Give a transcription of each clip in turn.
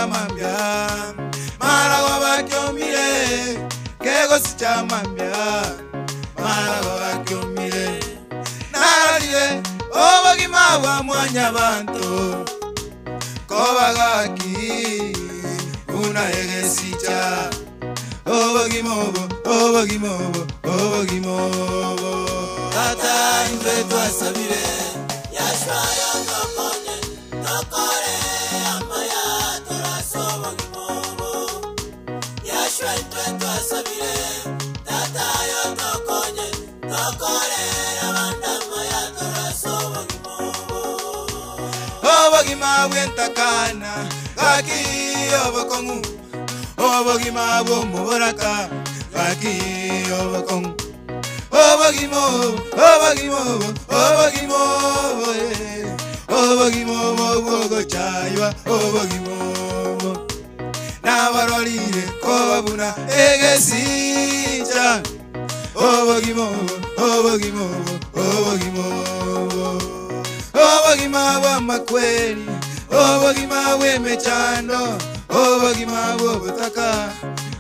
mambia Maragoba kyomire Kegosicha mambia Maragoba kyomire Nararire obogima bwa mwanyabantu Kobagaki una egesicha Obogimobo, obogimobo, obogimobo Tata intwe twasabire Yashua yotokonye Tokore amaya torase obogimobo Yashua intwe twasabire Tata yotokonye Tokore abanda amaya torase obogimobo Obogima bwentakana Gaki obokongu Obogima bwomuboraka Gaki obokongu Obogimo, obogimo, obogimo, obogimo, bogochaywa, obogimo. Nabarorire kobabuna egesicha. Obogimo, obogimo, obogimo. Obogima bw'amakweri, obogima bw'emechando, obogima bw'obutaka,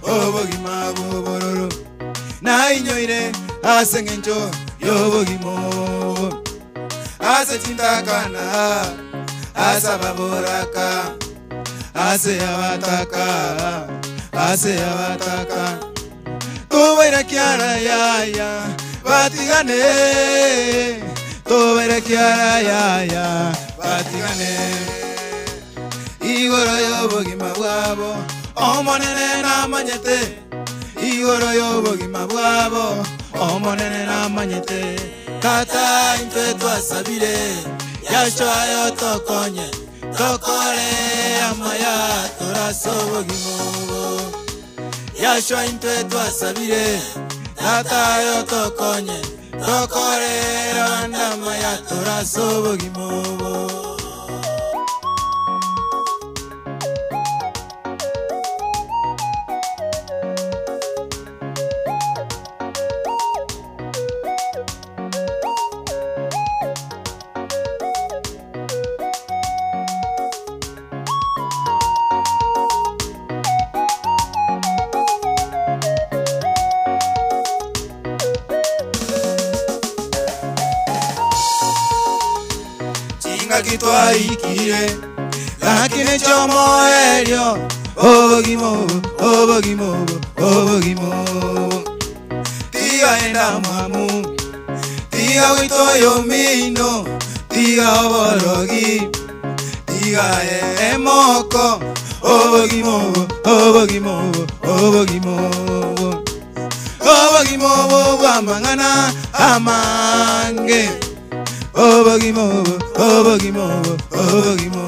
obogima bw'obororo. Nainyoire ase ng'encho y'obogimo ase chintakana ase ababoraka ase abataka ase abataka tobaira kiara yaya batigane tobaira kiara yaya batigane igoro y'obogima bwabo omonene namanyete igoro y'obogima bwabo omonene namanyete Tata intwe twasabire Yashua yotokonye Tokore amaya torase obogimobo Yashua intwe twasabire Tata yotokonye Tokore abanda amaya torase obogimobo Kitwaikire lakini chomoelio obogimo obogimo obogimo tiga enda mwamu tiga witoyo mino tiga oborogi tiga emoko obogimo obogimo obogimo obogimo bwamang'ana amange Obogimo, obogimo, obogimo.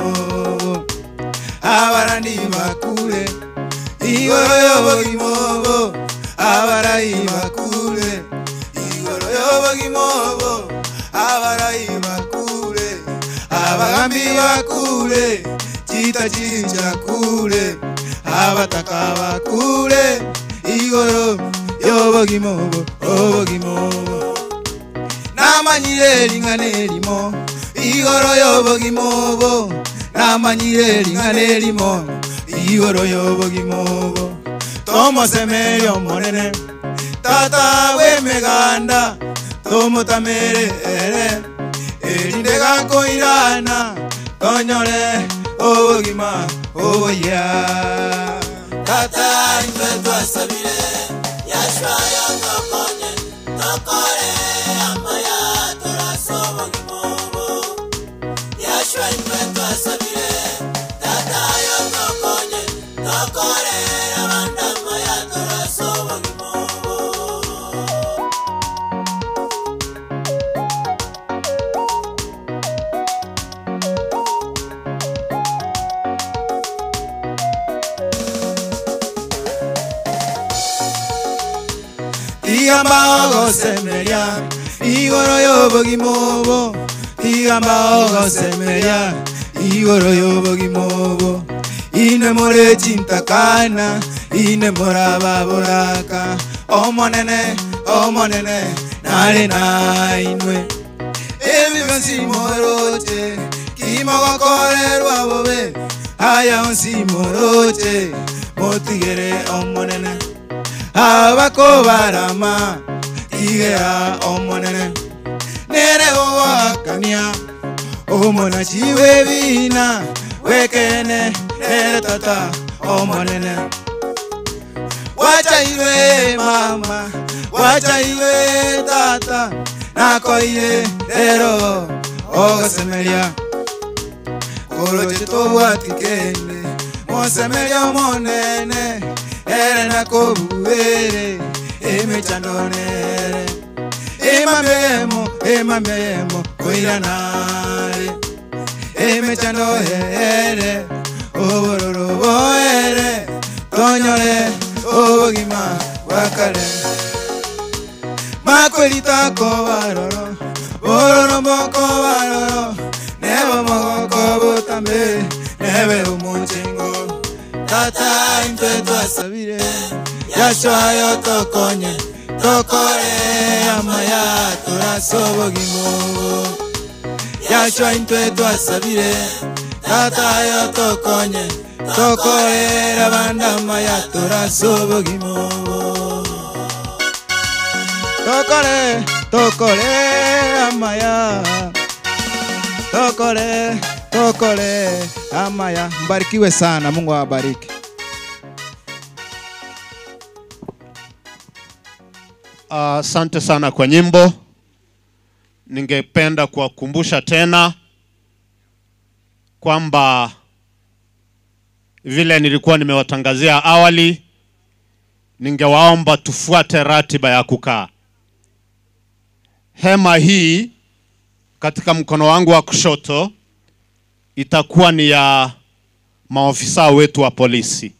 Abarani bakure, igoro y'obogimo. Abarai bakure, igoro y'obogimo. Abarai bakure, abagambi bakure, chita chicha kure, abataka bakure, igoro y'obogimo, obogimo. Namanyire ring'ana erimo igoro y'obogimo namanyire ring'ana erimo igoro y'obogimo tomosemere omonene tata bw'emeganda tomotamere ere erinde gakoirana tonyore obogima obuya Tata intwe twasabire Yashua yotokonye Tokore amaya torase obogimobo Yashua intwe twasabire Tata yotokonye Tokore abanda amaya torase obogimobo Tigamba ogosemeria igoro y'obogimobo Tigamba ogosemeria igoro y'obogimobo Ine more chintakana ine morababoraka Omonene, omonene, nare nainwe Ebi byonsi moroche kimogokorerwa bobe Aya onsimoroche motigere omonene abakobarama tigera omonene nere owakania omona chiwe bina wekene nere tata omonene wacha iwe mama wacha iwe tata nakoiye rero ogosemeria koroche tobwatikene mosemeria omonene ere nakobuere emechandonere emamemo emamemo koiranare emechando ere obororo boere tonyore obogima bwakare makwelita kobaroro bororo mokobaroro nebo mogoko botambe nebe omuchingo tata intwe twasabire Yashua yo tokonye tokore amaya turasobogimo Yashua intwe twasabire tata yo tokonye tokore abanda amaya turasobogimo tokore tokore amaya tokore tokore amaya. Mbarikiwe sana, Mungu awabariki. Asante sana kwa nyimbo. Ningependa kuwakumbusha tena kwamba vile nilikuwa nimewatangazia awali, ningewaomba tufuate ratiba ya kukaa. Hema hii katika mkono wangu wa kushoto itakuwa ni ya maofisa wetu wa polisi.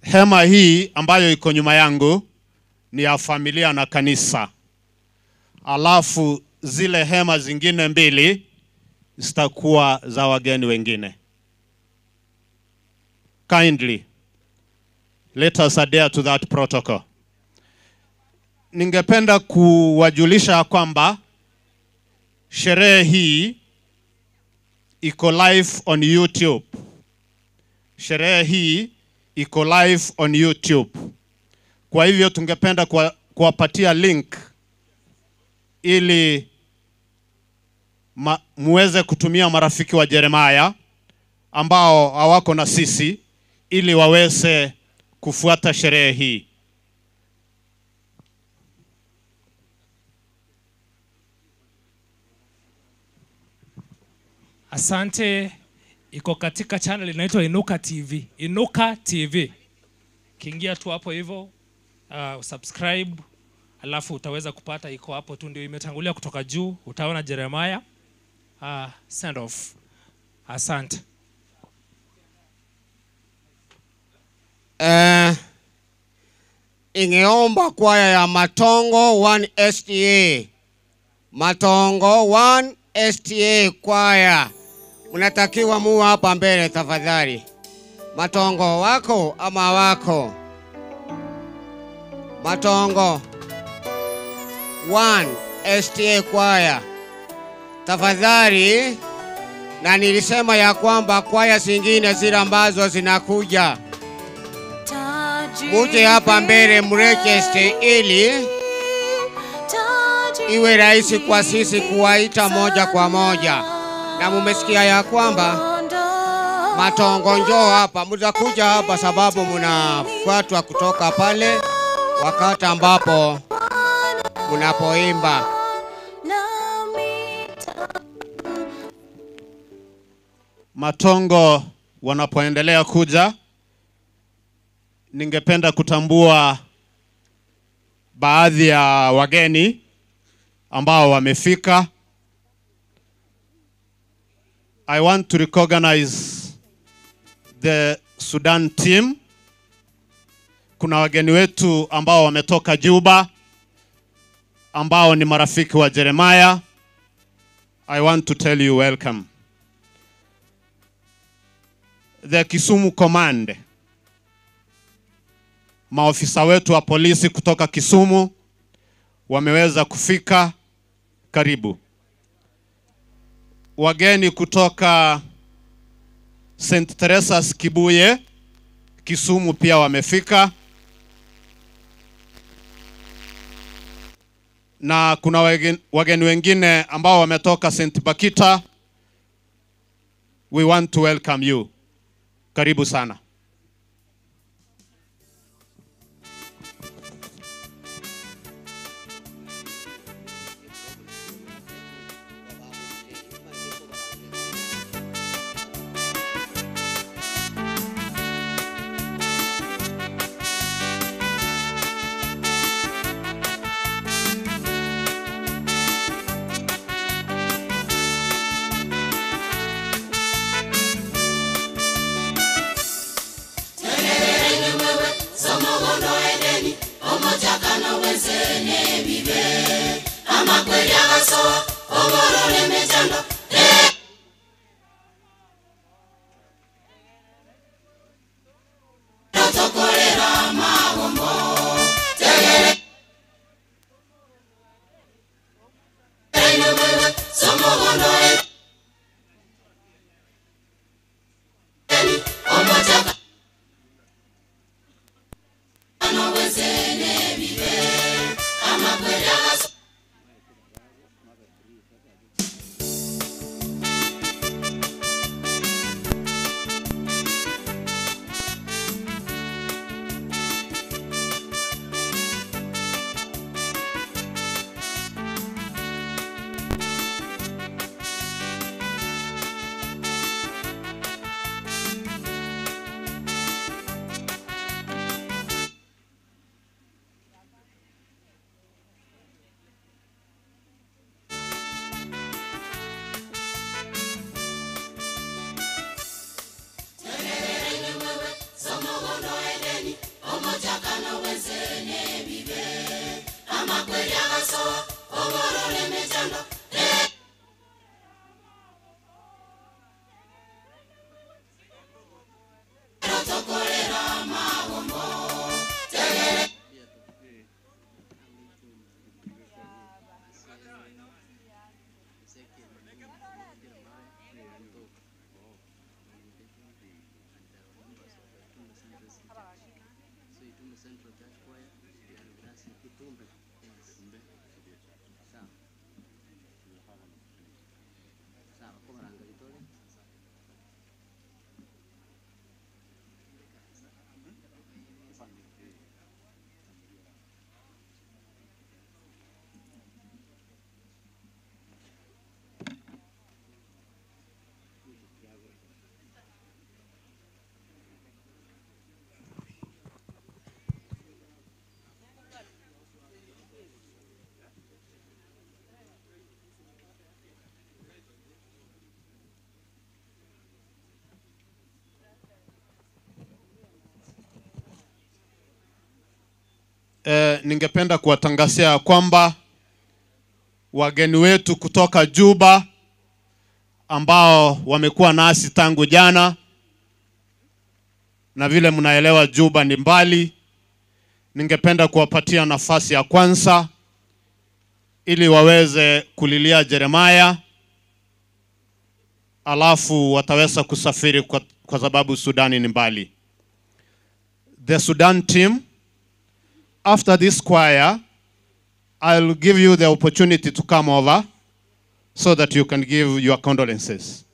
Hema hii ambayo iko nyuma yangu ni ya familia na kanisa. Alafu zile hema zingine mbili zitakuwa za wageni wengine. Kindly, let us adhere to that protocol. Ningependa kuwajulisha kwamba sherehe hii iko live on YouTube. Sherehe hii iko live on YouTube. Kwa hivyo tungependa kuwapatia link ili muweze kutumia marafiki wa Jeremiah ambao hawako na sisi ili waweze kufuata sherehe hii. Asante. Iko katika channel inaitwa Inuka TV. Inuka TV. Kiingia tu hapo hivyo, subscribe, alafu utaweza kupata, iko hapo tu ndio imetangulia kutoka juu, utaona Jeremiah. Send off. Asante. Ingeomba kwaya ya Matongo 1 STA. Matongo 1 STA kwaya. Mnatakiwa muwe hapa mbele tafadhali. Matongo wako ama wako? Matongo 1 STA kwaya. Tafadhali. Na nilisema ya kwamba kwaya zingine zile ambazo zinakuja, muje hapa mbele mregister ili iwe rahisi kwa sisi kuwaita moja kwa moja. Na mumesikia ya kwamba Matongo njoo hapa, mtakuja hapa sababu mnafuatwa kutoka pale wakati ambapo mnapoimba. Matongo wanapoendelea kuja, ningependa kutambua baadhi ya wageni ambao wamefika. I want to recognize the Sudan team. Kuna wageni wetu ambao wametoka Juba, ambao ni marafiki wa Jeremiah. I want to tell you welcome. The Kisumu Command, maofisa wetu wa polisi kutoka Kisumu wameweza kufika, karibu. Wageni kutoka St. Teresa's Kibuye, Kisumu pia wamefika. Na kuna wageni wengine ambao wametoka St. Bakita. We want to welcome you. Karibu sana. Ningependa kuwatangazia kwamba wageni wetu kutoka Juba ambao wamekuwa nasi tangu jana, na vile mnaelewa Juba ni mbali, ningependa kuwapatia nafasi ya kwanza ili waweze kulilia Jeremiah, alafu wataweza kusafiri kwa sababu Sudani ni mbali. The Sudan team, after this choir, I'll give you the opportunity to come over so that you can give your condolences.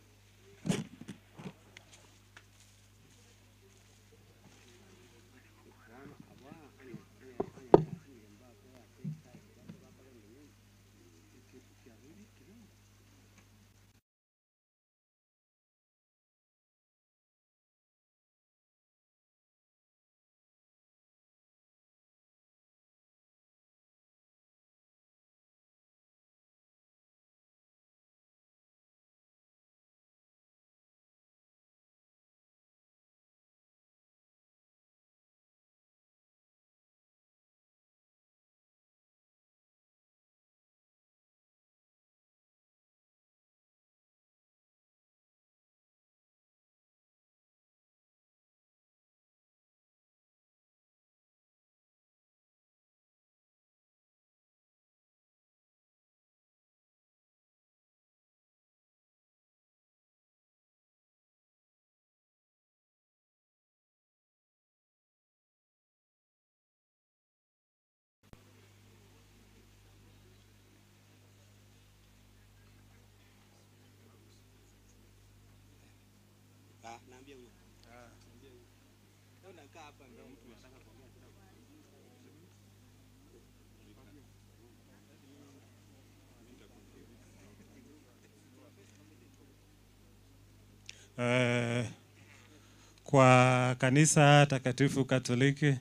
Kwa kanisa takatifu Katoliki,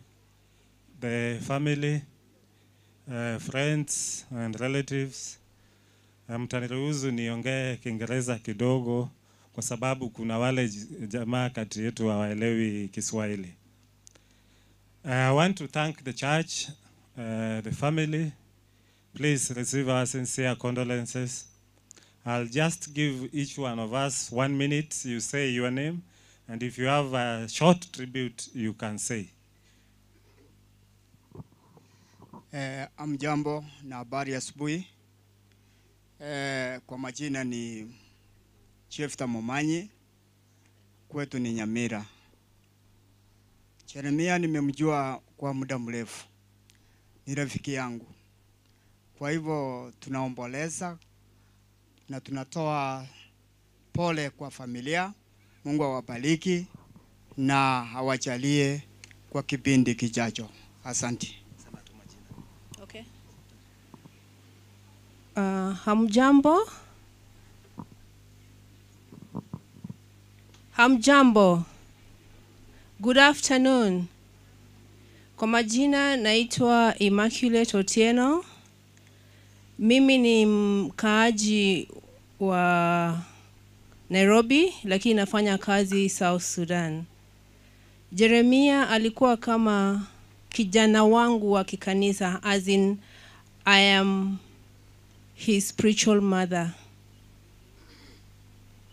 the family, friends and relatives, mtaniruhusu niongee Kiingereza kidogo kwa sababu kuna wale jamaa kati yetu hawaelewi Kiswahili. I want to thank the church, the family. Please receive our sincere condolences. I'll just give each one of us 1 minute. You say your name, and if you have a short tribute, you can say. Amjambo na habari asubuhi. Kwa majina ni Chief Momanyi, kwetu ni Nyamira. Jeremia nimemjua kwa muda mrefu, ni rafiki yangu. Kwa hivyo tunaomboleza na tunatoa pole kwa familia. Mungu awabariki na awajalie kwa kipindi kijacho. Asante. Okay. Hamjambo. Hamjambo. Good afternoon. Kwa majina naitwa Immaculate Otieno. Mimi ni mkaaji wa Nairobi, lakini nafanya kazi South Sudan. Jeremia alikuwa kama kijana wangu wa kikanisa, as in I am his spiritual mother.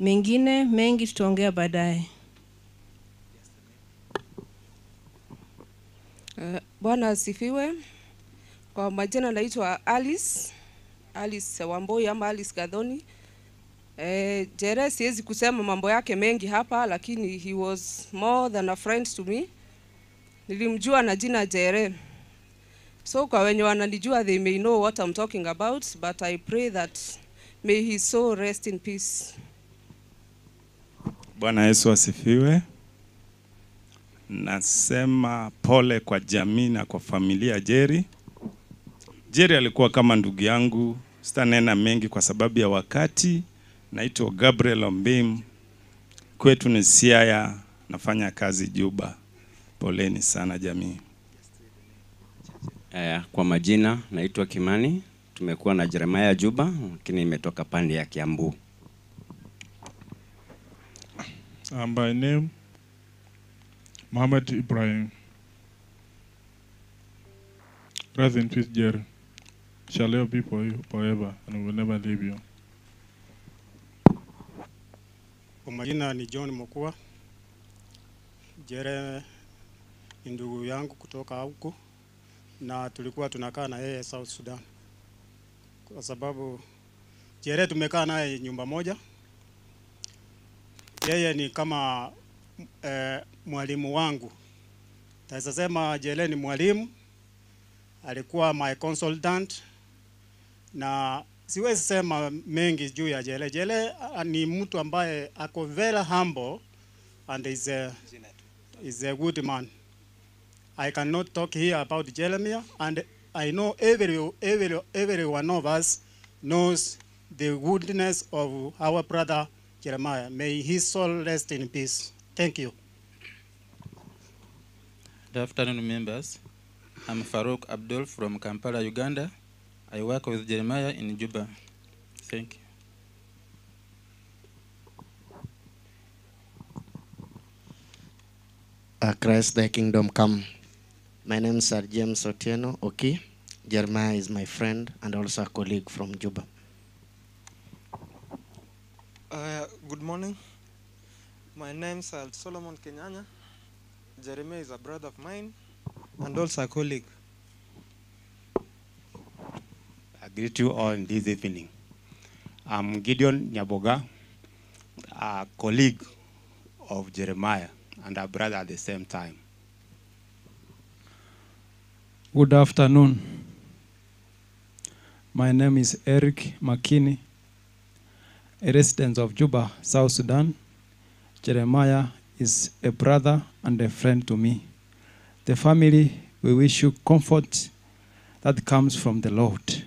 Mengine mengi tutaongea baadaye. Bwana asifiwe. Kwa majina naitwa Alice, Alice Wamboi ama Alice Gathoni. Jere siwezi kusema mambo yake mengi hapa, lakini he was more than a friend to me. Nilimjua na jina Jere. So kwa wenye wananijua, they may know what I'm talking about, but I pray that may his soul rest in peace. Bwana Yesu asifiwe. Nasema pole kwa jamii na kwa familia Jerry. Jerry alikuwa kama ndugu yangu, sitanena mengi kwa sababu ya wakati. Naitwa Gabriel Ombim, kwetu ni Siaya, nafanya kazi Juba. Poleni sana jamii. Kwa majina naitwa Kimani, tumekuwa na Jeremiah Juba, lakini imetoka pande ya Kiambu. By name Muhammad Ibrahim. Rest in peace, Jerry. Shall live be for you forever and will never leave you. Kwa majina ni John Mokua. Jere ni ndugu yangu kutoka huko, na tulikuwa tunakaa na yeye South Sudan. Kwa sababu Jere tumekaa naye nyumba moja. Yeye ni kama mwalimu wangu. Naweza sema Jere ni mwalimu, alikuwa my consultant, na siwezi sema mengi juu ya Jere. Jere ni mtu ambaye ako very humble and is a good man. I cannot talk here about Jeremiah, and I know every one of us knows the goodness of our brother Jeremiah. May his soul rest in peace. Thank you. Good afternoon, members. I'm Farouk Abdul from Kampala, Uganda. I work with Jeremiah in Juba. Thank you. Christ, thy kingdom come. My name is Sir James Otieno Oki. Jeremiah is my friend and also a colleague from Juba. Good morning. My name is Solomon Kenyanya. Jeremiah is a brother of mine and also a colleague. I greet you all in this evening. I'm Gideon Nyaboga, a colleague of Jeremiah and a brother at the same time. Good afternoon. My name is Eric Makini, a resident of Juba, South Sudan. Jeremiah is a brother and a friend to me. The family, we wish you comfort that comes from the Lord.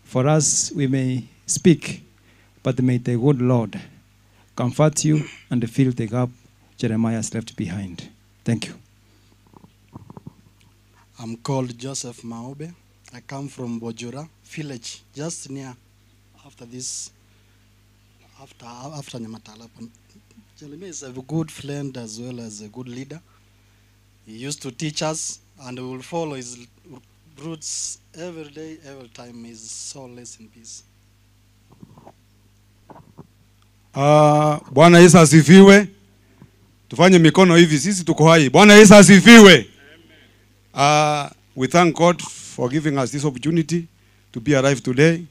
For us, we may speak, but may the good Lord comfort you and fill the gap Jeremiah has left behind. Thank you. I'm called Joseph Maobe. I come from Bojura village, just near after this, after Nyamatala. Jeremiah is a good friend as well as a good leader. He used to teach us, and we will follow his roots every day, every time. His soul rests in peace. Bwana Yesu asifiwe. Tufanye mikono hivi, sisi tuko hai. Bwana Yesu asifiwe. We thank God for giving us this opportunity to be alive today.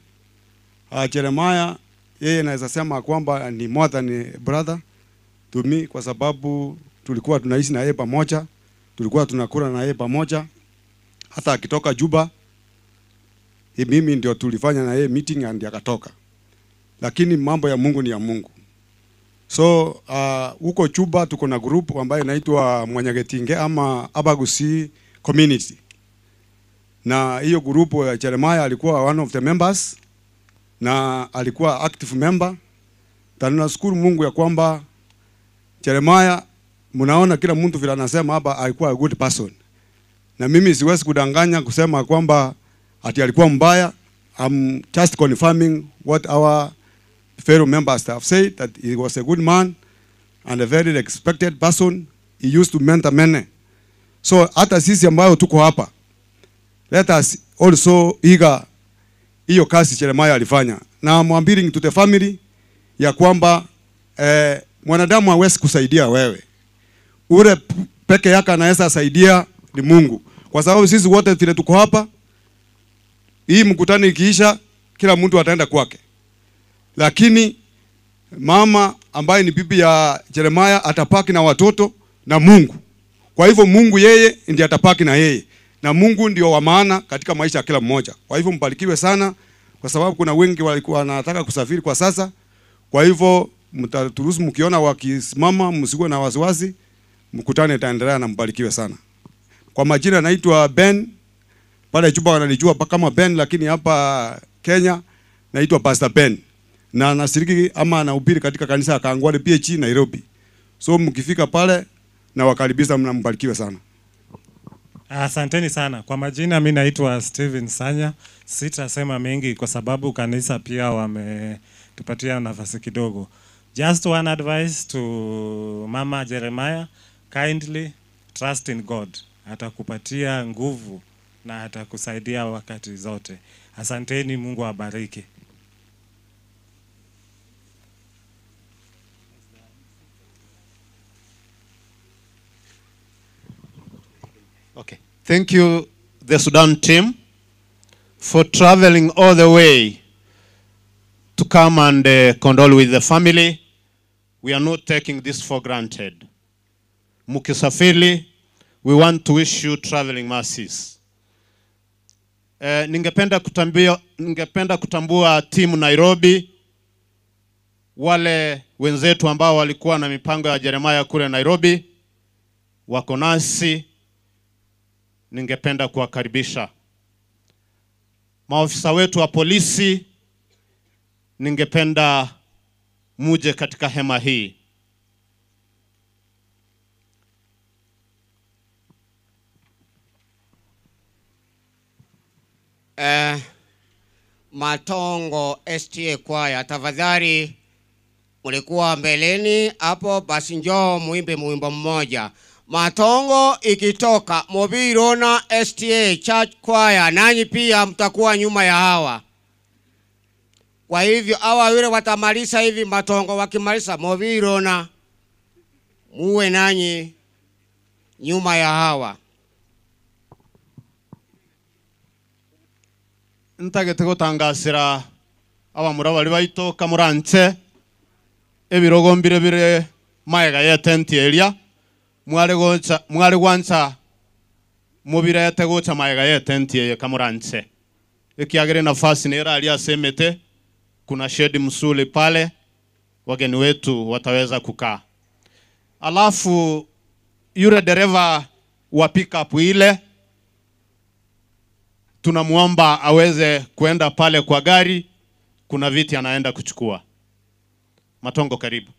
Jeremiah, yeye naweza sema kwamba ni more than a brother to me, kwa sababu tulikuwa tunaishi na yeye pamoja, tulikuwa tunakula na yeye pamoja. Hata akitoka Juba, mimi ndio tulifanya na yeye meeting and akatoka. Lakini mambo ya Mungu ni ya Mungu. So huko Juba tuko na group ambayo inaitwa Mwanyagetinge ama Abagusi Community. Na hiyo group ya Jeremiah alikuwa one of the members na alikuwa active member. Tunashukuru Mungu ya kwamba Jeremiah, mnaona kila mtu vile anasema hapa, alikuwa a good person. Na mimi siwezi kudanganya kusema kwamba ati alikuwa mbaya. I'm just confirming what our fellow members have said, that he was a good man and a very respected person. He used to mentor many. So hata sisi ambayo tuko hapa, let us also iga hiyo kazi Jeremiah alifanya. Na I'm appealing to the family ya kwamba mwanadamu hawezi kusaidia wewe. Ule peke yake anaweza saidia ni Mungu. Kwa sababu sisi wote vile tuko hapa, hii mkutano ikiisha kila mtu ataenda kwake. Lakini mama ambaye ni bibi ya Jeremiah atapaki na watoto na Mungu. Kwa hivyo Mungu yeye ndiye atapaki na yeye. Na Mungu ndio wa maana katika maisha ya kila mmoja. Kwa hivyo mbarikiwe sana, kwa sababu kuna wengi walikuwa wanataka kusafiri kwa sasa. Kwa hivyo mtaturuhusu mkiona wakisimama, msiwe na wasiwasi. Mkutano itaendelea na mbarikiwe sana. Kwa majina naitwa Ben. Pale Juba wananijua kama Ben, lakini hapa Kenya naitwa Pastor Ben. Na nashiriki ama nahubiri katika kanisa ya Kangwale PH Nairobi. So mkifika pale na wakaribisha, mnambarikiwe sana. Asanteni sana. Kwa majina mimi naitwa Steven Sanya. Sitasema mengi kwa sababu kanisa pia wametupatia nafasi kidogo. Just one advice to Mama Jeremiah, kindly trust in God. Atakupatia nguvu na atakusaidia wakati zote. Asanteni, Mungu awabariki. Okay. Thank you, the Sudan team, for traveling all the way to come and condole with the family. We are not taking this for granted. Mukisafiri, we want to wish you traveling mercies. Ningependa kutambua timu Nairobi, wale wenzetu ambao walikuwa na mipango ya Jeremiah kule Nairobi, wako nasi. Ningependa kuwakaribisha. Maofisa wetu wa polisi, ningependa muje katika hema hii. Matongo STA Choir, tafadhali mlikuwa mbeleni hapo, basi njoo muimbe muimbo mmoja. Matongo ikitoka Mobirona STA Church Choir, nanyi pia mtakuwa nyuma ya hawa. Kwa hivyo hawa wale watamaliza hivi Matongo, wakimaliza Mobirona muwe nanyi nyuma ya hawa. Ntagete gotangasira abamura bari baito kamuranche ebirogo mbire bire maega ya tent area mware gwancha mubirete gocha maega ya tent ya kamuranche ekiagere nafasi nera alia semete kuna shedi msuli pale wageni wetu wataweza kukaa. Alafu yule dereva wa pickup ile tunamuomba aweze kuenda pale kwa gari, kuna viti anaenda kuchukua. Matongo, karibu.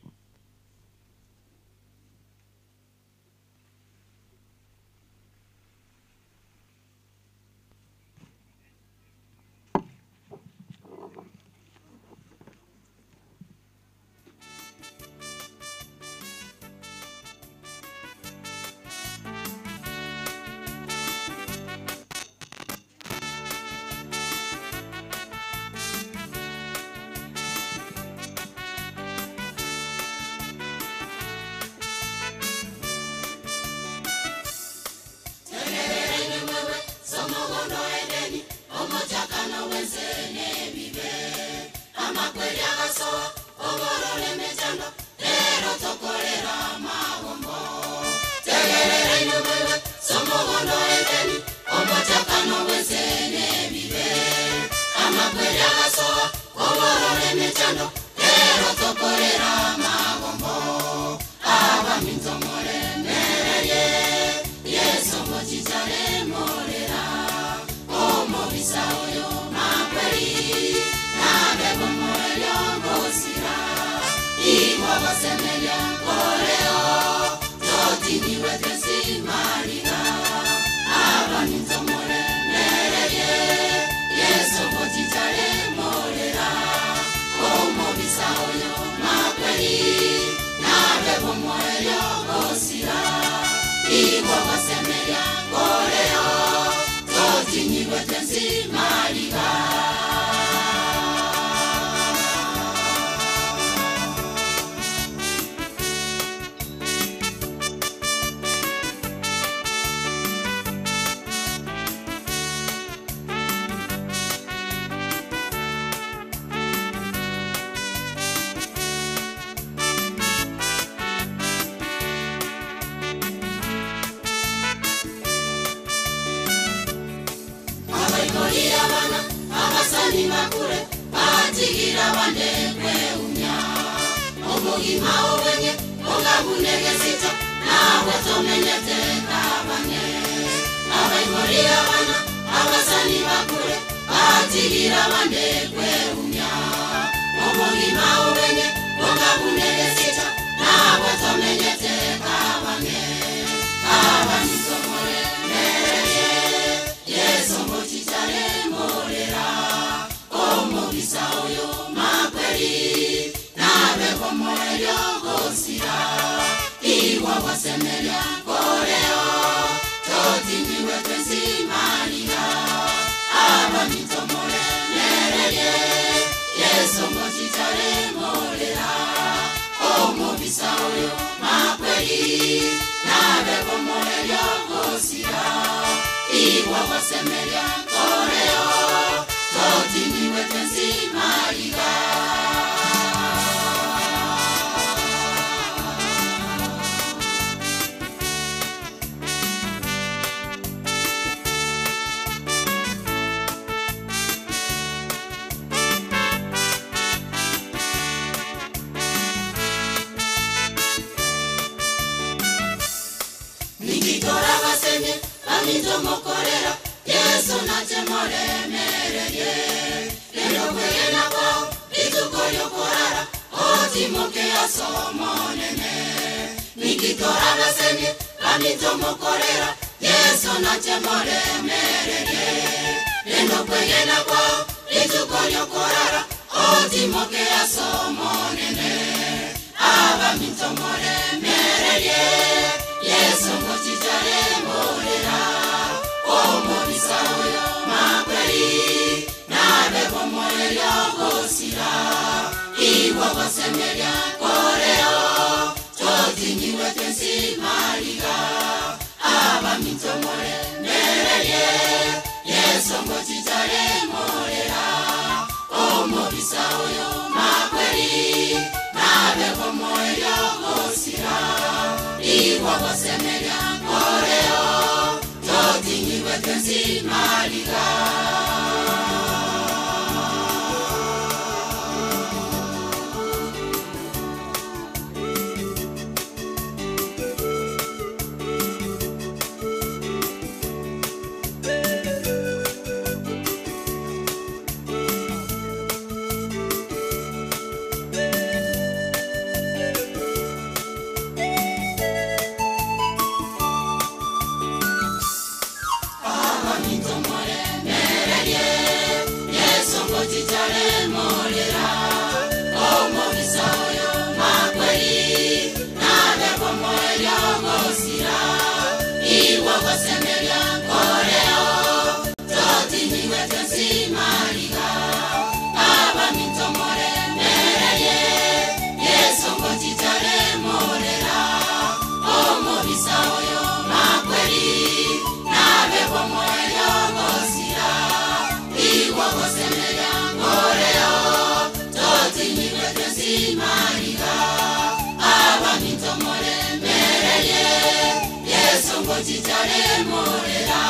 ngochitare morera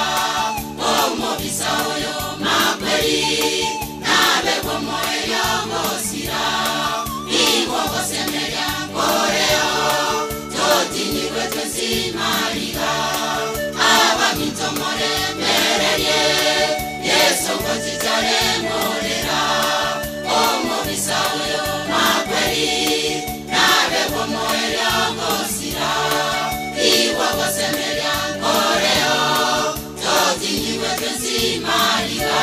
omobisa oyo makweri nabe bomoyo gosira iwo gosemeria koreo totinyiwe twesimariga abamintomore mererie Yesu ngochitare morera omobisa oyo makweri nabe bomoyo gosira iwo gosemeria koreo totinyiwe twesimariga.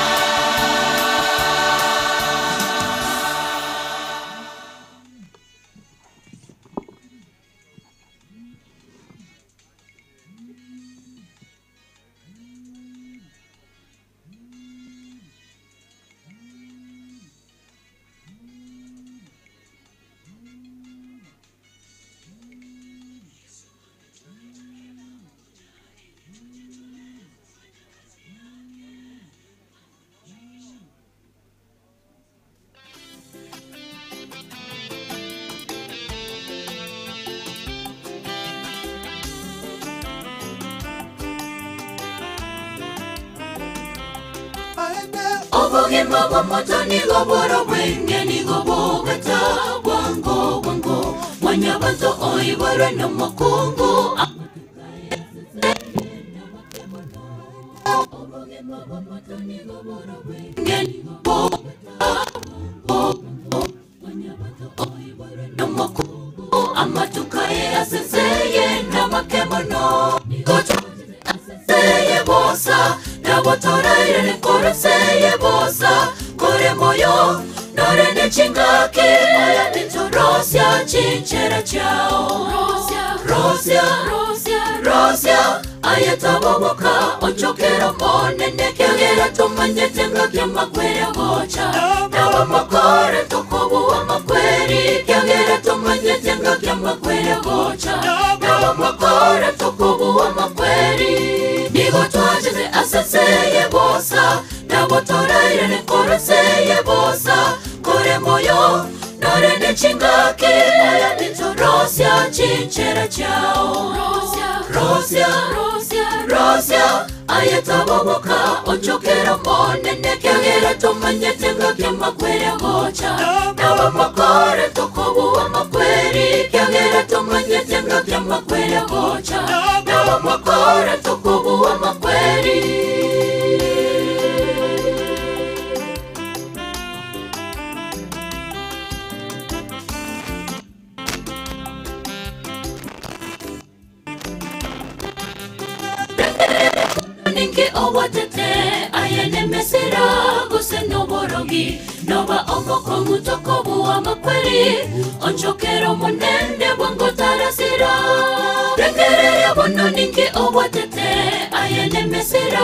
Obogima bw'omoto nigo boro bwenge nigo bogata bwango bwango mwanyabanto oiborwe n'omukungu. Obogima bw'omoto nigo boro bwenge nigo bogata bwango mwanyabanto oiborwe n'omukungu. Amatuka ye aseseye n'amakebono nigo aseseye bosa nabotoraire nikoroseye bosa kore moyo nore nechingaki oya nitorosia chinchera chao rosia rosia rosia ayetaboboka ochokera monene kyagera tumanyete ngaki makwere gocha nabamakore tukobuwa makweri kyagera tumanyete ngaki makwere gocha nabamakore tukobuwa makweri nigo twajeze aseseye bosa nabotoraire nikoroseye bosa kore moyo nore nechingaki oya nitorosia chinchera chao rosia rosia rosia ayetaboboka ochokera monene kyagera tumanyete ngaki makwere gocha nabamakore tukobuwa makweri kyagera tumanyete ngaki makwere gocha nabamakore tukobuwa makweri. Ninki owatete ayene mesera gose noborogi noba omokongu tokobuwa makweri onchokero monene bwango tarasira rengerere bono ninki owatete ayene mesera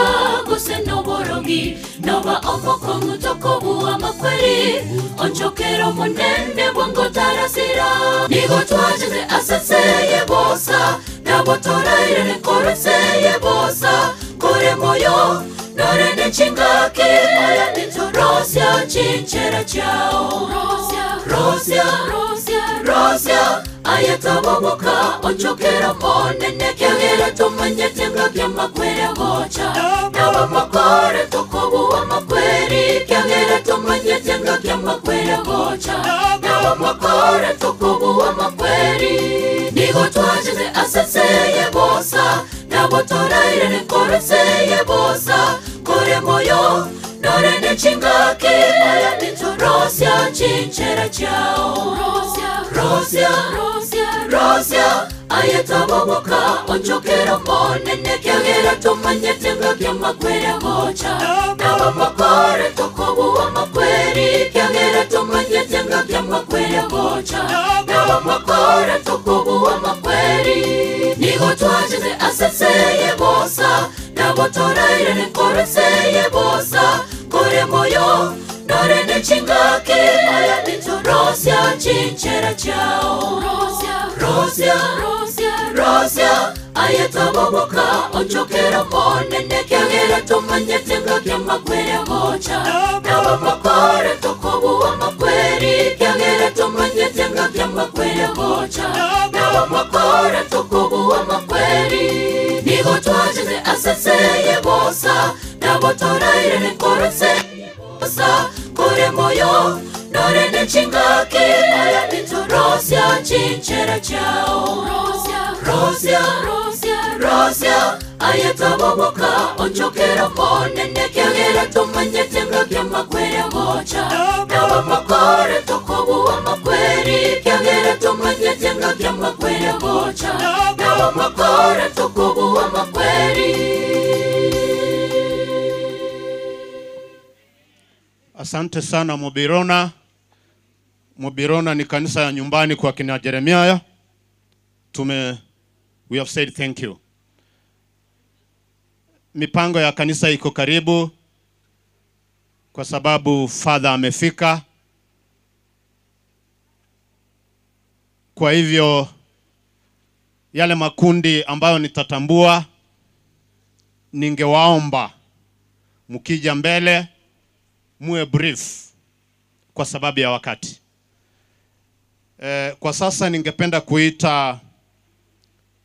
gose noborogi noba omokongu tokobuwa makweri onchokero monene bwango tarasira nigo twajeze aseseye bosa nabotoraire nikoroseye bosa kore moyo nore nechingaki oya nitorosia chinchera chao rosia rosia rosia ayetaboboka ochokera monene kyagera tumanyete ngaki makwere gocha nabamakore tukobuwa makweri kyagera tumanyete ngaki makwere gocha nabamakore tukobuwa makweri nigo twajeze aseseye bosa nabotoraire nikoroseye bosa kore moyo nore nechingaki oya nitorosia chinchera chao rosia rosia rosia ayetaboboka ochokera monene kyagera tumanyete ngaki makwere gocha nabamakore tukobuwa makweri kyagera tumanyete ngaki makwere gocha nabamakore tukobuwa makweri nigo twajeze aseseye bosa nabotoraire nikoroseye bosa kore moyo nore nechingaki oya nitorosia chinchera chao rosia rosia rosia ayetaboboka ochokera monene kyagera tumanyete ngaki makwere gocha nabamakore tukobuwa makweri kyagera tumanyete ngaki makwere gocha nabamakore tukobuwa makweri nigo. chera chao. Rosia, Rosia, Rosia, ayataboboka onchokera monene kyagera tumanyete ngakya makwere gocha. Nawa makore tokobuwa makweri kyagera tumanyete ngakya makwere gocha. Nawa makore tokobuwa makweri. Asante sana Mubirona. Mubirona ni kanisa ya nyumbani kwa kina Jeremiah. We have said thank you. Mipango ya kanisa iko karibu kwa sababu Father amefika. Kwa hivyo yale makundi ambayo nitatambua, ningewaomba mkija mbele muwe brief kwa sababu ya wakati. Kwa sasa ningependa kuita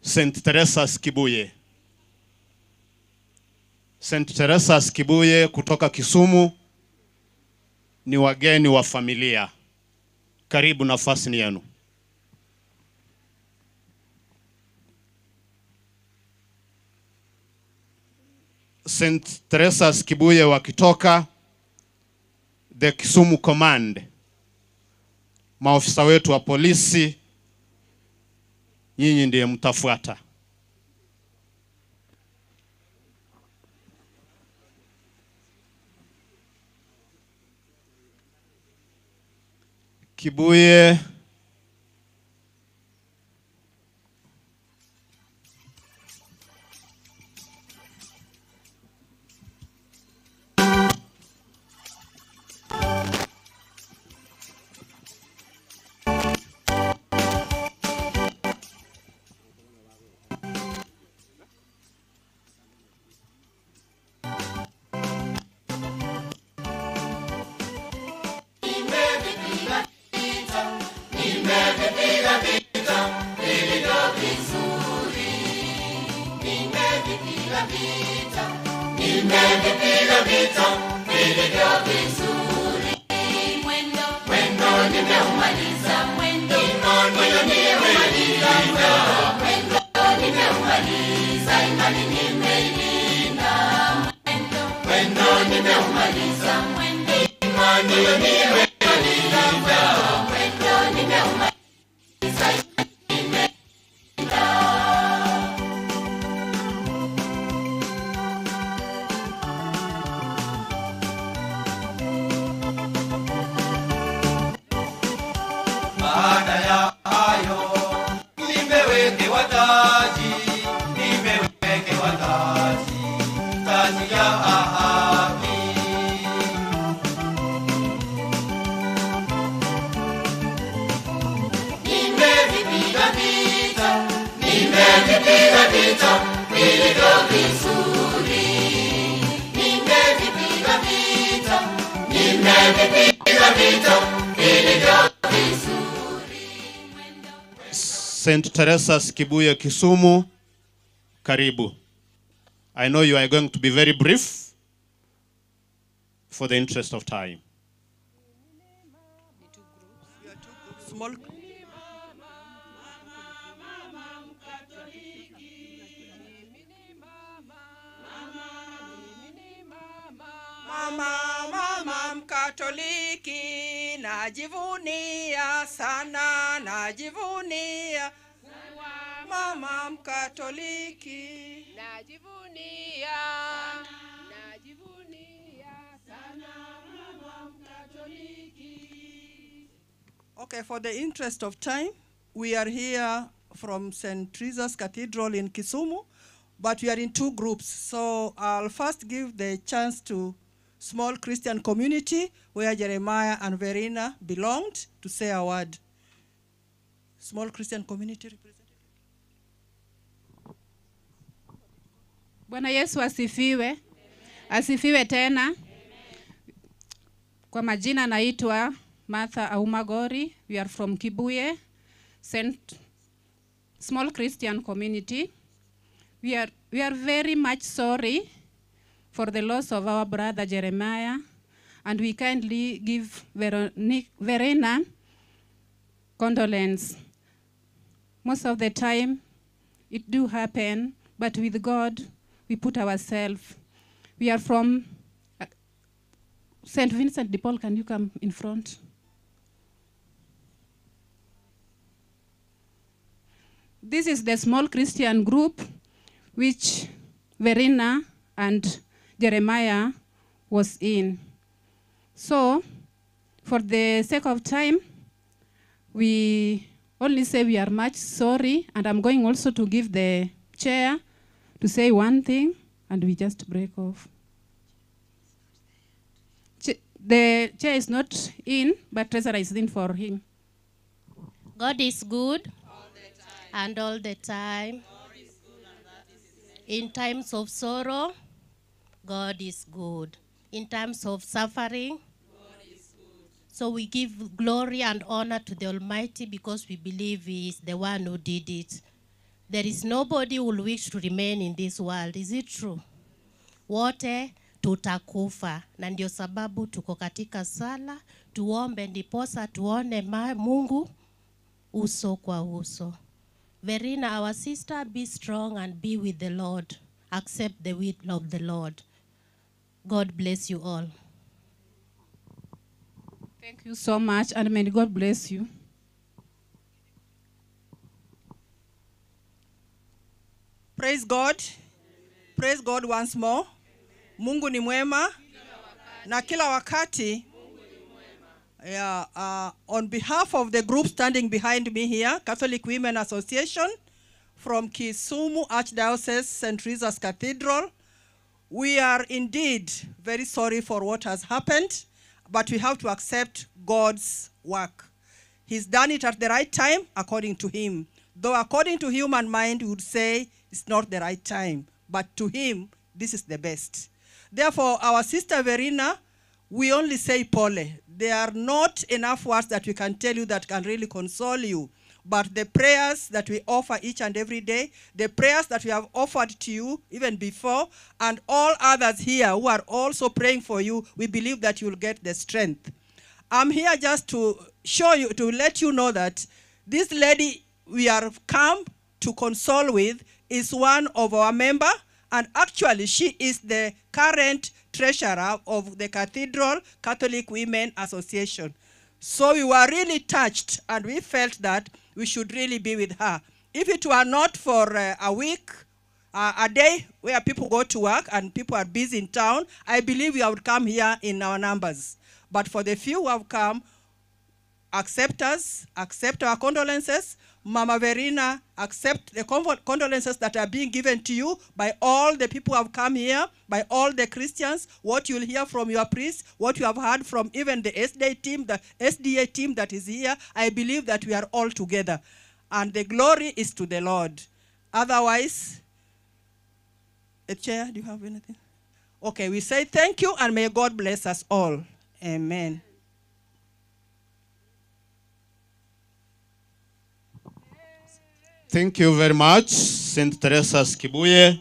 St. Teresa's Kibuye. St. Teresa's Kibuye kutoka Kisumu ni wageni wa familia. Karibu, nafasi ni yenu. St. Teresa's Kibuye wakitoka the Kisumu Command, maofisa wetu wa polisi, nyinyi ndiye mtafuata. Kibuye, St. Teresa's Kibuye Kisumu, karibu. I know you are going to be very brief for the interest of time. Small. Mama, mama Mkatoliki, najivunia sana, najivunia. Mama Mkatoliki, najivunia, najivunia sana, mama Mkatoliki. Okay, for the interest of time, we are here from St. Teresa's Cathedral in Kisumu, but we are in two groups. So I'll first give the chance to small Christian community where Jeremiah and Verena belonged to say a word. Small Christian community representative. Bwana Yesu asifiwe. Asifiwe tena. Kwa majina naitwa Martha Aumagori. We are from Kibuye, Saint Small Christian Community. We are very much sorry for the loss of our brother Jeremiah, and we kindly give Verena condolence. Most of the time, it do happen, but with God, we put ourselves. We are from St. Vincent de Paul. Can you come in front? This is the small Christian group which Verena and Jeremiah was in. So, for the sake of time, we only say we are much sorry, and I'm going also to give the chair to say one thing, and we just break off. The chair is not in, but treasurer is in for him. God is good and all the time. In times of sorrow, God is good. In times of suffering, God is good. So we give glory and honor to the Almighty because we believe He is the one who did it. There is nobody who will wish to remain in this world. Is it true? Wote tutakufa, na ndio sababu tuko katika sala, tuombe ndiposa tuone Mungu uso kwa uso. Verena, our sister, be strong and be with the Lord. Accept the will of the Lord. God bless you all. Thank you so much, and may God bless you. Praise God. Praise God once more. Mungu ni mwema na kila wakati. Yeah, on behalf of the group standing behind me here, Catholic Women Association from Kisumu Archdiocese, St. Teresa's Cathedral, we are indeed very sorry for what has happened, but we have to accept God's work. He's done it at the right time, according to him. Though according to human mind, we would say it's not the right time, but to him, this is the best. Therefore, our sister Verena, we only say pole. There are not enough words that we can tell you that can really console you. But the prayers that we offer each and every day, the prayers that we have offered to you even before, and all others here who are also praying for you, we believe that you will get the strength. I'm here just to show you, to let you know that this lady we are come to console with is one of our members, and actually she is the current treasurer of the Cathedral Catholic Women Association. So we were really touched, and we felt that we should really be with her. If it were not for a week, a day where people go to work and people are busy in town, I believe we would come here in our numbers. But for the few who have come, accept us, accept our condolences. Mama Verena, accept the condolences that are being given to you by all the people who have come here, by all the Christians, what you'll hear from your priests, what you have heard from even the SDA team, the SDA team that is here. I believe that we are all together. And the glory is to the Lord. Otherwise, Chair, do you have anything? Okay, we say thank you and may God bless us all. Amen. Thank you very much, St. Teresa's Kibuye,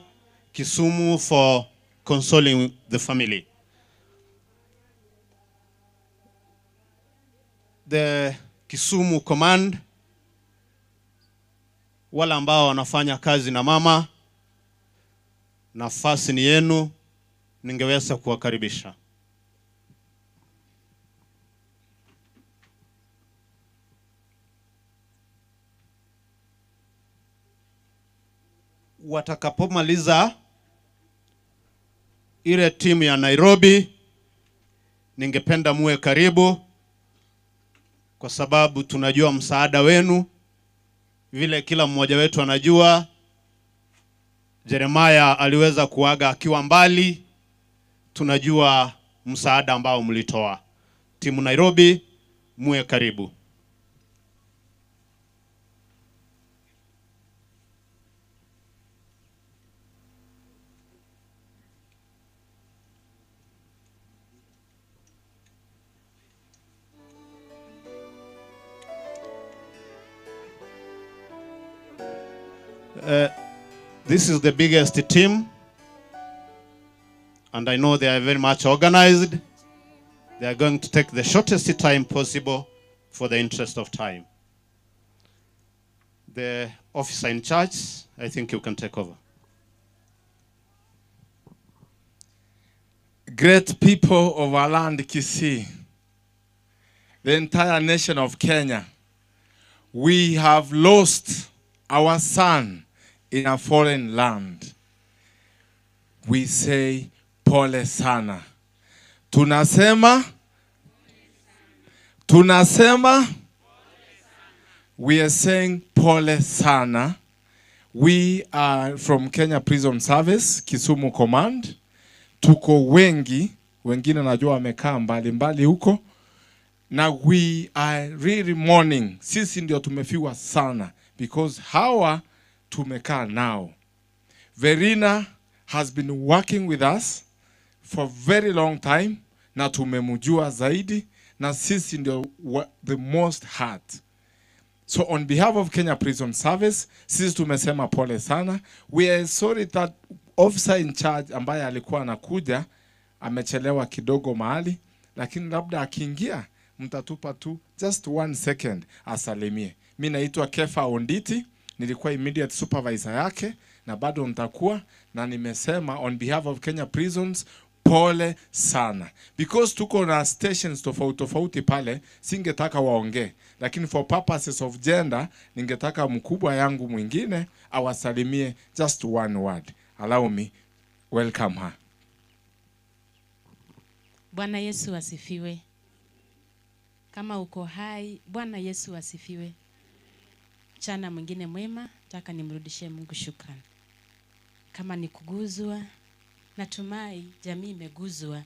Kisumu, for consoling the family. The Kisumu Command, wale ambao wanafanya kazi na mama, nafasi ni yenu, ningeweza kuwakaribisha. Watakapomaliza ile timu ya Nairobi, ningependa muwe karibu, kwa sababu tunajua msaada wenu. Vile kila mmoja wetu anajua, Jeremiah aliweza kuaga akiwa mbali. Tunajua msaada ambao mlitoa. Timu Nairobi, muwe karibu. This is the biggest team, and I know they are very much organized. They are going to take the shortest time possible for the interest of time. The officer in charge, I think you can take over. Great people of our land, Kisii, the entire nation of Kenya, we have lost our son in a foreign land. We say pole sana. Tunasema, tunasema, we are saying pole sana. We are from Kenya Prison Service, Kisumu Command. Tuko wengi, wengine najua wamekaa mbali mbali huko. Na we are really mourning. Sisi ndio tumefiwa sana because hawa tumekaa nao. Verina has been working with us for very long time na tumemjua zaidi na sisi ndio the most hurt. So on behalf of Kenya Prison Service, sisi tumesema pole sana. We are sorry that officer in charge ambaye alikuwa anakuja amechelewa kidogo mahali, lakini labda akiingia mtatupa tu just 1 second asalimie. Mimi naitwa Kefa Onditi, nilikuwa immediate supervisor yake na bado nitakuwa, na nimesema on behalf of Kenya Prisons pole sana. Because tuko na stations tofauti tofauti pale, singetaka waongee, lakini for purposes of gender ningetaka mkubwa yangu mwingine awasalimie just one word. Allow me welcome her. Bwana Yesu asifiwe. Kama uko hai, Bwana Yesu asifiwe. Mchana mwingine mwema, nataka nimrudishie Mungu shukrani. Kama ni kuguzwa, natumai jamii imeguzwa.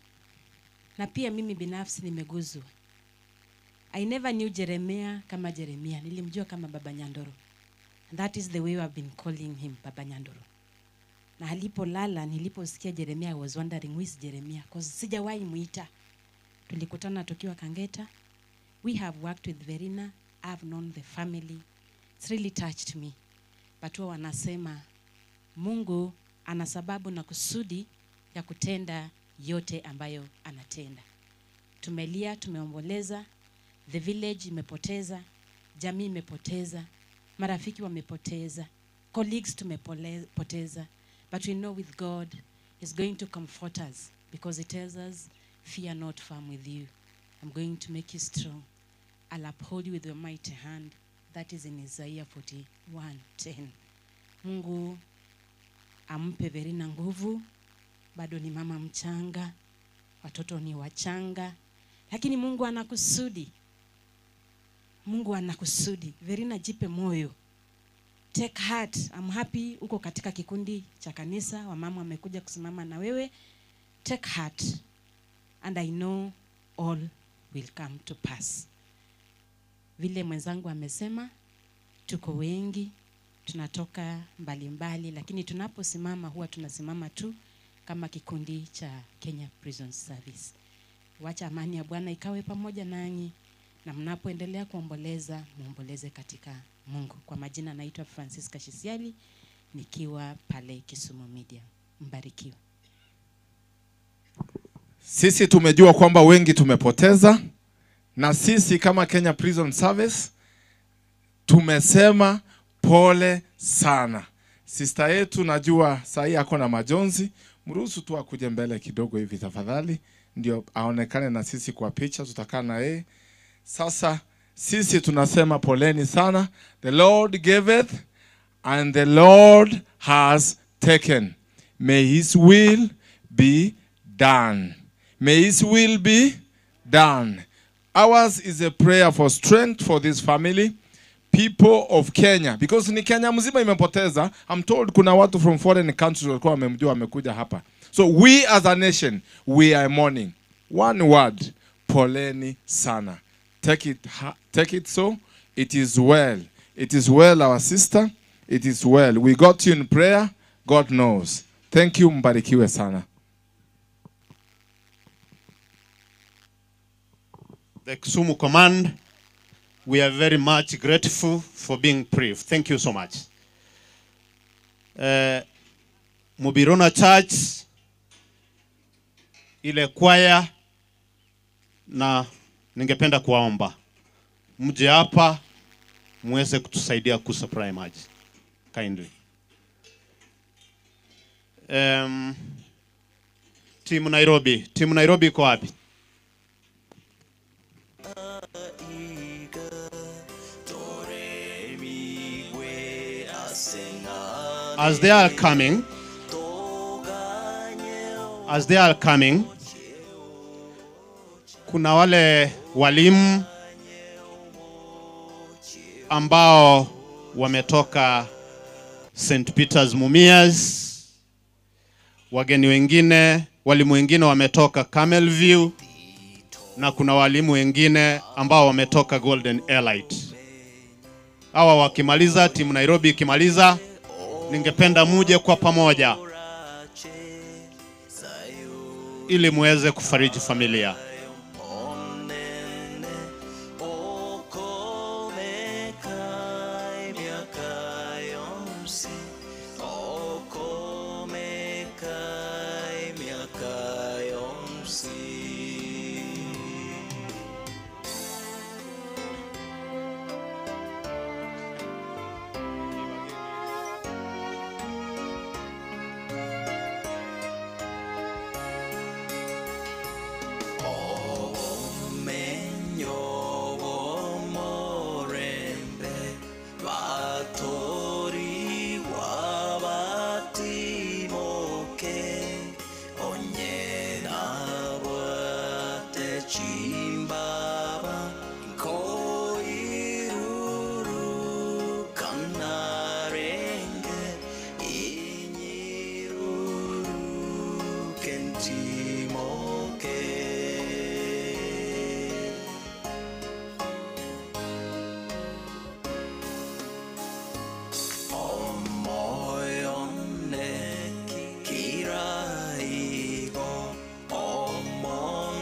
Na pia mimi binafsi nimeguzwa. I never knew Jeremiah kama Jeremiah, nilimjua kama Baba Nyandoro. And that is the way I've been calling him, Baba Nyandoro. Na alipolala, niliposikia Jeremiah, I was wondering who is Jeremiah, because sijawahi muita. Tulikutana tukiwa Kangeta. We have worked with Verina. I've known the family. It's really touched me. But wao wanasema Mungu ana sababu na kusudi ya kutenda yote ambayo anatenda. Tumelia, tumeomboleza, the village imepoteza, jamii imepoteza, marafiki wamepoteza, colleagues tumepoteza. But we know with God, He's going to comfort us because He tells us, fear not, for I'm with you. I'm going to make you strong. I'll uphold you with your mighty hand. That is in Isaiah 41:10. Mungu ampe Verina nguvu. Bado ni mama mchanga, watoto ni wachanga, lakini Mungu anakusudi. Mungu anakusudi. Verina, jipe moyo. Take heart. I'm happy uko katika kikundi cha kanisa, wamama wamekuja kusimama na wewe. Take heart. And I know all will come to pass. Vile mwenzangu amesema, tuko wengi, tunatoka mbalimbali, lakini tunaposimama huwa tunasimama tu kama kikundi cha Kenya Prison Service. Wacha amani ya Bwana ikawe pamoja nanyi, na mnapoendelea kuomboleza, muomboleze katika Mungu. Kwa majina naitwa Francisca Shisiali, nikiwa pale Kisumu Media. Mbarikiwe. Sisi tumejua kwamba wengi tumepoteza, na sisi kama Kenya Prison Service tumesema pole sana. Sister yetu najua sahi ako na majonzi, mruhusu tu akuje mbele kidogo hivi tafadhali, ndio aonekane na sisi kwa picha, tutakaa na yeye. Sasa sisi tunasema poleni sana. The Lord giveth and the Lord has taken. May his will be done. May his will be done. Ours is a prayer for strength for this family, people of Kenya. Because ni Kenya mzima imepoteza. I'm told kuna watu from foreign countries walikuwa wamemjua wamekuja hapa. So we as a nation, we are mourning. One word, poleni sana. Take it so. It is well. It is well, our sister. It is well. We got you in prayer. God knows. Thank you, mbarikiwe sana. The Kisumu Command, we are very much grateful for being brief. Thank you so much. Mubirona Church, ile kwaya, na ningependa kuwaomba mje hapa muweze kutusaidia kusupply maji kindly. Timu Nairobi, timu Nairobi iko wapi? As they are coming, kuna wale walimu ambao wametoka St. Peter's Mumias, wageni wengine, walimu wengine wametoka Camel View, na kuna walimu wengine ambao wametoka Golden Elite. Hawa wakimaliza, timu Nairobi ikimaliza, ningependa muje kwa pamoja ili muweze kufariji familia.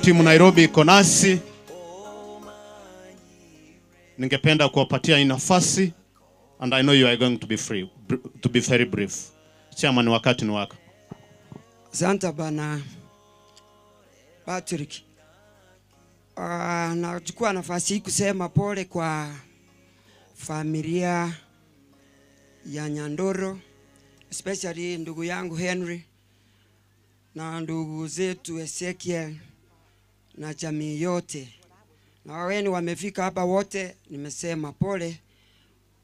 Timu Nairobi iko nasi. Ningependa kuwapatia nafasi, and I know you are going to be free, to be very brief. Chairman, wakati ni wako. Asante bana Patrick. Nachukua nafasi hii kusema pole kwa familia ya Nyandoro, especially ndugu yangu Henry na ndugu zetu Ezekiel na jamii yote. Na wageni wamefika hapa wote, nimesema pole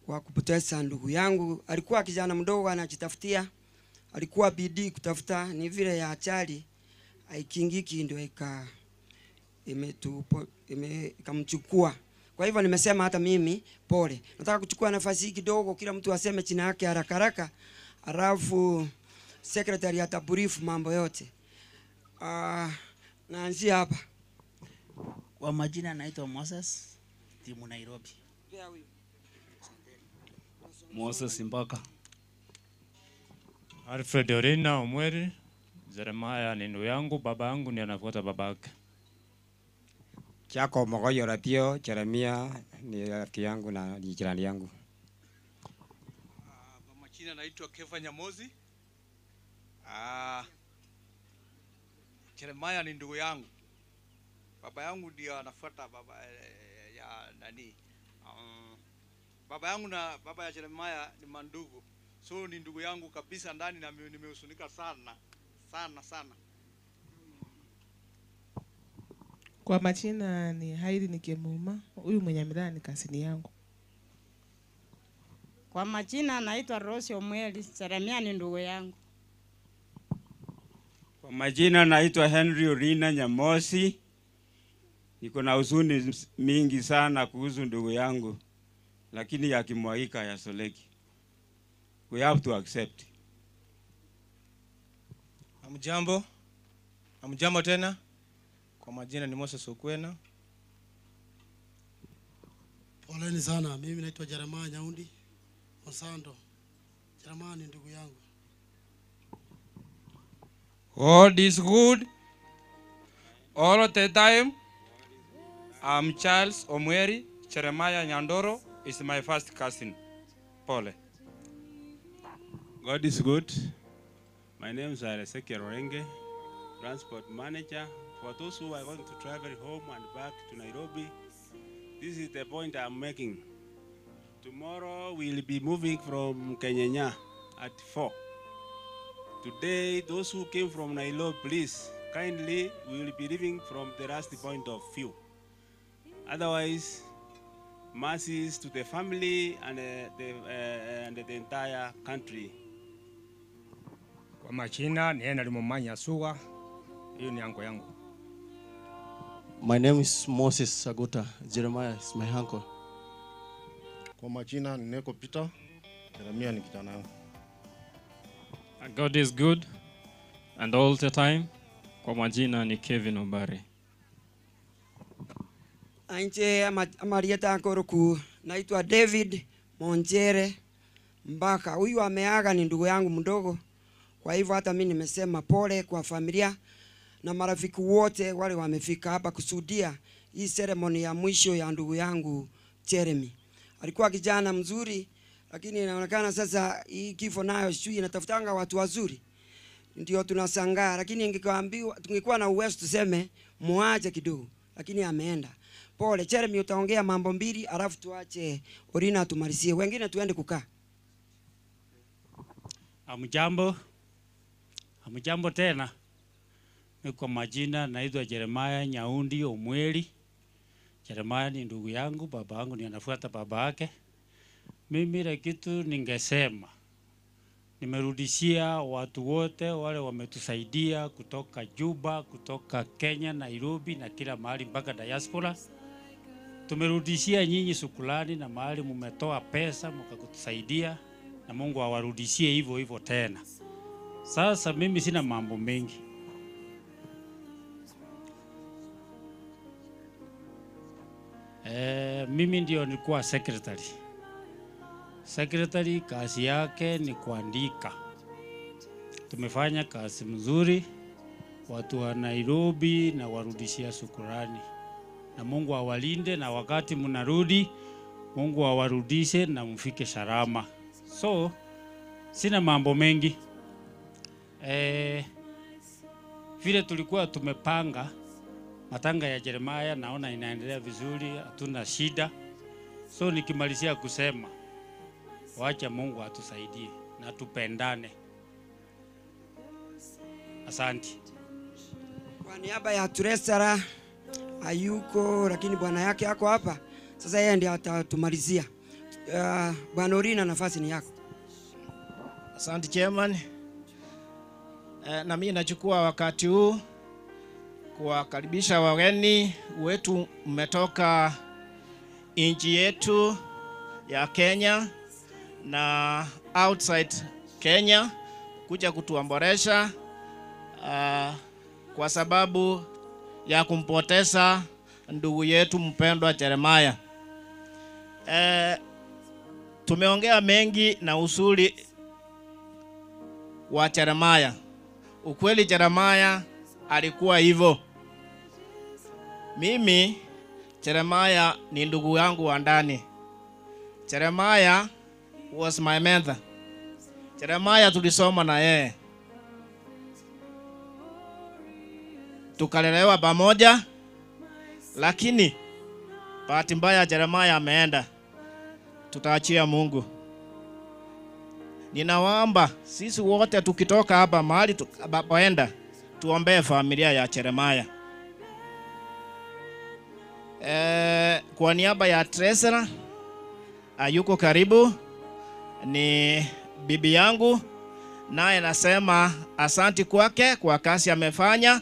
kwa kupoteza ndugu yangu. Alikuwa kijana mdogo anajitafutia, alikuwa bidii kutafuta, ni vile ya ajali haikingiki ndio ikamchukua. Kwa hivyo nimesema hata mimi pole. Nataka kuchukua nafasi kidogo, kila mtu aseme jina yake haraka haraka, alafu secretary atabrief mambo yote. Naanzia hapa. Kwa majina naitwa Moses, timu Nairobi. Moses Mbaka. Alfred Orina Omweri. Jeremiah ni ndugu yangu, baba yangu ndiye anafuata babake. Chako Mogoyo Ratio, Jeremiah ni rafiki yangu na ni jirani yangu. Kwa majina naitwa Kefa Nyamozi. Jeremiah ni ndugu yangu. Baba yangu ndio anafuata baba ya nani. Baba yangu na baba ya Jeremiah ni mandugu. So ni ndugu yangu kabisa ndani, na nimehusunika sana sana sana. Kwa majina ni Hairi Nikemuma, huyu mwenye amelala ni kasini yangu. Kwa majina naitwa Rose Omweli, Jeremiah ni ndugu yangu. Kwa majina naitwa Henry Orina Nyamosi. Niko na huzuni mingi sana kuhusu ndugu yangu, lakini yakimwaika yasoleki. We have to accept. Amjambo. Amjambo tena. Kwa majina ni Moses Okwena. Poleni sana, mimi naitwa Jeremiah Nyaundi Osando. Jeremiah ni ndugu yangu. God is good all the time. I'm Charles Omweri. Jeremiah Nyandoro is my first cousin. Pole. God is good. My name is Ezekiel Orenge, transport manager. For those who are going to travel home and back to Nairobi, this is the point I'm making. Tomorrow we'll be moving from Kenyenya at 4. Today, those who came from Nairobi, please, kindly, we will be leaving from the last point of view. Otherwise, mercies to the family and the entire country. Kwa majina ni Henry Momanya Suwa, hiyo ni anko yangu. My name is Moses Saguta. Jeremiah is my uncle. Kwa majina ni Neko Peter. Jeremiah ni kijana yangu. God is good and all the time. Kwa majina ni Kevin Obare. Ainche amarieta ankoroku. Naitwa David Monjere Mbaka. Huyu ameaga ni ndugu yangu mdogo. Kwa hivyo hata mimi nimesema pole kwa familia na marafiki wote wale wamefika hapa kusudia hii ceremony ya mwisho ya ndugu yangu Jeremy. Alikuwa kijana mzuri, lakini inaonekana sasa hii kifo nayo sijui inatafutanga watu wazuri. Ndio tunashangaa, lakini ingekuambiwa tungekuwa na uwezo tuseme muache kidogo, lakini ameenda. Pole Jeremy, utaongea mambo mbili alafu tuache Orina tumalizie. Wengine tuende kukaa. Amjambo. Amjambo tena. Kwa majina naitwa Jeremiah Nyaundi Omweli. Jeremiah ni ndugu yangu, baba yangu ni anafuata baba yake. Mimi ile kitu ningesema, nimerudishia watu wote wale wametusaidia kutoka Juba, kutoka Kenya, Nairobi na kila mahali mpaka diaspora. Tumerudishia nyinyi shukrani na mahali mmetoa pesa mkakutusaidia, na Mungu awarudishie hivyo hivyo tena. Sasa mimi sina mambo mengi. Mimi ndio nilikuwa secretary. Secretary kazi yake ni kuandika. Tumefanya kazi mzuri, watu wa Nairobi na warudishia shukrani. Na Mungu awalinde, na wakati mnarudi Mungu awarudishe na mfike salama. So sina mambo mengi. Vile tulikuwa tumepanga matanga ya Jeremiah naona inaendelea vizuri, hatuna shida. So nikimalizia kusema, wacha Mungu atusaidie na tupendane. Asante. Kwa niaba ya Tresara hayuko, lakini bwana yake yako hapa. Sasa yeye ndiye atatumalizia. Bwana Orina, nafasi ni yako. Asante chairman. Na mimi nachukua wakati huu kuwakaribisha wageni wetu mmetoka nchi yetu ya Kenya na outside Kenya kuja kutuombolesha kwa sababu ya kumpoteza ndugu yetu mpendwa Jeremiah. Tumeongea mengi na usuli wa Jeremiah. Ukweli Jeremiah alikuwa hivyo. Mimi Jeremiah ni ndugu yangu wa ndani. Jeremiah was my mentor. Jeremiah tulisoma na yeye, tukalelewa pamoja, lakini bahati mbaya Jeremiah ameenda. Tutaachia Mungu. Ninawaomba sisi wote tukitoka hapa mahali tukapoenda tuombee familia ya Jeremiah. Kwa niaba ya Tresera yuko karibu, ni bibi yangu, naye nasema asanti kwake kwa kazi amefanya,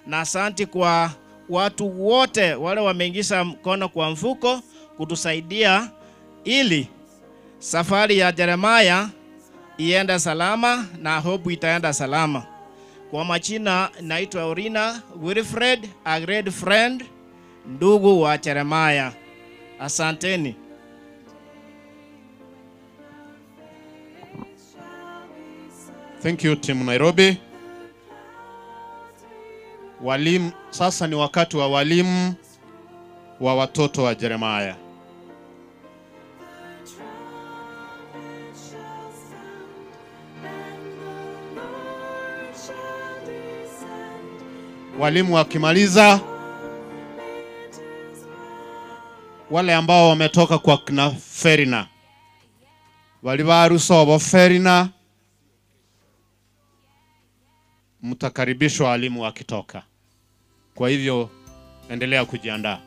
na asanti kwa watu wote wale wameingiza mkono kwa mfuko kutusaidia ili safari ya Jeremiah iende salama, na hope itaenda salama. Kwa majina naitwa Orina Wilfred, a great friend, ndugu wa Jeremiah. Asanteni. Thank you team Nairobi. Walimu, sasa ni wakati wa walimu wa watoto wa Jeremiah. Walimu wakimaliza, wale ambao wametoka kwa kina Ferina. Bali barusobo Ferina, mtakaribishwa walimu wakitoka. Kwa hivyo endelea kujiandaa.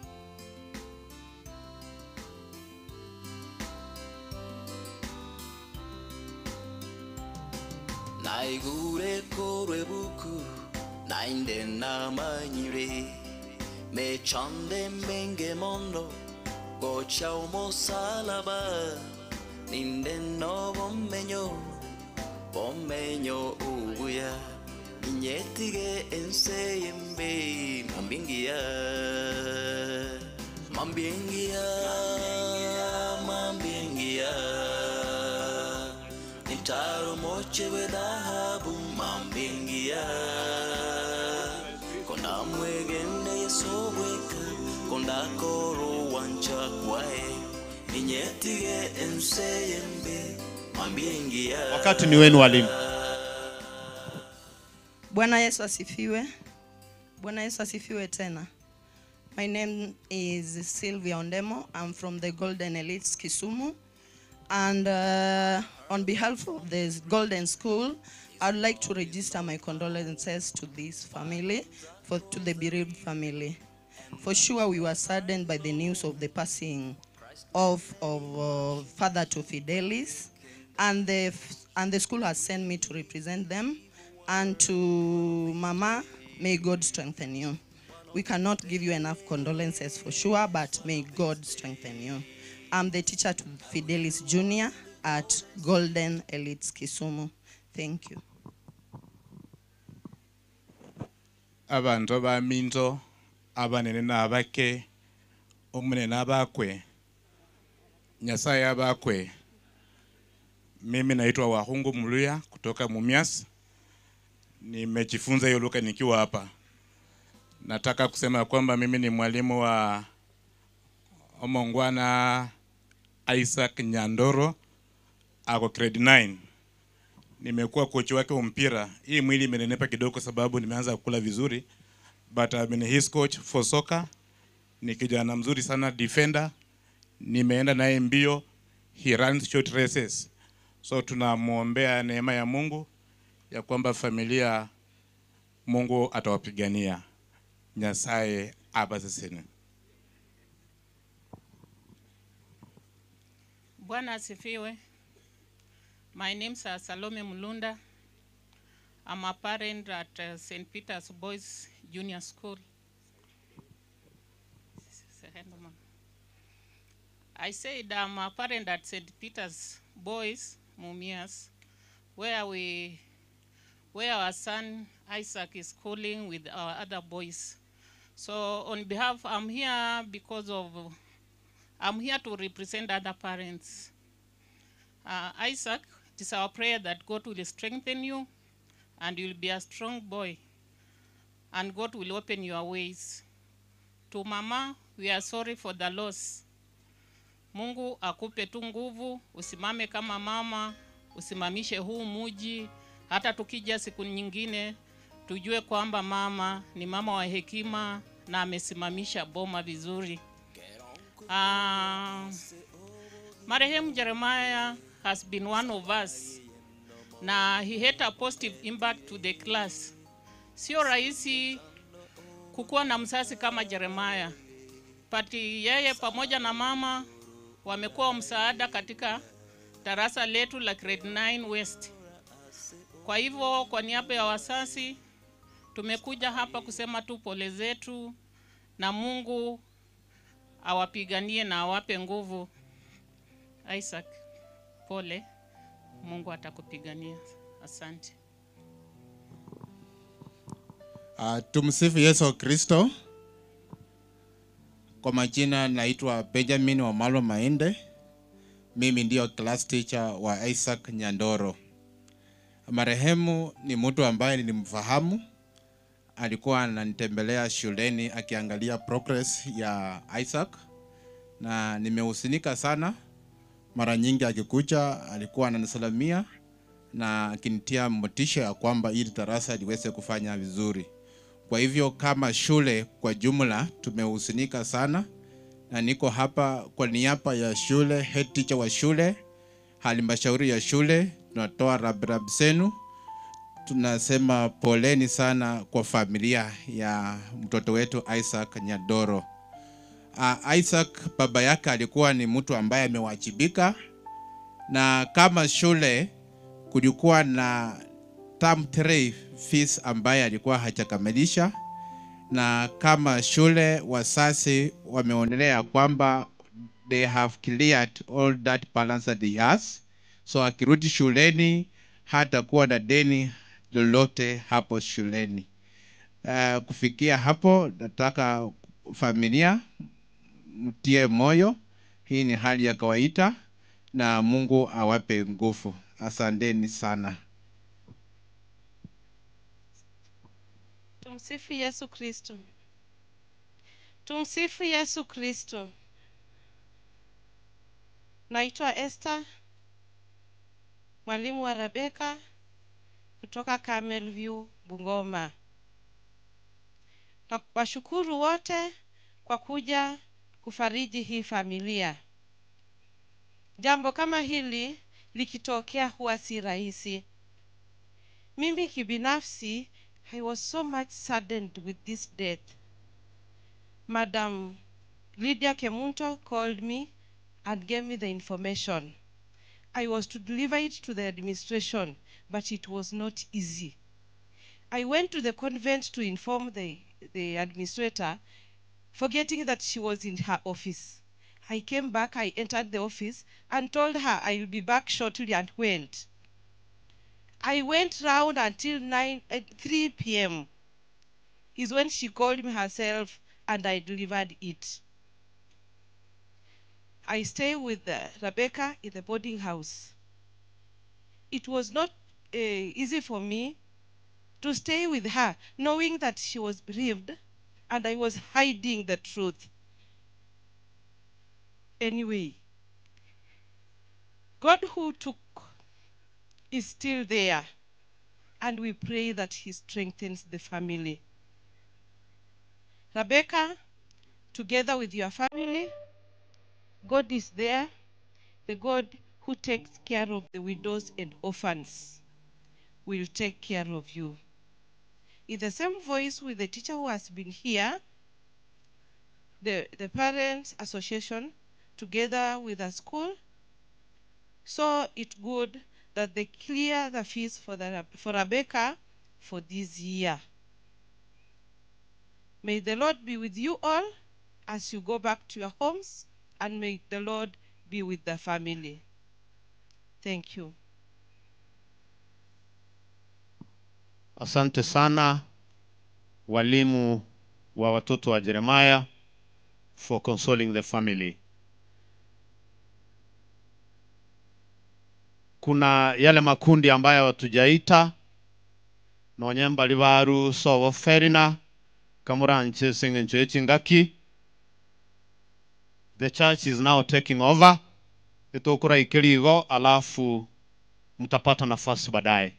Naigure korwe buku nainde namanyire mechande menge mondo gocha omosalaba ninde no bomenyo bomenyo ubuya inyetige ense yembe mambingia mambingia mambingia nitaro moche we dhahabu mambingia kona mwegene yesobweka konda koro wancha kwae inyetige ense yembe mambingia. Wakati ni wenu walimu. Bwana Yesu asifiwe. Bwana Yesu asifiwe tena. My name is Sylvia Ondemo. I'm from the Golden Elites Kisumu. And on behalf of the Golden School, I'd like to register my condolences to this family, to the bereaved family. For sure, we were saddened by the news of the passing of Father to Fidelis, and the school has sent me to represent them. And to Mama, may God strengthen you. We cannot give you enough condolences for sure, but may God strengthen you. I'm the teacher to Fidelis Jr. at Golden Elites Kisumu. Thank you. Abantu ba minto abanene n'abake omunene abakwe Nyasaye abakwe. Mimi naitwa Wahungu Muluya kutoka Mumias. Nimejifunza hiyo lugha nikiwa hapa. Nataka kusema kwamba mimi ni mwalimu wa Omongwana Isaac Nyandoro, ako grade 9. Nimekuwa coach wake wa mpira. Hii mwili imenenepa kidogo sababu nimeanza kula vizuri, but I've been his coach for soccer. Ni kijana mzuri sana, defender. Nimeenda naye mbio, he runs short races. So tunamuombea neema ya Mungu ya kwamba familia Mungu atawapigania. Nyasaye abasesene. Bwana asifiwe. My name is Salome Mulunda. I'm a parent at St. Peter's Boys Junior School. I said I'm a parent at St. Peter's Boys, Mumias, where our son Isaac is schooling with our other boys. So on behalf, I'm here because of, I'm here to represent other parents. Isaac, it is our prayer that God will strengthen you and you'll be a strong boy and God will open your ways. To Mama, we are sorry for the loss. Mungu akupe tu nguvu, usimame kama mama, usimamishe huu muji. Hata tukija siku nyingine, tujue kwamba mama ni mama wa hekima na amesimamisha boma vizuri. Marehemu Jeremiah has been one of us. Na he had a positive impact to the class. Sio rahisi kukuwa na msasi kama Jeremiah. But yeye pamoja na mama wamekuwa msaada katika darasa letu la grade 9 West. Kwa hivyo kwa niaba ya wasasi tumekuja hapa kusema tu pole zetu na Mungu awapiganie na awape nguvu. Isaac, pole, Mungu atakupigania. Asante. Tumsifu Yesu Kristo. Kwa majina naitwa Benjamin Wamalo Maende. Mimi ndio class teacher wa Isaac Nyandoro. Marehemu ni mtu ambaye nilimfahamu. Alikuwa ananitembelea shuleni akiangalia progress ya Isaac na nimehusinika sana. Mara nyingi akikuja alikuwa ananisalamia na akinitia motisha ya kwamba ili darasa liweze kufanya vizuri. Kwa hivyo kama shule kwa jumla tumehusinika sana, na niko hapa kwa niaba ya shule, head teacher wa shule, halmashauri ya shule tunatoa rabrab zenu. Tunasema poleni sana kwa familia ya mtoto wetu Isaac Nyandoro. Isaac baba yake alikuwa ni mtu ambaye amewajibika, na kama shule kulikuwa na term 3 fees ambaye alikuwa hajakamilisha, na kama shule wasasi wameonelea kwamba they have cleared all that balance that he has, so akirudi shuleni hatakuwa na deni lolote hapo shuleni. Kufikia hapo nataka familia mtie moyo, hii ni hali ya kawaida na Mungu awape nguvu. Asanteni sana. Tumsifu Yesu Kristo. Tumsifu Yesu Kristo. Naitwa Esther, mwalimu wa Rebecca kutoka Camel View, Bungoma. Na washukuru wote kwa kuja kufariji hii familia. Jambo kama hili likitokea huwa si rahisi. Mimi kibinafsi, I was so much saddened with this death. Madam Lydia Kemunto called me and gave me the information. I was to deliver it to the administration, but it was not easy. I went to the convent to inform the administrator, forgetting that she was in her office. I came back, I entered the office and told her I will be back shortly and went. I went round until 3 p.m. is when she called me herself and I delivered it. I stay with Rebecca in the boarding house. It was not easy for me to stay with her, knowing that she was bereaved and I was hiding the truth. Anyway, God who took is still there, and we pray that he strengthens the family. Rebecca, together with your family, God is there, the God who takes care of the widows and orphans will take care of you. In the same voice with the teacher who has been here, the Parents Association, together with the school, saw it good that they clear the fees for Rebecca for this year. May the Lord be with you all as you go back to your homes, and may the Lord be with the family. Thank you. Asante sana walimu wa watoto wa Jeremiah for consoling the family. Kuna yale makundi ambayo hatujaita nonyemba libaru sowo ferina kamuranche singencho chingaki. The church is now taking over. Itokura ikiligo alafu mtapata nafasi baadaye.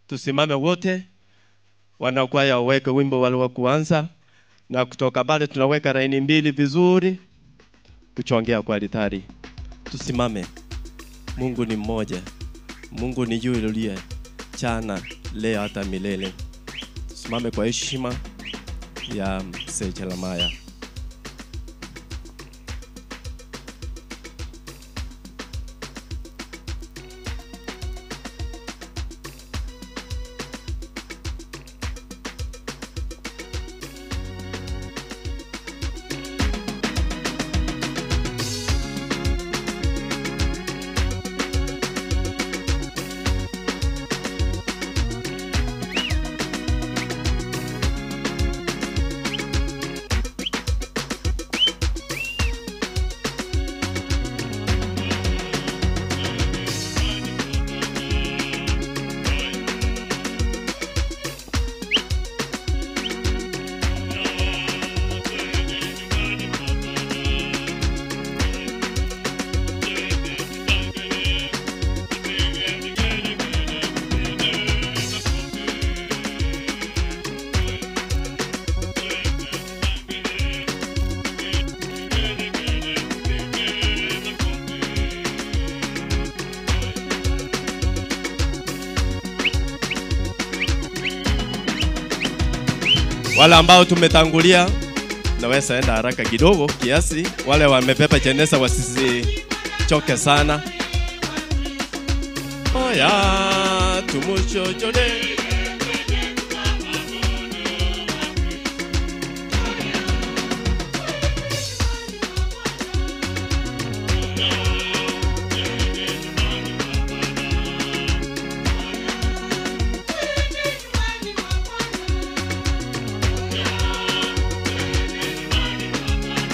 Tusimame wote, wanakwaya waweke wimbo wale wa kuanza, na kutoka pale tunaweka laini mbili vizuri kuchongea kwa altari. Tusimame. Mungu ni mmoja. Mungu ni yule yule jana, leo hata milele. Tusimame kwa heshima ya Mzee Jeremiah. Wale ambao tumetangulia naweza enda haraka kidogo kiasi, wale wamebeba jeneza wasisichoke sana. Oya tumuchochole.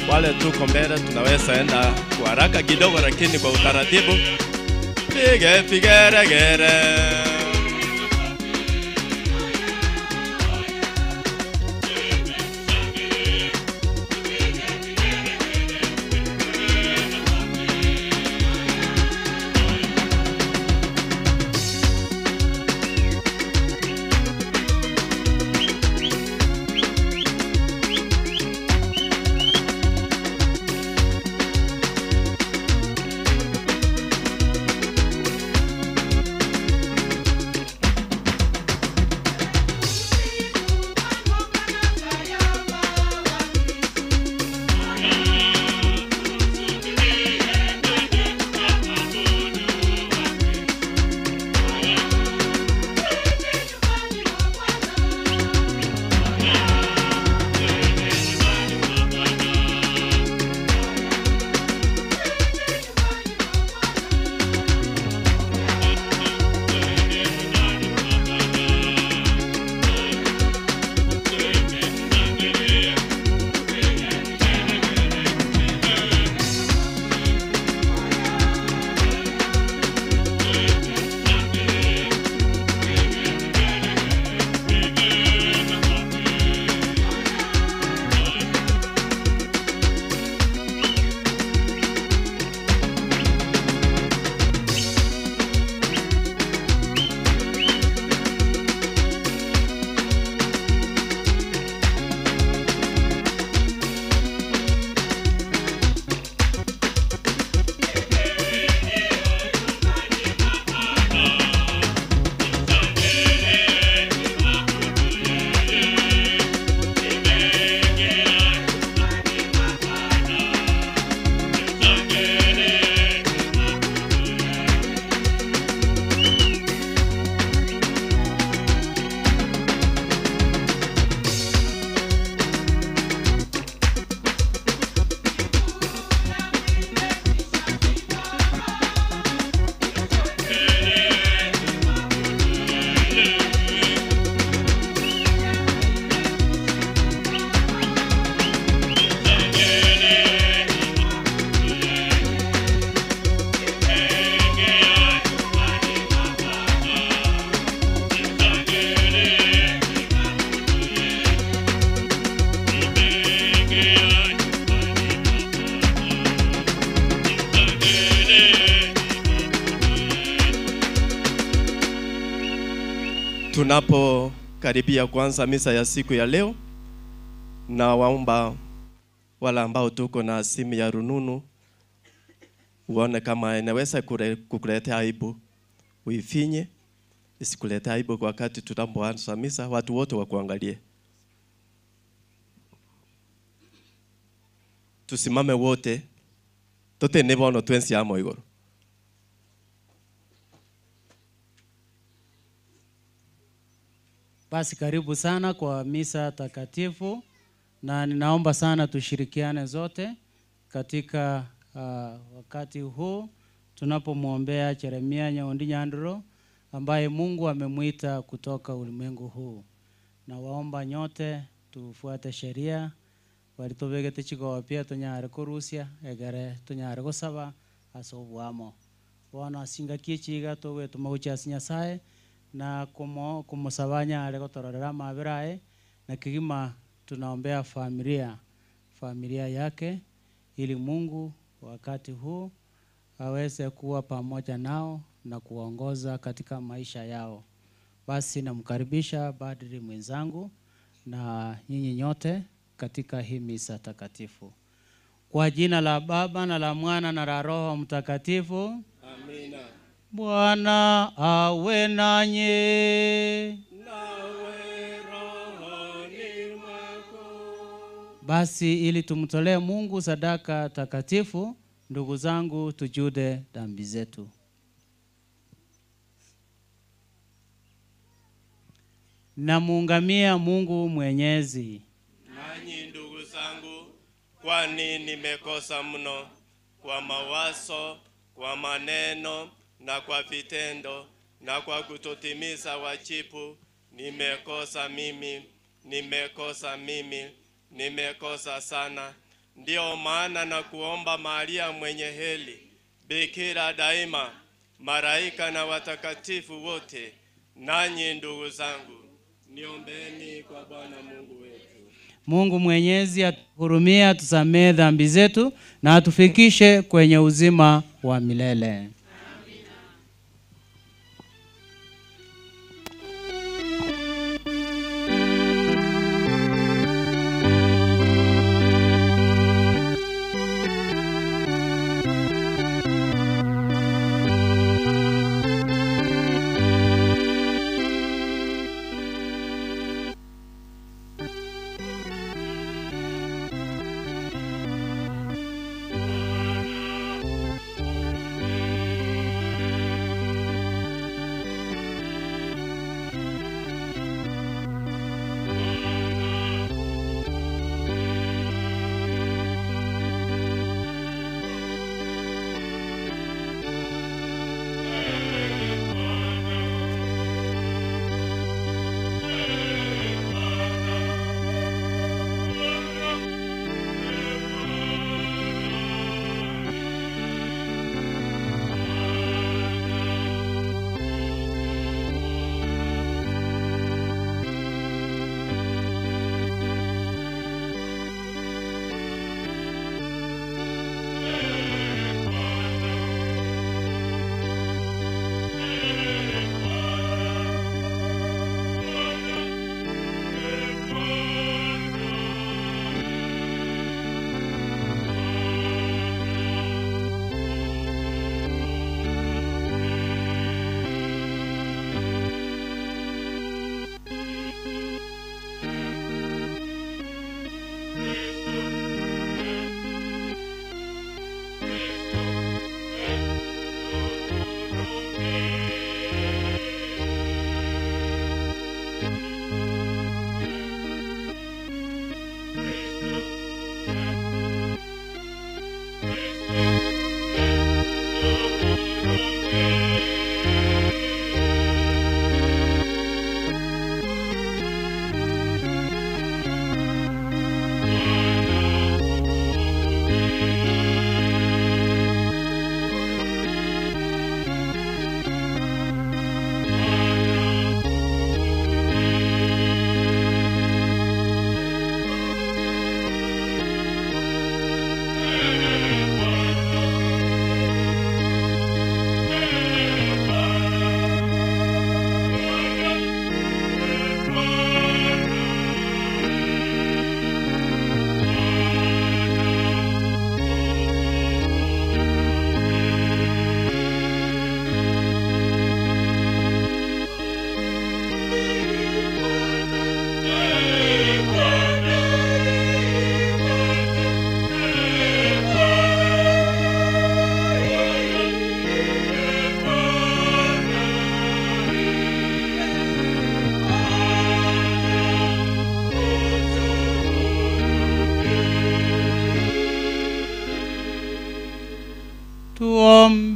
Wale tuko mbele tunaweza enda kwa haraka kidogo, lakini kwa utaratibu. Pige vigeregere. Tunapokaribia kuanza misa ya siku ya leo, na waomba wala ambao tuko na simu ya rununu uone kama inaweza kukuletea aibu, uifinye isikuletea aibu kwa wakati tunapoanza misa, watu wote wakuangalie. Tusimame wote, tote nebono twensi amo igoro. Basi karibu sana kwa misa takatifu, na ninaomba sana tushirikiane zote katika wakati huu tunapomwombea Jeremia Nyaundi Nyandoro ambaye Mungu amemuita kutoka ulimwengu huu. Na waomba nyote tufuate sheria walitobegete chiko pia tunyare kurusia egere tunyare gosaba asobwamo. Bwana asingakie chiga towe tumaucha Nyasaye na kumusabanya alikotororera mabirae na kigima. Tunaombea familia yake ili Mungu wakati huu aweze kuwa pamoja nao na kuongoza katika maisha yao. Basi namkaribisha badri mwenzangu na nyinyi nyote katika hii misa takatifu. Kwa jina la Baba na la Mwana na la Roho Mtakatifu. Amina. Bwana awe nanyi. Nawe rohoni mwako. Basi ili tumtolee Mungu sadaka takatifu, ndugu zangu, tujude dhambi zetu. Namuungamia Mungu Mwenyezi. Nanyi ndugu zangu, kwani nimekosa mno kwa mawazo, kwa maneno na kwa vitendo na kwa kutotimiza wajibu. Nimekosa mimi, nimekosa mimi, nimekosa sana. Ndio maana na kuomba Maria mwenye heri, bikira daima, Malaika na watakatifu wote, nanyi ndugu zangu, niombeeni kwa Bwana Mungu wetu. Mungu Mwenyezi atuhurumie, atusamee dhambi zetu na atufikishe kwenye uzima wa milele.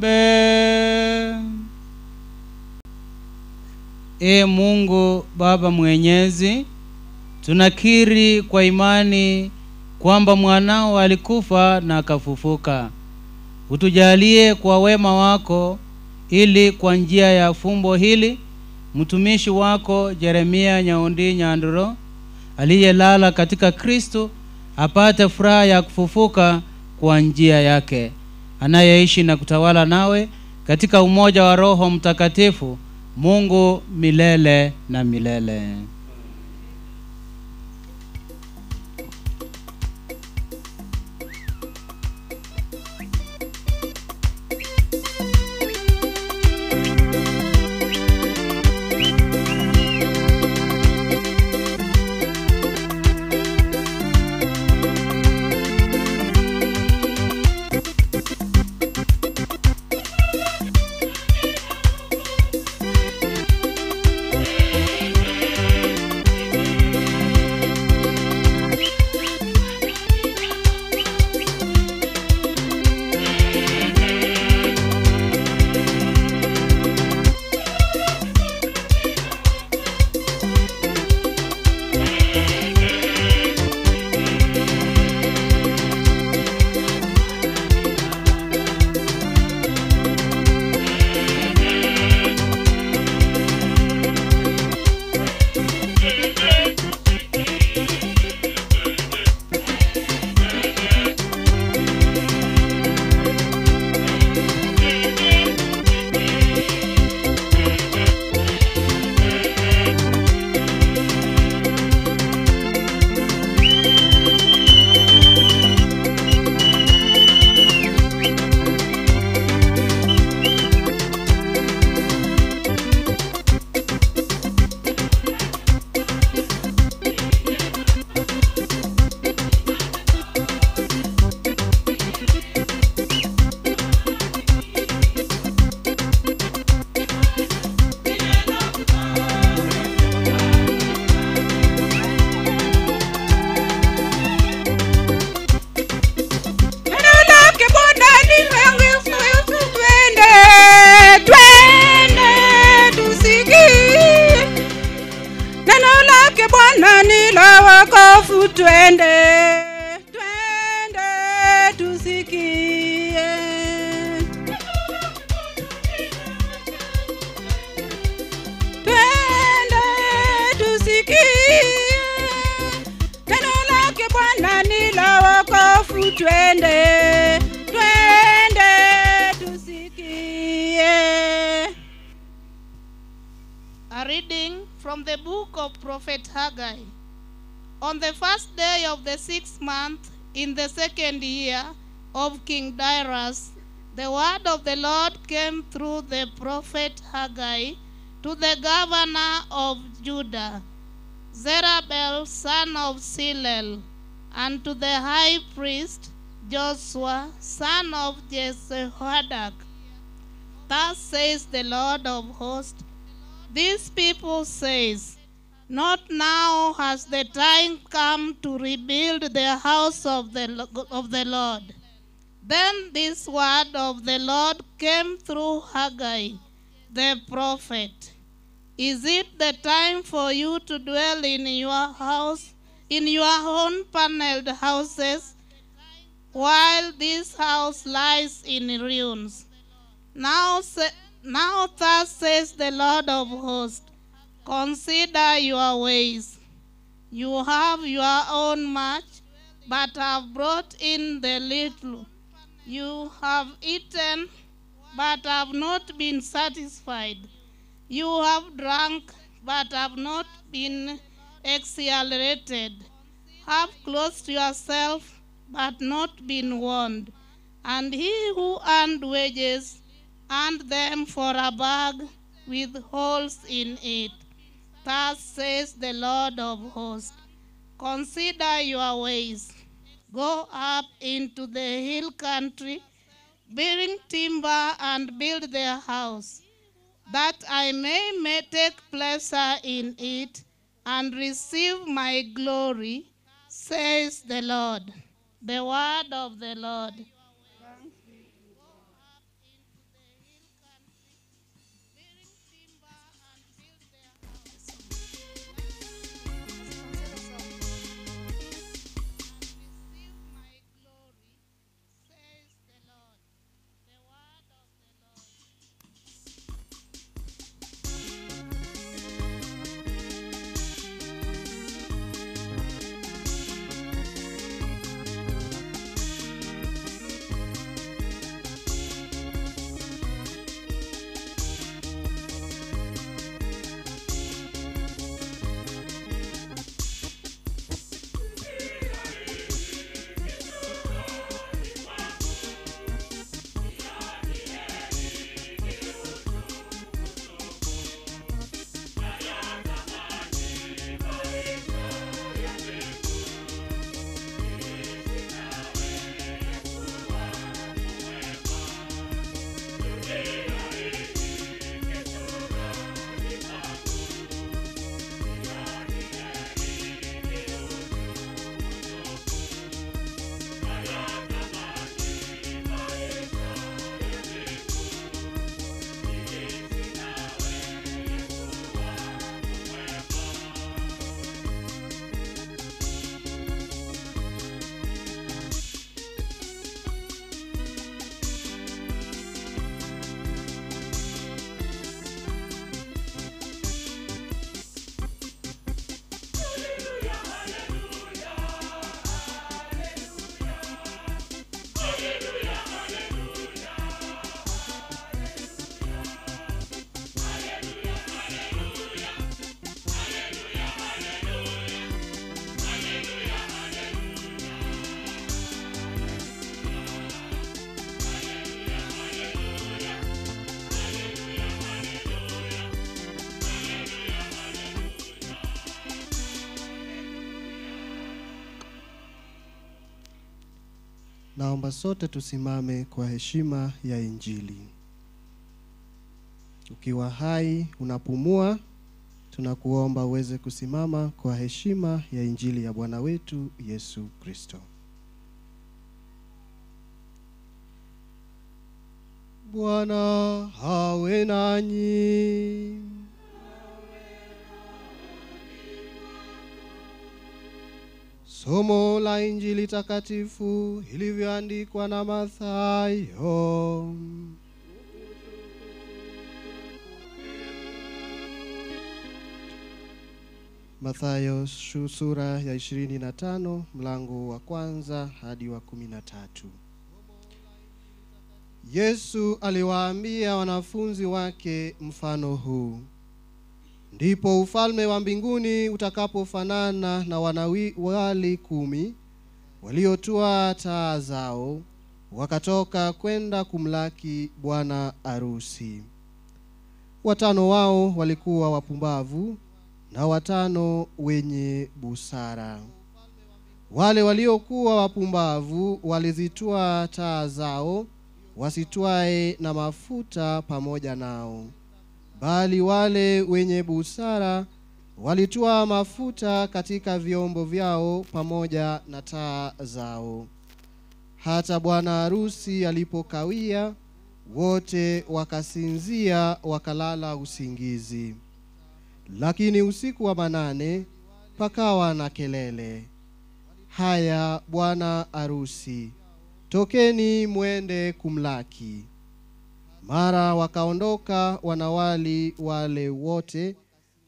Tuombe. Ee Mungu Baba Mwenyezi, tunakiri kwa imani kwamba mwanao alikufa na akafufuka. Utujalie kwa wema wako, ili kwa njia ya fumbo hili mtumishi wako Jeremia Nyaundi Nyandoro aliyelala katika Kristo apate furaha ya kufufuka kwa njia yake, anayeishi na kutawala nawe katika umoja wa Roho Mtakatifu, Mungu milele na milele. Thank you. wokovu, twende, twende tusikie. Twende tusikie neno lake Bwana ni la wokovu, twende, twende tusikie. A reading from the book of Prophet Haggai. On the first day of the 6th month, in the 2nd year of King Darius, the word of the Lord came through the prophet Haggai to the governor of Judah, Zerubbabel, son of Shealtiel, and to the high priest Joshua, son of Jehozadak. Thus says the Lord of hosts, this people says, not now has the time come to rebuild the house of the Lord. Then this word of the Lord came through Haggai, the prophet. Is it the time for you to dwell in your house, in your own paneled houses, while this house lies in ruins? Now thus says the Lord of hosts, consider your ways. You have your own much, but have brought in the little. You have eaten, but have not been satisfied. You have drunk, but have not been exhilarated. Have clothed yourself, but not been warned. And he who earned wages earned them for a bag with holes in it. Thus says the Lord of hosts, consider your ways. Go up into the hill country, bring timber and build their house, that I may take pleasure in it and receive my glory, says the Lord. The word of the Lord. Naomba sote tusimame kwa heshima ya Injili. Ukiwa hai unapumua, tunakuomba uweze kusimama kwa heshima ya Injili ya Bwana wetu Yesu Kristo. Bwana awe nanyi. Somo la Injili takatifu ilivyoandikwa na Mathayo. Mathayo sura ya 25 mlango wa kwanza hadi wa 13. Yesu aliwaambia wanafunzi wake mfano huu: ndipo ufalme wa mbinguni utakapofanana na wanawali 10 waliotua taa zao wakatoka kwenda kumlaki bwana arusi. 5 wao walikuwa wapumbavu na 5 wenye busara. Wale waliokuwa wapumbavu walizitua taa zao wasitwae na mafuta pamoja nao, bali wale wenye busara walitwaa mafuta katika vyombo vyao pamoja na taa zao. Hata bwana harusi alipokawia, wote wakasinzia wakalala usingizi. Lakini usiku wa manane pakawa na kelele, haya bwana harusi, tokeni mwende kumlaki. Mara wakaondoka wanawali wale wote,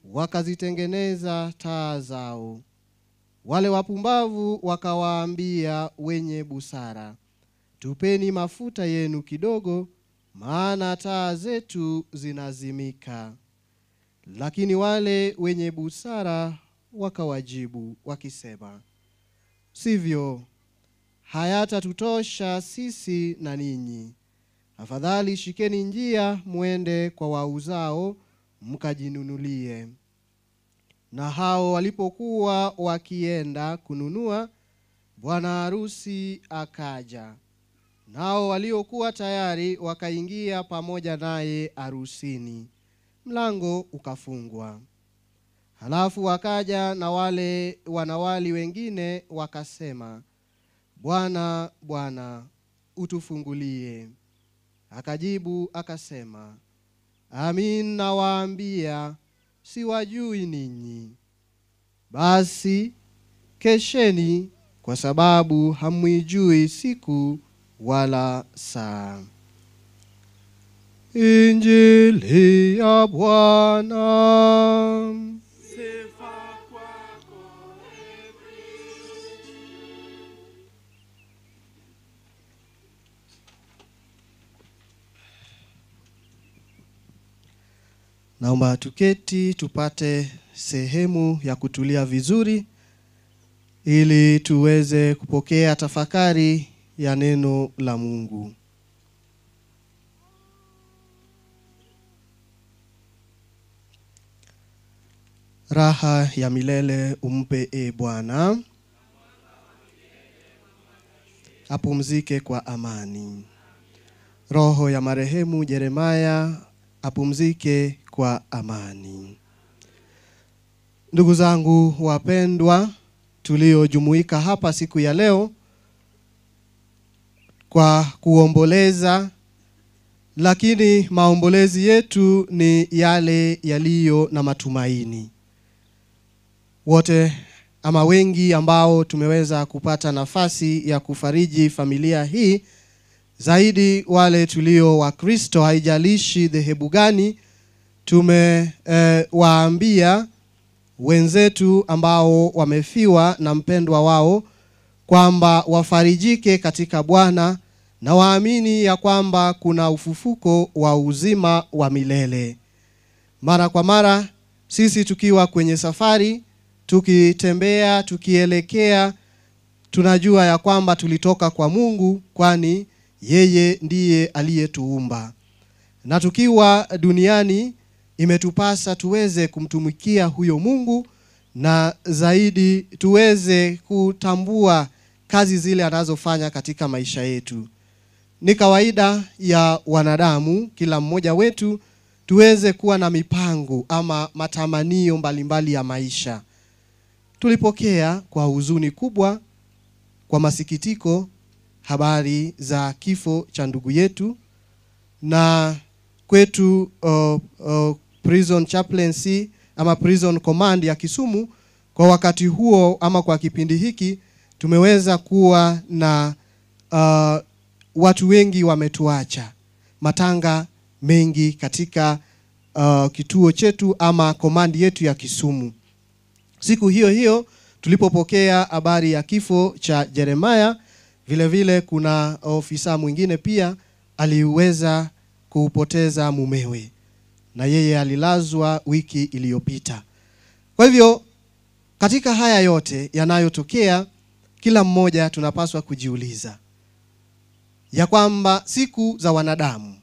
wakazitengeneza taa zao. Wale wapumbavu wakawaambia wenye busara, tupeni mafuta yenu kidogo, maana taa zetu zinazimika. Lakini wale wenye busara wakawajibu wakisema, sivyo, hayatatutosha sisi na ninyi. Afadhali shikeni njia muende kwa wauzao mkajinunulie. Na hao walipokuwa wakienda kununua, bwana harusi akaja. Nao waliokuwa tayari wakaingia pamoja naye harusini. Mlango ukafungwa. Halafu wakaja na wale wanawali wengine wakasema, Bwana, Bwana, utufungulie. Akajibu akasema, amin nawaambia, siwajui ninyi. Basi kesheni, kwa sababu hamuijui siku wala saa. Injili ya Bwana. Sifa kwako e Kristo. Naomba tuketi tupate sehemu ya kutulia vizuri ili tuweze kupokea tafakari ya neno la Mungu. Raha ya milele umpe e Bwana, apumzike kwa amani. Roho ya marehemu Jeremiah apumzike kwa amani. Ndugu zangu wapendwa, tuliojumuika hapa siku ya leo kwa kuomboleza, lakini maombolezi yetu ni yale yaliyo na matumaini. Wote ama wengi ambao tumeweza kupata nafasi ya kufariji familia hii, zaidi wale tulio wa Kristo, haijalishi dhehebu gani, tumewaambia wenzetu ambao wamefiwa na mpendwa wao kwamba wafarijike katika Bwana na waamini ya kwamba kuna ufufuko wa uzima wa milele. Mara kwa mara sisi tukiwa kwenye safari, tukitembea, tukielekea, tunajua ya kwamba tulitoka kwa Mungu, kwani yeye ndiye aliyetuumba. Na tukiwa duniani imetupasa tuweze kumtumikia huyo Mungu, na zaidi tuweze kutambua kazi zile anazofanya katika maisha yetu. Ni kawaida ya wanadamu, kila mmoja wetu tuweze kuwa na mipango ama matamanio mbalimbali ya maisha. Tulipokea kwa huzuni kubwa, kwa masikitiko, habari za kifo cha ndugu yetu, na kwetu prison chaplaincy ama prison command ya Kisumu kwa wakati huo ama kwa kipindi hiki tumeweza kuwa na watu wengi wametuacha, matanga mengi katika kituo chetu ama komandi yetu ya Kisumu. Siku hiyo hiyo tulipopokea habari ya kifo cha Jeremiah, vile vile kuna ofisa mwingine pia aliweza kupoteza mumewe, na yeye alilazwa wiki iliyopita. Kwa hivyo katika haya yote yanayotokea, kila mmoja tunapaswa kujiuliza ya kwamba siku za wanadamu,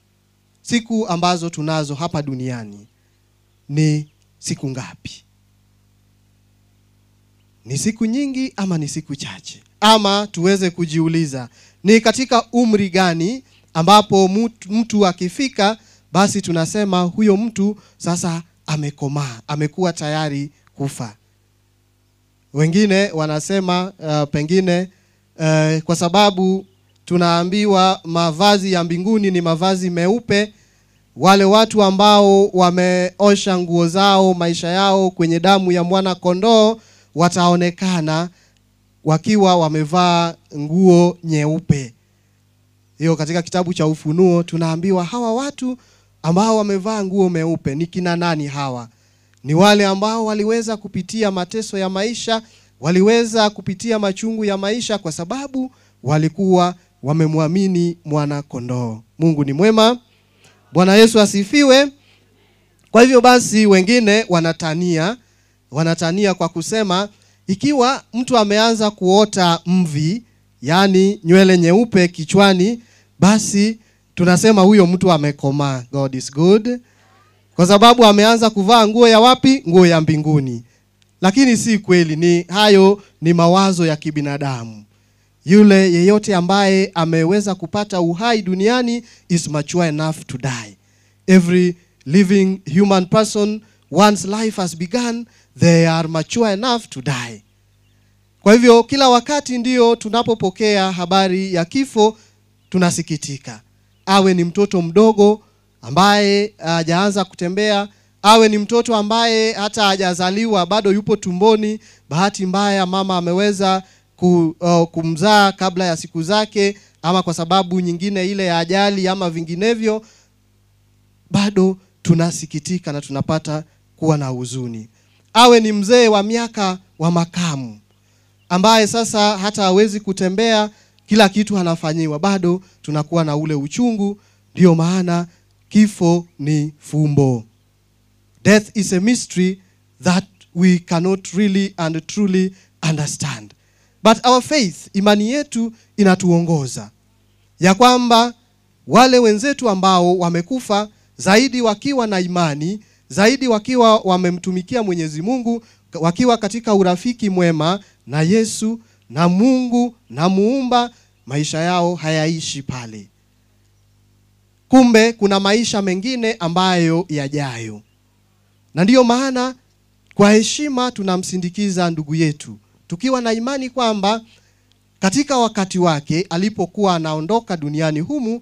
siku ambazo tunazo hapa duniani ni siku ngapi? Ni siku nyingi ama ni siku chache? Ama tuweze kujiuliza ni katika umri gani ambapo mtu akifika basi tunasema huyo mtu sasa amekomaa, amekuwa tayari kufa. Wengine wanasema pengine kwa sababu tunaambiwa mavazi ya mbinguni ni mavazi meupe, wale watu ambao wameosha nguo zao, maisha yao kwenye damu ya mwana kondoo, wataonekana wakiwa wamevaa nguo nyeupe. Hiyo katika kitabu cha Ufunuo tunaambiwa hawa watu ambao wamevaa nguo meupe ni kina nani hawa? Ni wale ambao waliweza kupitia mateso ya maisha, waliweza kupitia machungu ya maisha kwa sababu walikuwa wamemwamini mwana kondoo. Mungu ni mwema. Bwana Yesu asifiwe. Kwa hivyo basi wengine wanatania kwa kusema ikiwa mtu ameanza kuota mvi, yani nywele nyeupe kichwani, basi tunasema huyo mtu amekomaa. God is good. Kwa sababu ameanza kuvaa nguo ya wapi? Nguo ya mbinguni. Lakini si kweli, ni hayo ni mawazo ya kibinadamu. Yule yeyote ambaye ameweza kupata uhai duniani is mature enough to die. Every living human person, once life has begun, they are mature enough to die. Kwa hivyo kila wakati ndio tunapopokea habari ya kifo tunasikitika. Awe ni mtoto mdogo ambaye hajaanza kutembea, awe ni mtoto ambaye hata hajazaliwa bado yupo tumboni, bahati mbaya mama ameweza kumzaa kabla ya siku zake, ama kwa sababu nyingine ile ya ajali ama vinginevyo, bado tunasikitika na tunapata kuwa na huzuni. Awe ni mzee wa miaka wa makamu ambaye sasa hata hawezi kutembea, kila kitu anafanyiwa, bado tunakuwa na ule uchungu. Ndio maana kifo ni fumbo. Death is a mystery that we cannot really and truly understand. But our faith, imani yetu inatuongoza ya kwamba wale wenzetu ambao wamekufa, zaidi wakiwa na imani, zaidi wakiwa wamemtumikia Mwenyezi Mungu, wakiwa katika urafiki mwema na Yesu na Mungu na Muumba, maisha yao hayaishi pale. Kumbe kuna maisha mengine ambayo yajayo. Na ndiyo maana kwa heshima tunamsindikiza ndugu yetu, tukiwa na imani kwamba katika wakati wake alipokuwa anaondoka duniani humu,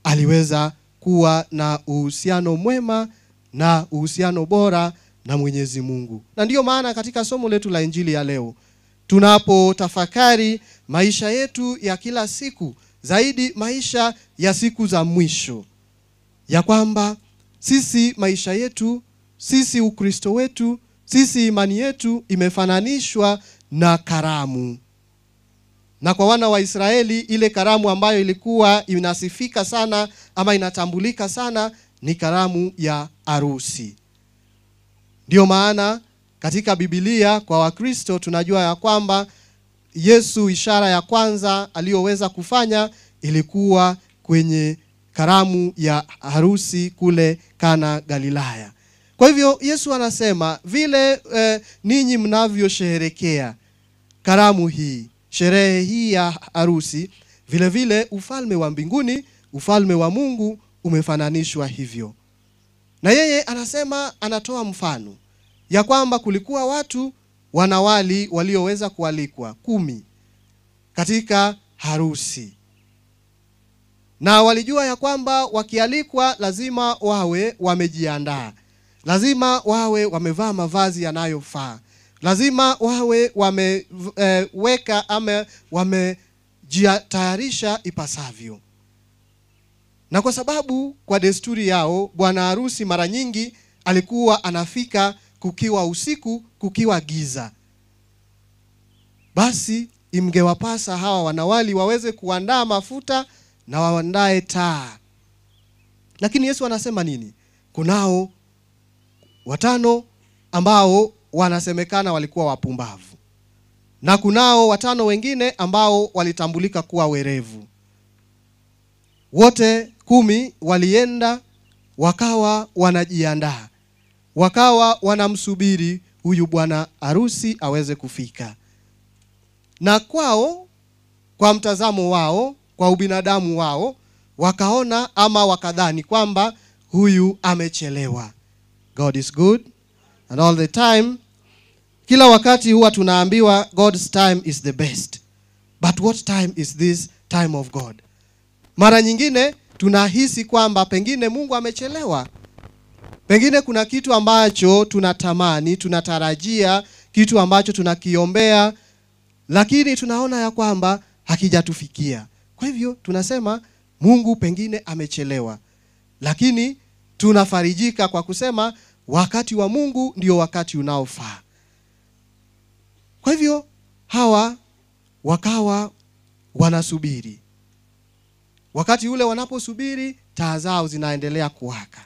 aliweza kuwa na uhusiano mwema na uhusiano bora na Mwenyezi Mungu. Na ndiyo maana katika somo letu la Injili ya leo, tunapotafakari maisha yetu ya kila siku, zaidi maisha ya siku za mwisho, ya kwamba sisi maisha yetu, sisi Ukristo wetu, sisi imani yetu imefananishwa na karamu. Na kwa wana wa Israeli, ile karamu ambayo ilikuwa inasifika sana ama inatambulika sana ni karamu ya arusi. Ndio maana katika Biblia kwa Wakristo tunajua ya kwamba Yesu ishara ya kwanza aliyoweza kufanya ilikuwa kwenye karamu ya harusi kule Kana Galilaya. Kwa hivyo Yesu anasema vile ninyi mnavyosherehekea karamu hii, sherehe hii ya harusi, vile vile ufalme wa mbinguni, ufalme wa Mungu umefananishwa hivyo. Na yeye anasema, anatoa mfano ya kwamba kulikuwa watu wanawali walioweza kualikwa 10 katika harusi. Na walijua ya kwamba wakialikwa lazima wawe wamejiandaa, lazima wawe wamevaa mavazi yanayofaa, Lazima wawe wameweka ama wamejitayarisha ipasavyo. Na kwa sababu kwa desturi yao bwana harusi mara nyingi alikuwa anafika kukiwa usiku, kukiwa giza, basi imgewapasa hawa wanawali waweze kuandaa mafuta na waandae taa. Lakini Yesu anasema nini? Kunao watano ambao wanasemekana walikuwa wapumbavu, na kunao watano wengine ambao walitambulika kuwa werevu. Wote 10 walienda wakawa wanajiandaa, wakawa wanamsubiri huyu bwana harusi aweze kufika. Na kwao, kwa mtazamo wao, kwa ubinadamu wao, wakaona ama wakadhani kwamba huyu amechelewa. God is good and all the time. Kila wakati huwa tunaambiwa God's time is the best. But what time is this time of God? Mara nyingine tunahisi kwamba pengine Mungu amechelewa. Pengine kuna kitu ambacho tunatamani, tunatarajia, kitu ambacho tunakiombea, lakini tunaona ya kwamba hakijatufikia. Kwa hivyo tunasema Mungu pengine amechelewa. Lakini tunafarijika kwa kusema wakati wa Mungu ndio wakati unaofaa. Kwa hivyo hawa wakawa wanasubiri. Wakati ule wanaposubiri, taa zao zinaendelea kuwaka.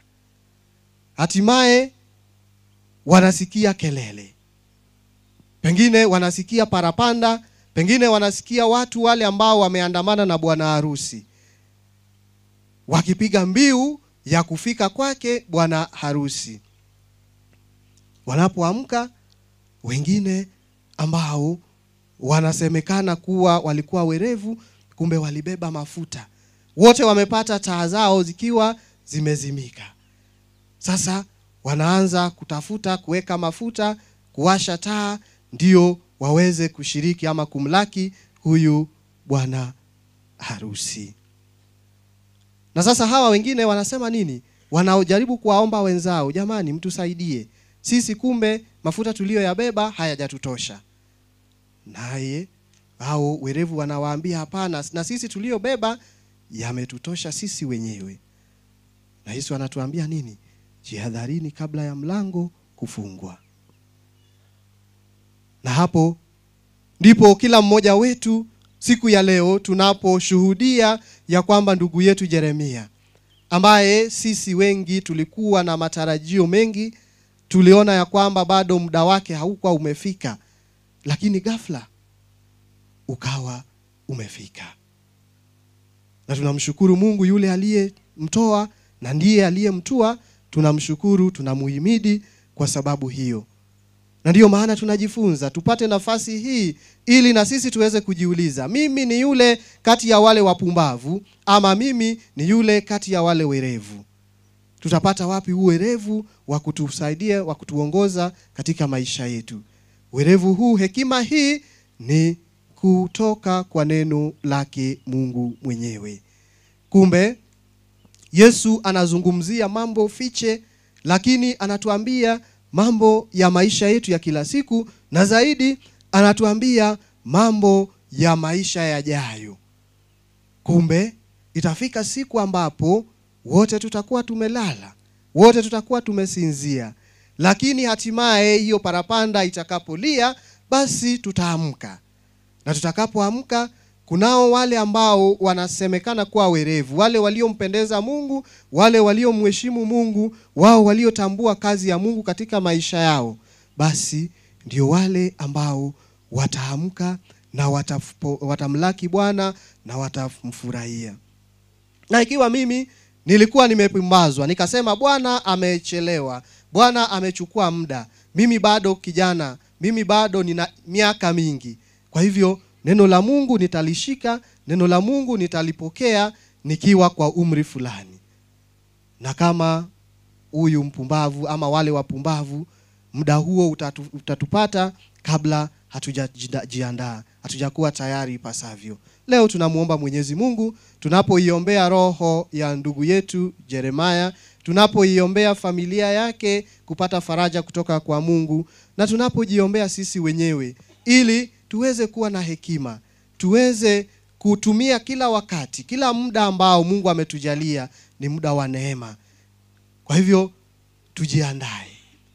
Hatimaye wanasikia kelele. Pengine wanasikia parapanda, pengine wanasikia watu wale ambao wameandamana na bwana harusi wakipiga mbiu ya kufika kwake bwana harusi. Wanapoamka, wengine ambao wanasemekana kuwa walikuwa werevu, kumbe walibeba mafuta. Wote wamepata taa zao zikiwa zimezimika. Sasa wanaanza kutafuta kuweka mafuta, kuwasha taa, ndio waweze kushiriki ama kumlaki huyu bwana harusi. Na sasa hawa wengine wanasema nini? Wanaojaribu kuwaomba wenzao, jamani mtusaidie, sisi kumbe mafuta tuliyoyabeba hayajatutosha. Naye hao werevu wanawaambia hapana, na sisi tuliyobeba yametutosha sisi wenyewe. Na Yesu anatuambia nini? Jihadharini kabla ya mlango kufungwa. Na hapo ndipo kila mmoja wetu siku ya leo tunaposhuhudia ya kwamba ndugu yetu Jeremia, ambaye sisi wengi tulikuwa na matarajio mengi, tuliona ya kwamba bado muda wake haukuwa umefika, lakini ghafla ukawa umefika. Na tunamshukuru Mungu yule aliyemtoa na ndiye aliyemtua. Tunamshukuru, tunamuhimidi kwa sababu hiyo. Na ndiyo maana tunajifunza, tupate nafasi hii ili na sisi tuweze kujiuliza, mimi ni yule kati ya wale wapumbavu ama mimi ni yule kati ya wale werevu? Tutapata wapi uwerevu wa kutusaidia, wa kutuongoza katika maisha yetu? Werevu huu, hekima hii ni kutoka kwa neno lake Mungu mwenyewe. Kumbe Yesu anazungumzia mambo fiche, lakini anatuambia mambo ya maisha yetu ya kila siku, na zaidi anatuambia mambo ya maisha yajayo. Kumbe itafika siku ambapo wote tutakuwa tumelala, wote tutakuwa tumesinzia, lakini hatimaye hiyo parapanda itakapolia, basi tutaamka. Na tutakapoamka, kunao wale ambao wanasemekana kuwa werevu, wale waliompendeza Mungu, wale waliomheshimu Mungu, wao waliotambua kazi ya Mungu katika maisha yao, basi ndio wale ambao wataamka na watamlaki Bwana na watamfurahia. Na ikiwa mimi nilikuwa nimepumbazwa, nikasema Bwana amechelewa, Bwana amechukua muda, mimi bado kijana, mimi bado nina miaka mingi, kwa hivyo neno la Mungu nitalishika, neno la Mungu nitalipokea nikiwa kwa umri fulani. Na kama huyu mpumbavu ama wale wapumbavu, muda huo utatupata kabla hatujajiandaa, hatujakuwa tayari ipasavyo. Leo tunamuomba Mwenyezi Mungu, tunapoiombea roho ya ndugu yetu Jeremaya, tunapoiombea familia yake kupata faraja kutoka kwa Mungu, na tunapojiombea sisi wenyewe, ili tuweze kuwa na hekima, tuweze kutumia kila wakati, kila muda ambao Mungu ametujalia ni muda wa neema. Kwa hivyo tujiandae.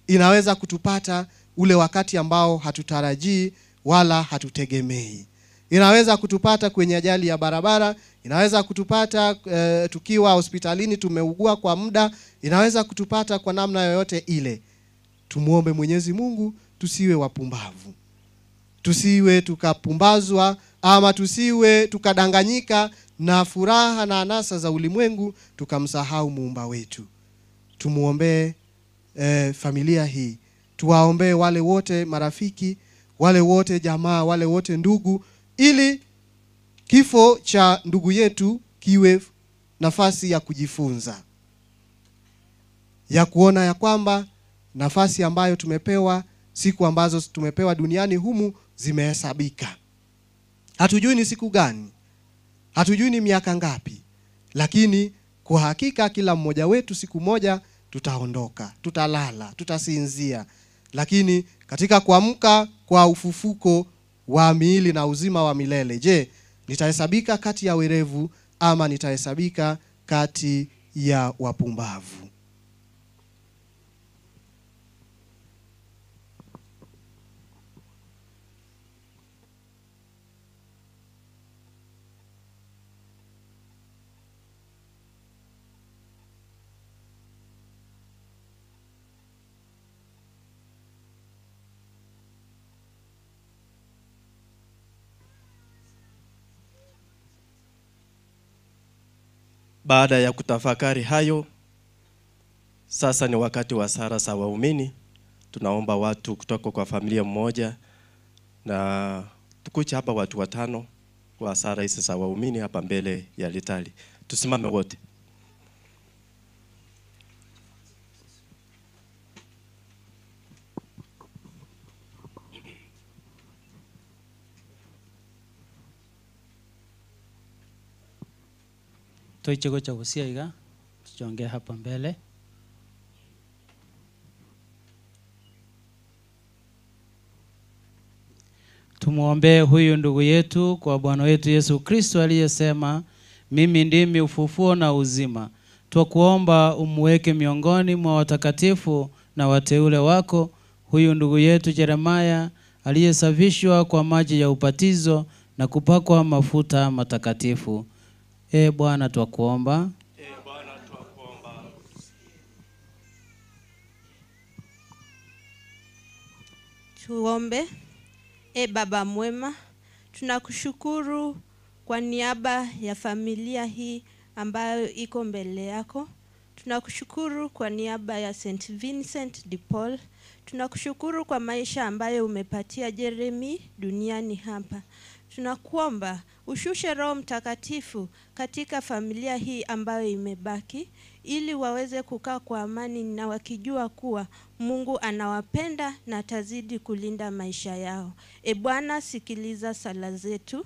Inaweza kutupata ule wakati ambao hatutarajii wala hatutegemei. Inaweza kutupata kwenye ajali ya barabara, inaweza kutupata tukiwa hospitalini tumeugua kwa muda, inaweza kutupata kwa namna yoyote ile. Tumuombe Mwenyezi Mungu tusiwe wapumbavu. Tusiwe tukapumbazwa ama tusiwe tukadanganyika na furaha na anasa za ulimwengu tukamsahau muumba wetu. Tumuombe familia hii. Tuwaombee wale wote marafiki, wale wote jamaa, wale wote ndugu, ili kifo cha ndugu yetu kiwe nafasi ya kujifunza, ya kuona ya kwamba nafasi ambayo tumepewa, siku ambazo tumepewa duniani humu zimehesabika. Hatujui ni siku gani, hatujui ni miaka ngapi, lakini kwa hakika kila mmoja wetu siku moja tutaondoka, tutalala, tutasinzia. Lakini katika kuamka kwa ufufuko wa miili na uzima wa milele, je, nitahesabika kati ya werevu ama nitahesabika kati ya wapumbavu? Baada ya kutafakari hayo, sasa ni wakati wa sala za waumini. Tunaomba watu kutoka kwa familia mmoja na tukuche hapa watu watano kwa sala hizi za waumini hapa mbele ya altari. Tusimame wote. Toichego cha usia iga tuchonge hapa mbele. Tumuombe huyu ndugu yetu kwa Bwana wetu Yesu Kristo aliyesema, mimi ndimi ufufuo na uzima. Twakuomba umuweke miongoni mwa watakatifu na wateule wako huyu ndugu yetu Jeremiah aliyesafishwa kwa maji ya ubatizo na kupakwa mafuta matakatifu. E Bwana twakuomba. E Bwana twakuomba. Tuombe. E Baba mwema, tunakushukuru kwa niaba ya familia hii ambayo iko mbele yako. Tunakushukuru kwa niaba ya St. Vincent de Paul. Tunakushukuru kwa maisha ambayo umepatia Jeremy duniani hapa. Tunakuomba ushushe Roho Mtakatifu katika familia hii ambayo imebaki, ili waweze kukaa kwa amani na wakijua kuwa Mungu anawapenda na atazidi kulinda maisha yao. E Bwana, sikiliza sala zetu.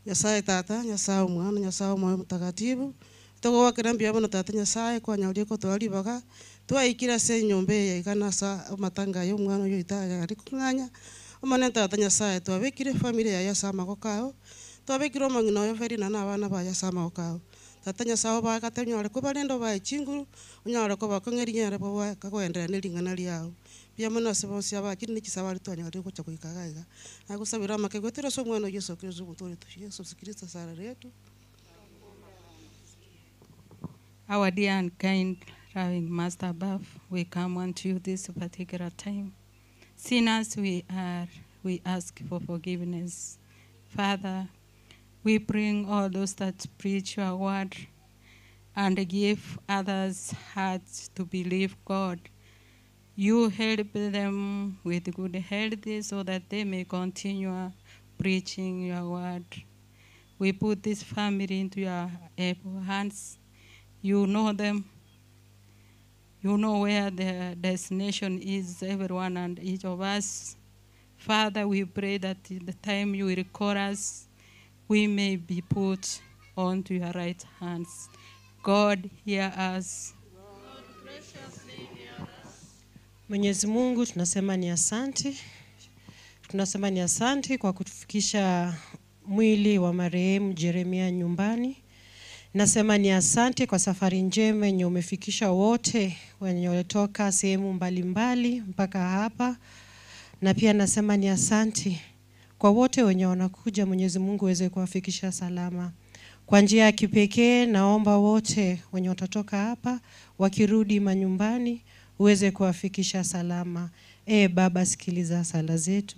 Nyasaye Tata, Nyasaye Mwana, Nyasaye Moyo Mtakatifu. Tugwakira mbia muno Tata Nyasaye kwa nyauriko twaribaga twaikira se nyombe ya ikana sa matanga yo mwana yo itaga ari kung'anya omone Tata Nyasaye twabikire familia ya sama gokao twabikire omong'ina oyo Ferina na abana ba sama gokao Tata Nyasaye bagate nyore kubarendo bae chinguru onyore kobakong'erinyere bo kagoenderera ne ring'ana riao bia muno ase bonsi abakiri ni chisabari twanyore gocha goika gaiga agusabira amake gwetera so mwana Yesu Kristo mutore tu Yesu Kristo sara yetu. Our dear and kind loving Master above, we come unto you this particular time. Sinners we are, we ask for forgiveness. Father, we bring all those that preach your word and give others hearts to believe God. You help them with good health so that they may continue preaching your word. We put this family into your able hands. You know them. You know where the destination is, everyone and each of us. Father, we pray that in the time you will call us, we may be put onto your right hands. God, hear us. Mwenyezi Mungu, tunasema ni asante. Tunasema ni asante kwa kutufikisha mwili wa marehemu Jeremia nyumbani. Nasema ni asante kwa safari njema yenye umefikisha wote wenye walitoka sehemu mbalimbali mpaka hapa. Na pia nasema ni asante kwa wote wenye wanakuja, Mwenyezi Mungu aweze kuwafikisha salama. Kwa njia ya kipekee naomba wote wenye watatoka hapa wakirudi manyumbani uweze kuwafikisha salama. Baba, sikiliza sala zetu.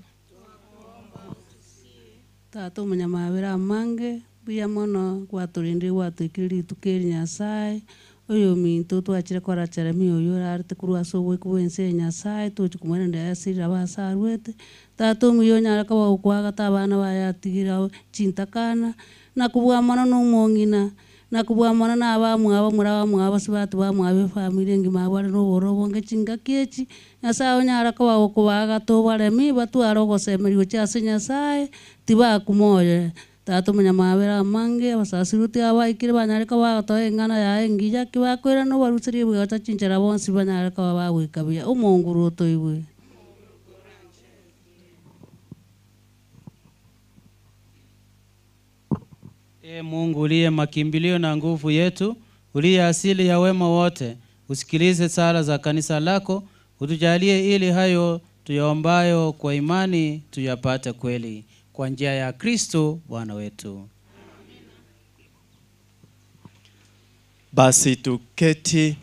Tata munyamabira amange buya mono gwaturindire gwatwikirire rituko eri Nyasaye oyo minto twachire kora Jeremia oyo orarete korwa ase oboiko bwa ense ya Nyasaye tochi komwerendera ase riraba ase arwete. Tata omuya onyare koba okwagata abana baye atigire chintakana na kobua mono na omong'ina na kobua mono na abamwabo mura abamwabo ase batu bamwabo efamiri engima abare na oboro obonge chingaki echi Nyasaye onyare koba okobagata obaremi batware ogosemerio chia ase Nyasaye tibakumoyere. Tata munyamabera amange abasasiruti abaikire banyare koba bagatoa eng'ana yaye engiya ki bakoirana obarusirie bwegocha chinchera bonsi banyare koba bagoika buya omonguru otoigwe. Ee Mungu uliye makimbilio na nguvu yetu, uliye asili ya wema wote, usikilize sala za kanisa lako, utujalie ili hayo tuyaombayo kwa imani tuyapate kweli, kwa njia ya Kristo Bwana wetu. Basi tuketi.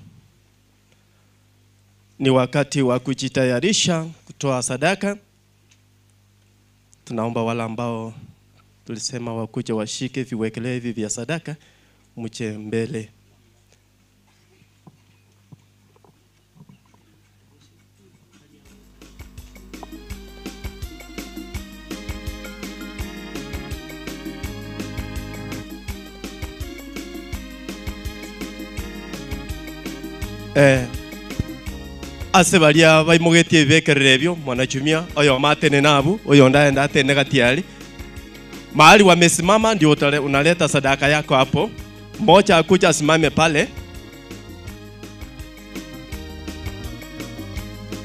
Ni wakati wa kujitayarisha kutoa sadaka. Tunaomba wale ambao tulisema wakuje washike viwekelee hivi vya sadaka, mche mbele. Ase baria baimogetie bibekerere ebio mwanachumia oyo matene nabu oyo ndaenda atene gatiari mahali wamesimama ndio unaleta sadaka yako hapo. Mmoja akuja asimame pale,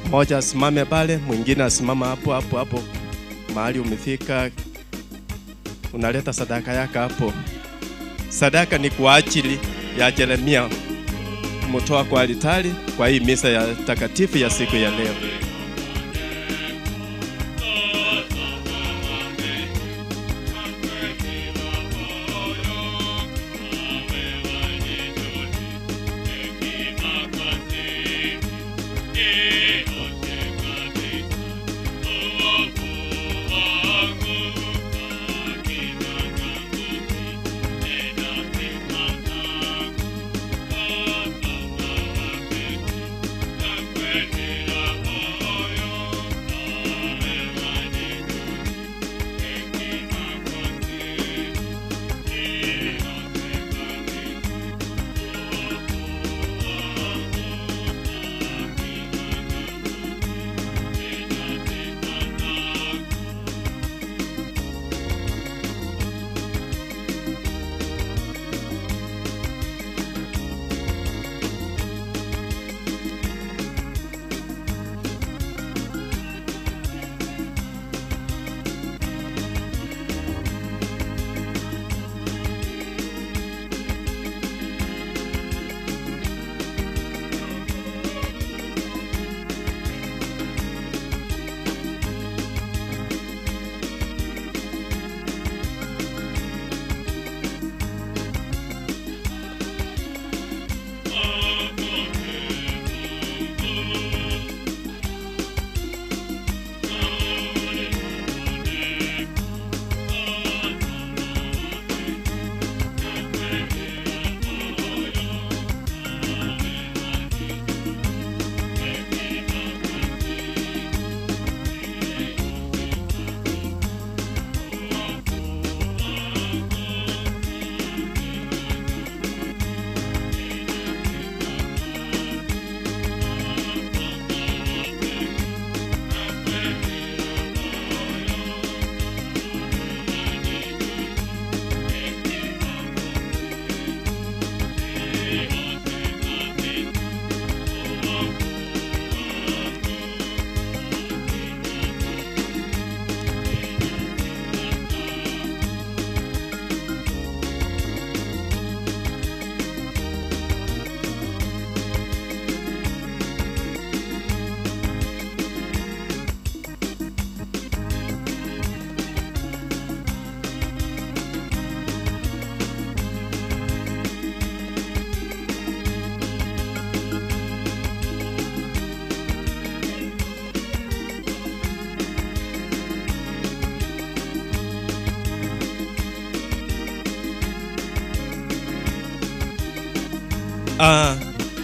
mmoja asimame pale, mwingine asimama hapo hapo hapo mahali umefika, unaleta sadaka yako hapo. Sadaka ni kwa ajili ya Jeremia mtoa kwa altari kwa hii misa ya takatifu ya siku ya leo.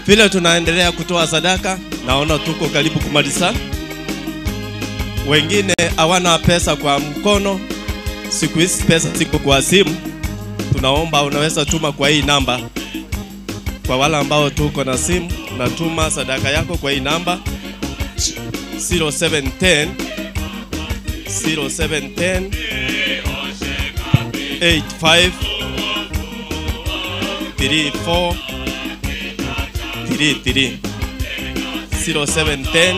Vile tunaendelea kutoa sadaka, naona tuko karibu kumaliza. Wengine hawana pesa kwa mkono, siku hizi pesa ziko kwa simu. Tunaomba unaweza tuma kwa hii namba. Kwa wale ambao tuko na simu, natuma sadaka yako kwa hii namba 0710 0710 85 34 33 0710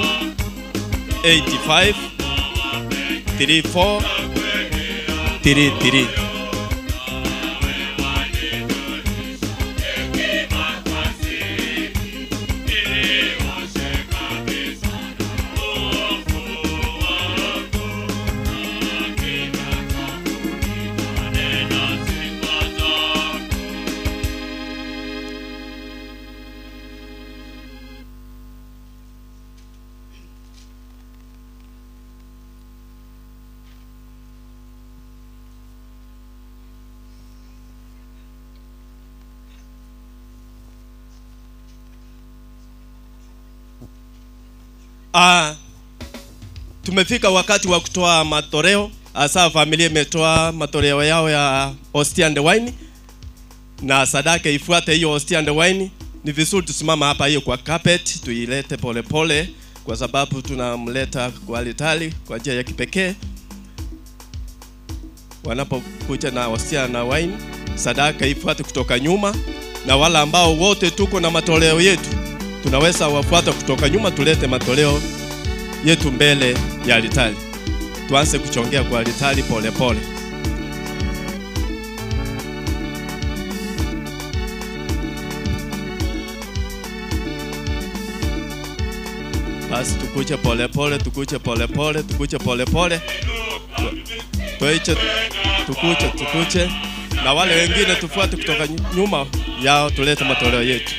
85 34 33. Tumefika wakati wa kutoa matoleo. Hasa familia imetoa matoleo yao ya hostia and wine, na sadaka ifuate hiyo hostia and wine. Ni vizuri tusimama hapa hiyo kwa carpet, tuilete pole pole, kwa sababu tunamleta kwa altari kwa njia ya kipekee. Wanapokuja na hostia na wine, sadaka ifuate kutoka nyuma, na wala ambao wote tuko na matoleo yetu tunaweza wafuata kutoka nyuma, tulete matoleo yetu mbele ya altari. Tuanze kuchongea kwa altari pole pole. Basi tukuje pole pole, tukuje pole pole, tukuje pole pole. Tuiche, tukuje, tukuje. Na wale wengine tufuate kutoka nyuma yao, tulete matoleo yetu.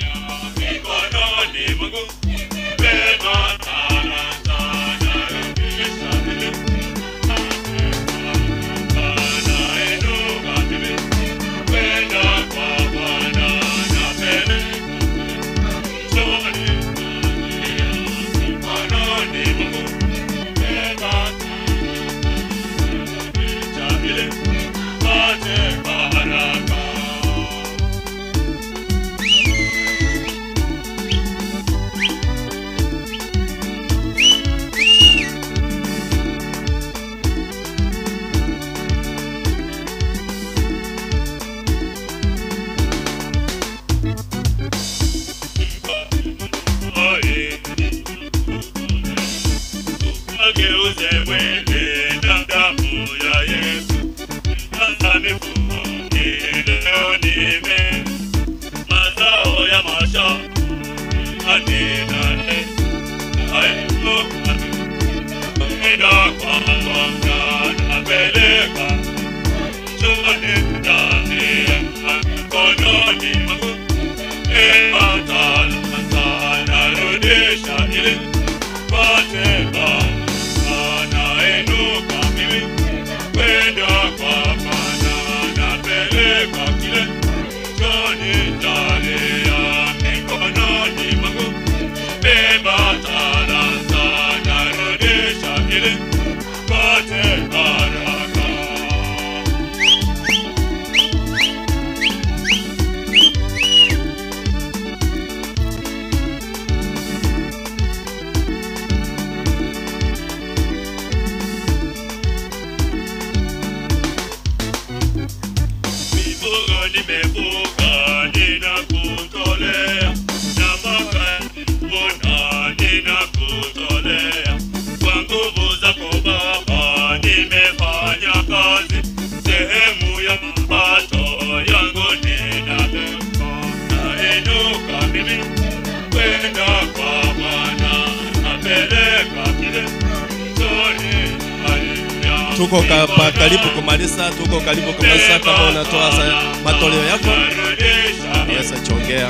Tuko karibu kumaliza, tuko karibu kumaliza. Kama unatoa matoleo yako, unaweza chongea.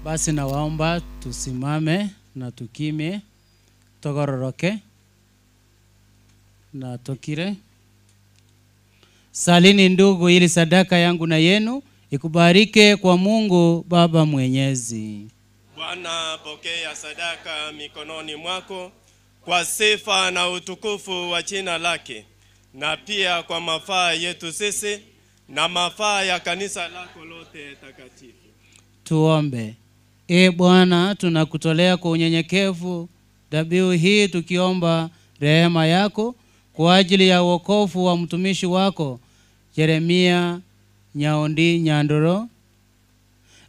Basi nawaomba tusimame na tukime, togororoke na tokire. Salini ndugu, ili sadaka yangu na yenu ikubarike kwa Mungu Baba Mwenyezi. Bwana, pokea sadaka mikononi mwako kwa sifa na utukufu wa jina lake, na pia kwa mafaa yetu sisi na mafaa ya kanisa lako lote takatifu. Tuombe. E Bwana, tunakutolea kwa unyenyekevu dhabihu hii, tukiomba rehema yako kwa ajili ya wokovu wa mtumishi wako Jeremia Nyaondi Nyandoro,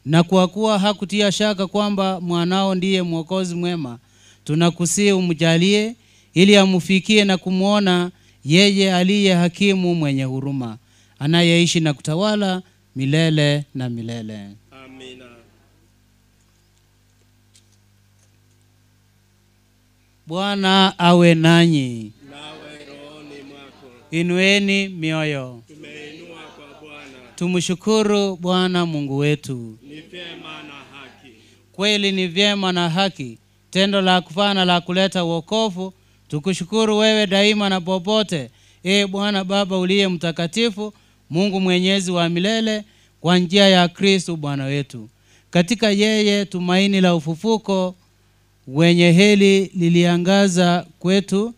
na kwa kuwa hakutia shaka kwamba mwanao ndiye mwokozi mwema, tunakusihi umjalie ili amufikie na kumuona yeye aliye hakimu mwenye huruma, anayeishi na kutawala milele na milele. Amina. Bwana awe nanyi. Nawe rohoni mwako. Inueni mioyo. Tumeinua kwa Bwana. Tumshukuru Bwana Mungu wetu. Ni vyema na haki. Kweli ni vyema na haki, tendo la kufaa na la kuleta wokovu. Tukushukuru wewe daima na popote, e Bwana Baba uliye mtakatifu, Mungu mwenyezi wa milele, kwa njia ya Kristo Bwana wetu. Katika yeye tumaini la ufufuko wenye heri liliangaza kwetu,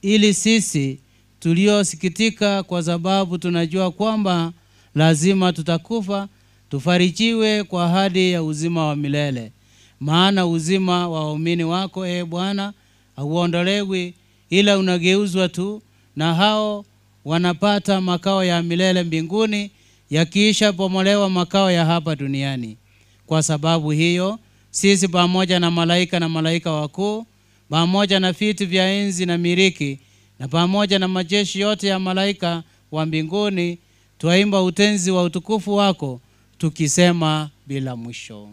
ili sisi tuliosikitika kwa sababu tunajua kwamba lazima tutakufa, tufarijiwe kwa ahadi ya uzima wa milele. Maana uzima wa waumini wako, e Bwana, hauondolewi, ila unageuzwa tu, na hao wanapata makao ya milele mbinguni, yakiisha bomolewa makao ya hapa duniani. Kwa sababu hiyo sisi pamoja na malaika na malaika wakuu, pamoja na viti vya enzi na miliki, na pamoja na majeshi yote ya malaika wa mbinguni, twaimba utenzi wa utukufu wako, tukisema bila mwisho.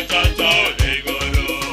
Tata,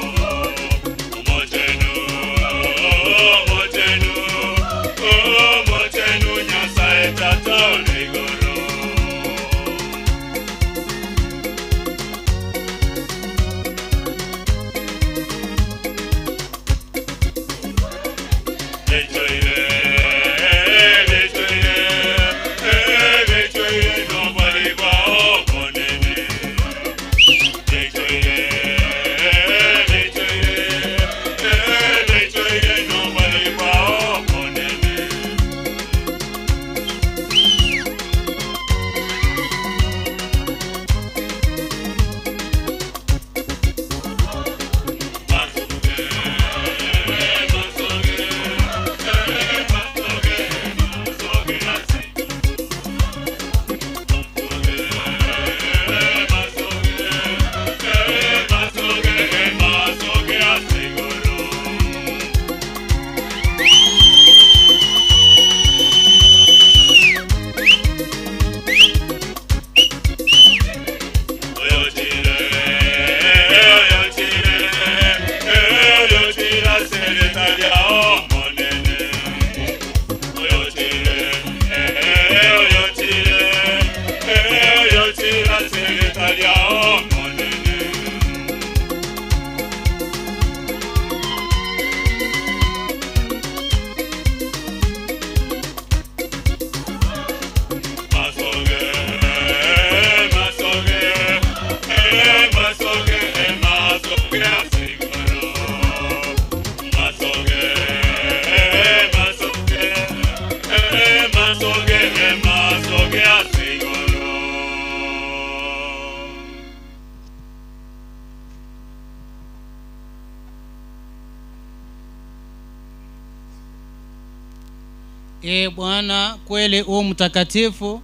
E Bwana, kweli u mtakatifu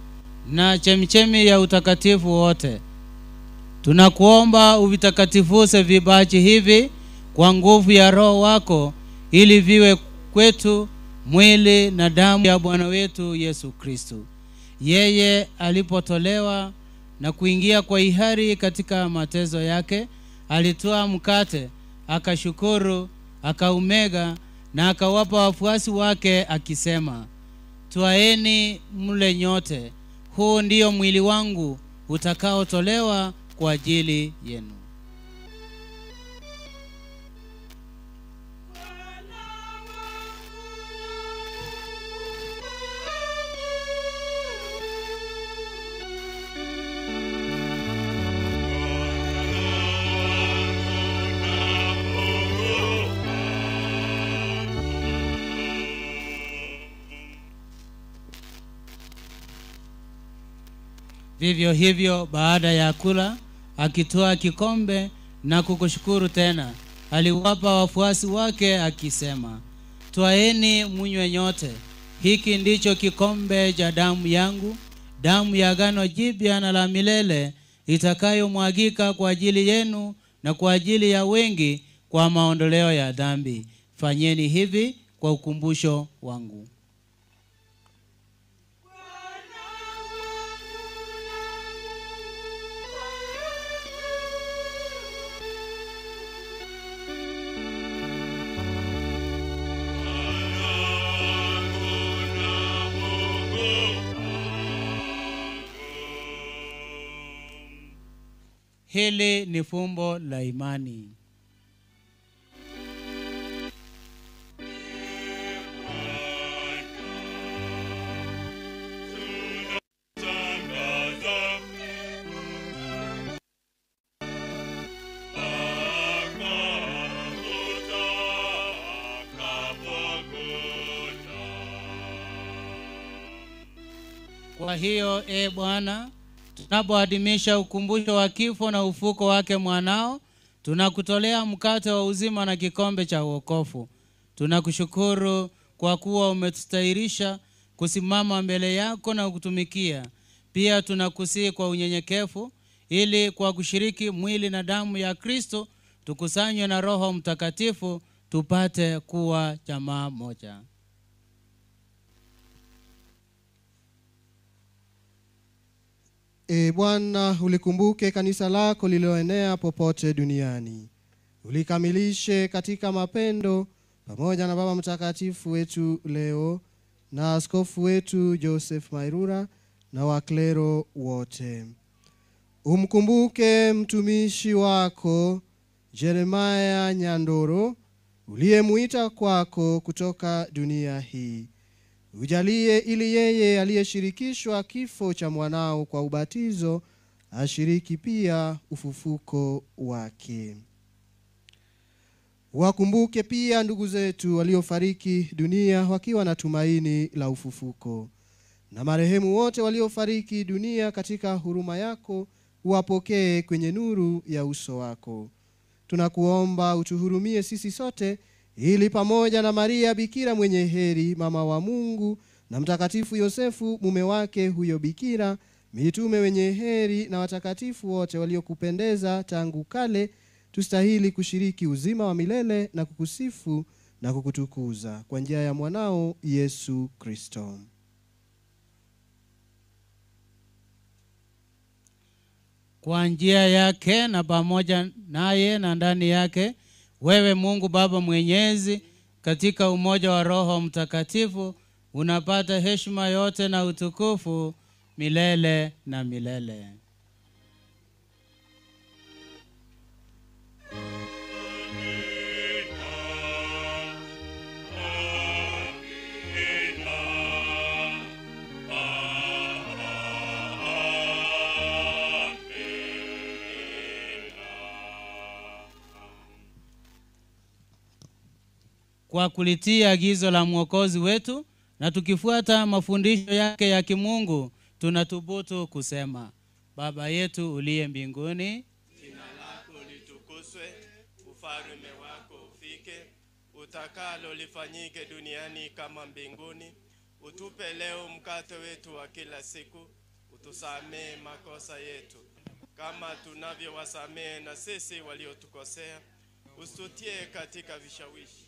na chemchemi ya utakatifu wote. Tunakuomba uvitakatifuze vibaji hivi kwa nguvu ya Roho wako, ili viwe kwetu mwili na damu ya Bwana wetu Yesu Kristo. Yeye alipotolewa na kuingia kwa hiari katika mateso yake, alitoa mkate, akashukuru, akaumega na akawapa wafuasi wake akisema, twaeni mle nyote, huu ndio mwili wangu utakaotolewa kwa ajili yenu. Vivyo hivyo baada ya kula, akitoa kikombe na kukushukuru tena, aliwapa wafuasi wake akisema, twaeni munywe nyote, hiki ndicho kikombe cha damu yangu, damu ya agano jipya na la milele, itakayomwagika kwa ajili yenu na kwa ajili ya wengi kwa maondoleo ya dhambi. Fanyeni hivi kwa ukumbusho wangu. Hili ni fumbo la imani. Kwa hiyo, e Bwana, tunapoadhimisha ukumbusho wa kifo na ufuko wake mwanao, tunakutolea mkate wa uzima na kikombe cha wokovu. Tunakushukuru kwa kuwa umetustahirisha kusimama mbele yako na kutumikia. Pia tunakusihi kwa unyenyekevu, ili kwa kushiriki mwili na damu ya Kristo tukusanywe na Roho Mtakatifu, tupate kuwa jamaa moja. E Bwana, ulikumbuke kanisa lako lililoenea popote duniani. Ulikamilishe katika mapendo pamoja na Baba Mtakatifu wetu leo na askofu wetu Joseph Mairura na waklero wote. Umkumbuke mtumishi wako Jeremiah Nyandoro, uliyemuita kwako kutoka dunia hii. Ujalie ili yeye aliyeshirikishwa kifo cha mwanao kwa ubatizo ashiriki pia ufufuko wake. Wakumbuke pia ndugu zetu waliofariki dunia wakiwa na tumaini la ufufuko, na marehemu wote waliofariki dunia katika huruma yako uwapokee kwenye nuru ya uso wako. Tunakuomba utuhurumie sisi sote, ili pamoja na Maria Bikira mwenye heri, mama wa Mungu, na Mtakatifu Yosefu mume wake huyo Bikira, mitume wenye heri na watakatifu wote waliokupendeza tangu kale, tustahili kushiriki uzima wa milele na kukusifu na kukutukuza kwa njia ya mwanao Yesu Kristo. Kwa njia yake na pamoja naye na ndani yake, wewe Mungu Baba Mwenyezi, katika umoja wa Roho Mtakatifu, unapata heshima yote na utukufu milele na milele. Kwa kulitii agizo la Mwokozi wetu na tukifuata mafundisho yake ya kimungu, tunathubutu kusema: Baba yetu uliye mbinguni, jina lako litukuzwe, ufalme wako ufike, utakalo lifanyike duniani kama mbinguni. Utupe leo mkate wetu wa kila siku, utusamee makosa yetu kama tunavyowasamehe na sisi waliotukosea, usitutie katika vishawishi,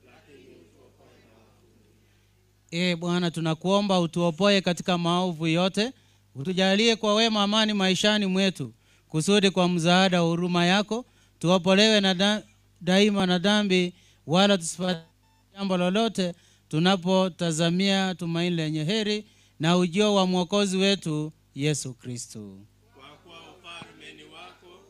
lakini Ee Bwana, tunakuomba utuopoe katika maovu yote, utujalie kwa wema amani maishani mwetu, kusudi kwa msaada wa huruma yako tuopolewe na daima na dhambi, wala tusipate jambo lolote, tunapotazamia tumaini lenye heri na ujio wa Mwokozi wetu Yesu Kristo. Kwa kuwa ufalme ni wako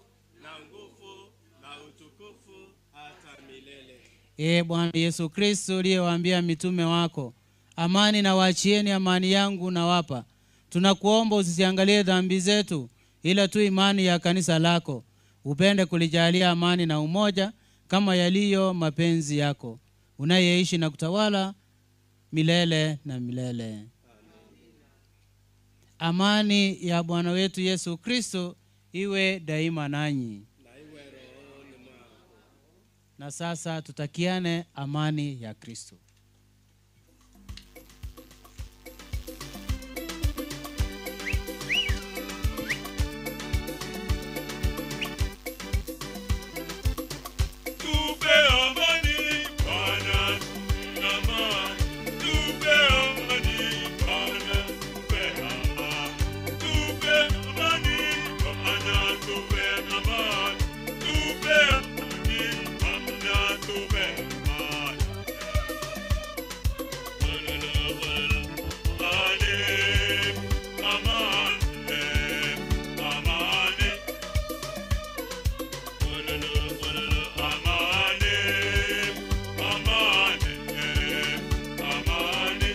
na nguvu na utukufu hata milele. Ee Bwana Yesu Kristo, uliyewaambia mitume wako, amani na waachieni, amani yangu nawapa, tunakuomba usisiangalie dhambi zetu, ila tu imani ya kanisa lako. Upende kulijalia amani na umoja kama yaliyo mapenzi yako, unayeishi na kutawala milele na milele. Amani ya Bwana wetu Yesu Kristo iwe daima nanyi. Na sasa tutakiane amani ya Kristo. Tupe amani Bwana, amani. Tupe amani Bwana, tupe amani. Tupe amani Bwana, tupe amani. Tupe amani Bwana, tupe amani. Amani, amani, amani. Amani, amani, amani.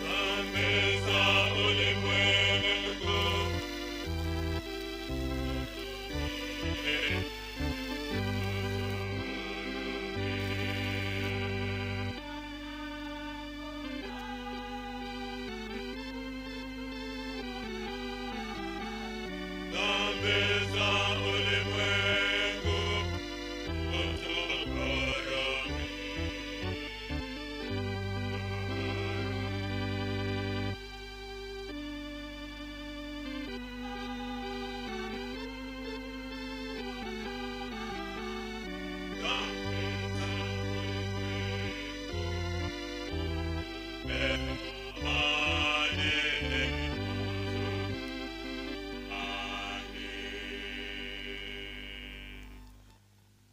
Dhambi za ulimwengu. Dhambi za ulimwengu, utuhurumie.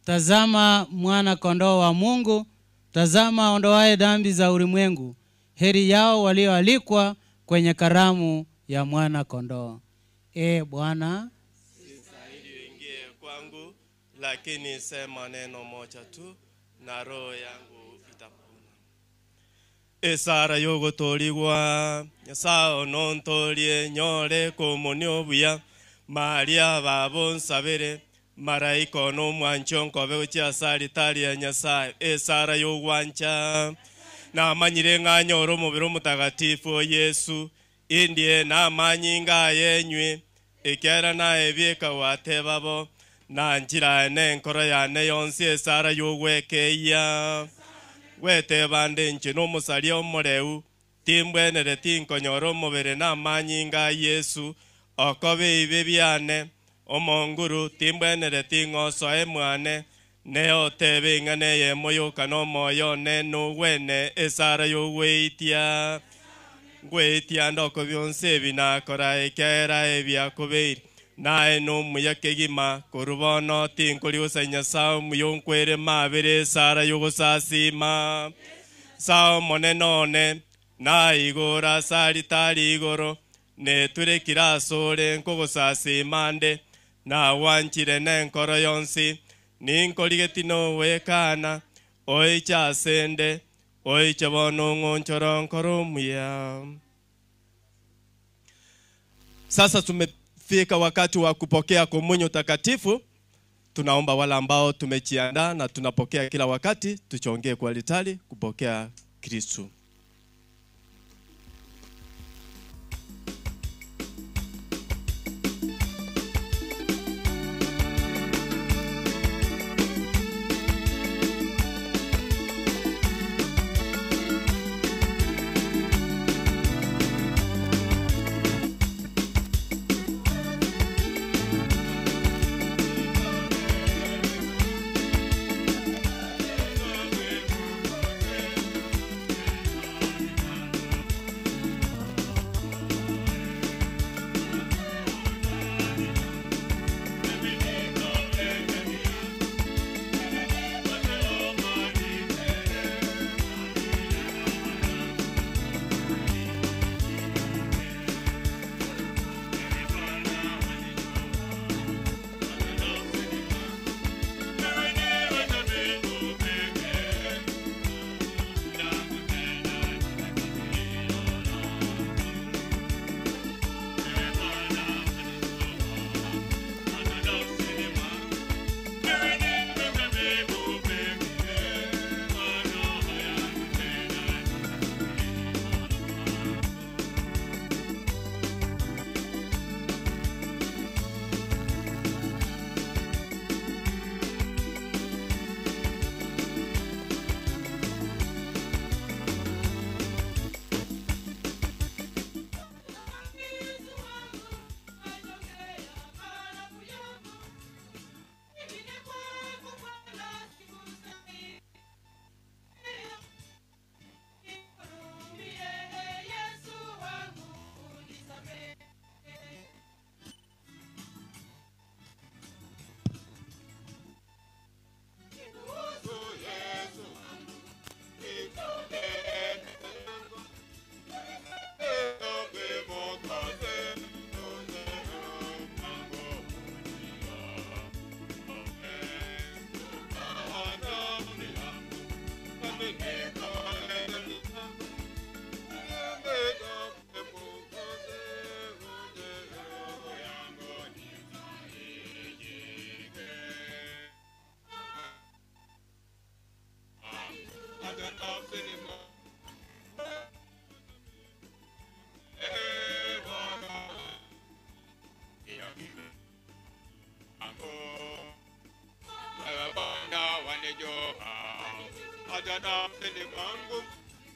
Tazama mwana kondoo wa Mungu, tazama aondoaye dhambi za ulimwengu. Heri yao walioalikwa kwenye karamu ya mwana kondoo. E Bwana, Sistahili uingie kwangu, lakini sema neno moja tu na roho yangu itapona. Esara yogotorigwa Nyasaye onontorie nyore komoni obuya Maria babo nsabere maraika ono mwancho nkobe gochia ase ya Nyasaye. Esara yogwancha namanyire ng'anyore omobere omotagatifu o Yesu indie namanyinga yenywe ekera naebieka gwatebabo na njira nenkoro yane yonsi esara yogwekeia gwetebande nche nomosaria omoreu timbwenere tinkonyora omobere namanyinga Yesu okobe ibe biane omonguru timbwenere ting'osoe mwane neotebe ing'ane yemoyoka nomoyo ne nogwene esara yogweitia ngweitia ndoko bionsi ebi nakora ekera ebiakobeire nae nomuya kegima korubono tinkoriosa Nyasaye omuya onkwere mabere esara yogosasima sao monene one naigora ase aritari igoro neturekire asore nkogosasima nde nawanchire nenkoro yonsi ninkorigeti nowekana oiche asende oiche bono ng'onchoro nkoro omuya. Sasa tumefika wakati wa kupokea komunyo takatifu. Tunaomba wale ambao tumejiandaa na tunapokea kila wakati, tuchongee kwa altari kupokea Kristo.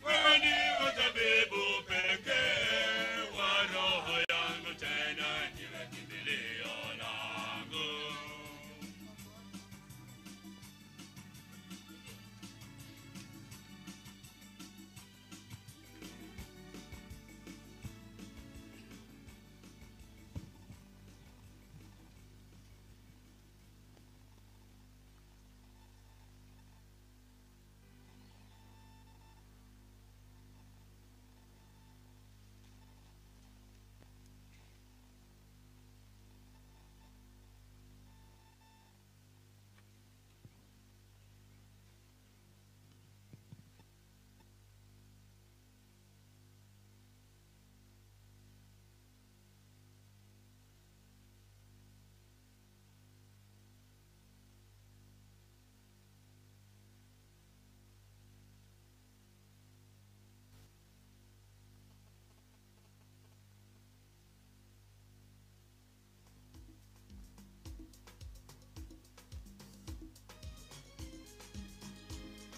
Wewe ndiwe tabibu pekee wa roho yangu, tena ndiwe kimbilio langu.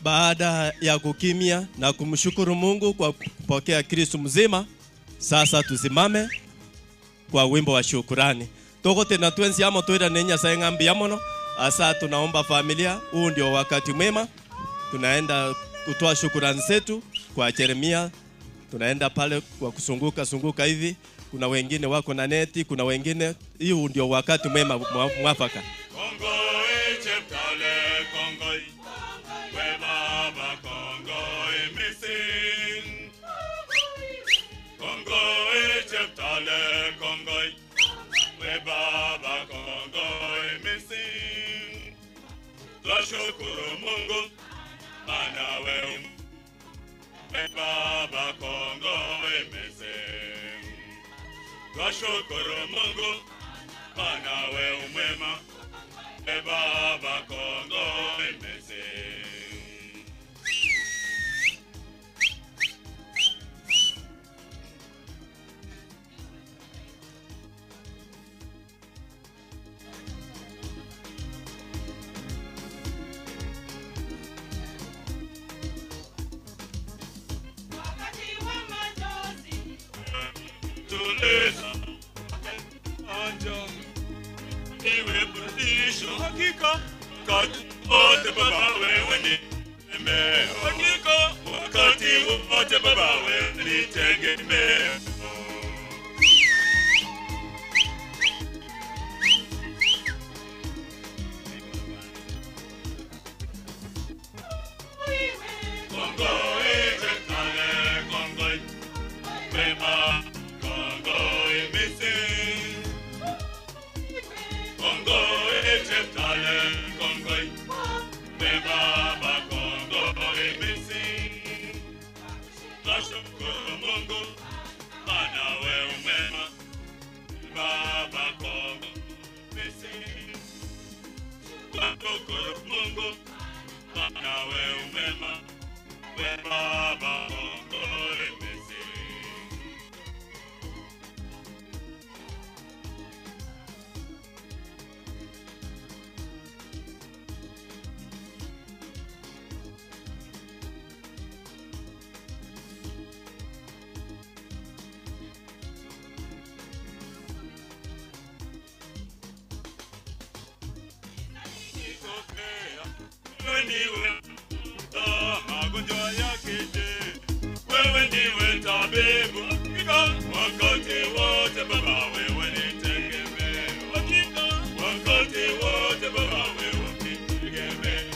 Baada ya kukimya na kumshukuru Mungu kwa kupokea Kristo mzima, sasa tusimame kwa wimbo wa shukurani. Toko tena twenzi amo twira nenya saengambi yamono. Asa tunaomba familia, huu ndio wakati mwema. Tunaenda kutoa shukurani zetu kwa Jeremia. Tunaenda pale kwa kusunguka sunguka hivi. Kuna wengine wako na neti, kuna wengine. Huu ndio wakati mwema mwafaka. Twashukuru Mungu maana wewe Baba Kongo imesema. Twashukuru Mungu, maana wewe umwema. E Baba Kongo imeze. Tuliza anja iwe burudisho hakika wakati wote Baba wewe ni tegemeo, hakika wakati wote Baba wewe ni tegemeo. Kongo echekale Kongo mema Kongo imisi Kongo echekale Kongo mema Kongo imisi. Twashukuru Mungu maana wewe umwema, Baba Kongo imisi. Twashukuru Mungu maana wewe umwema, we Baba Kongo imisi. Wewe ndiwe magonjwa yakije, wewe ndiwe tabibu hakika wakati wote Baba wewe ni tegemeo, hakika wakati wote Baba wewe ni tegemeo.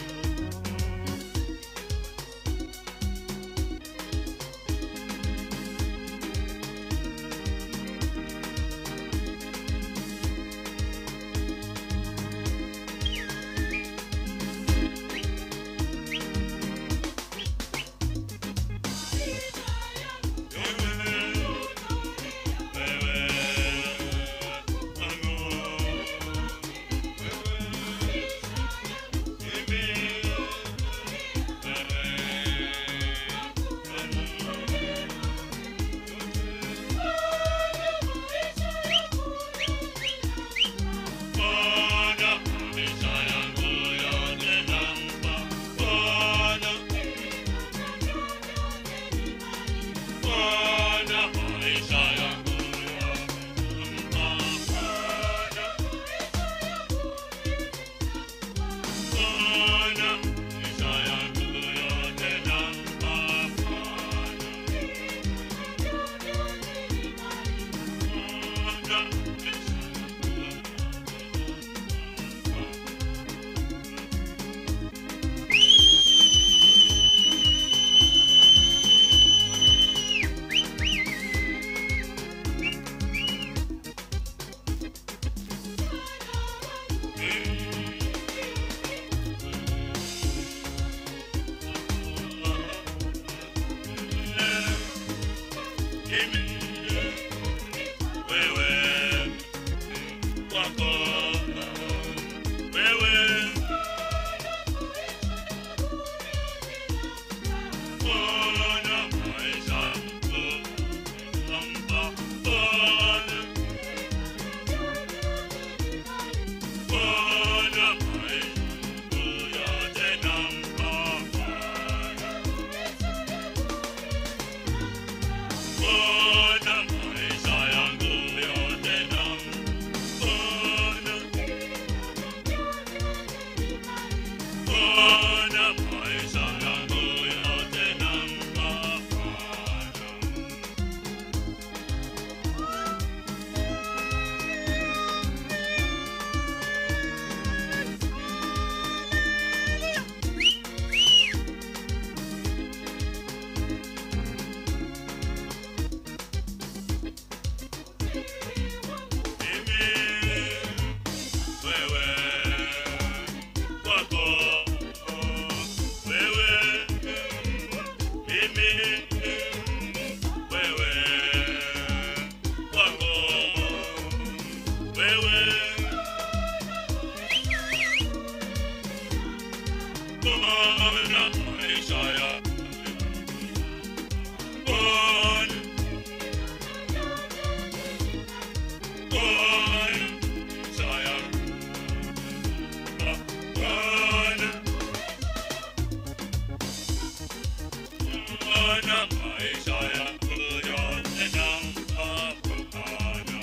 Bwana maisha yangu yote nampa. Bwana, maisha yangu yote nampa Bwana.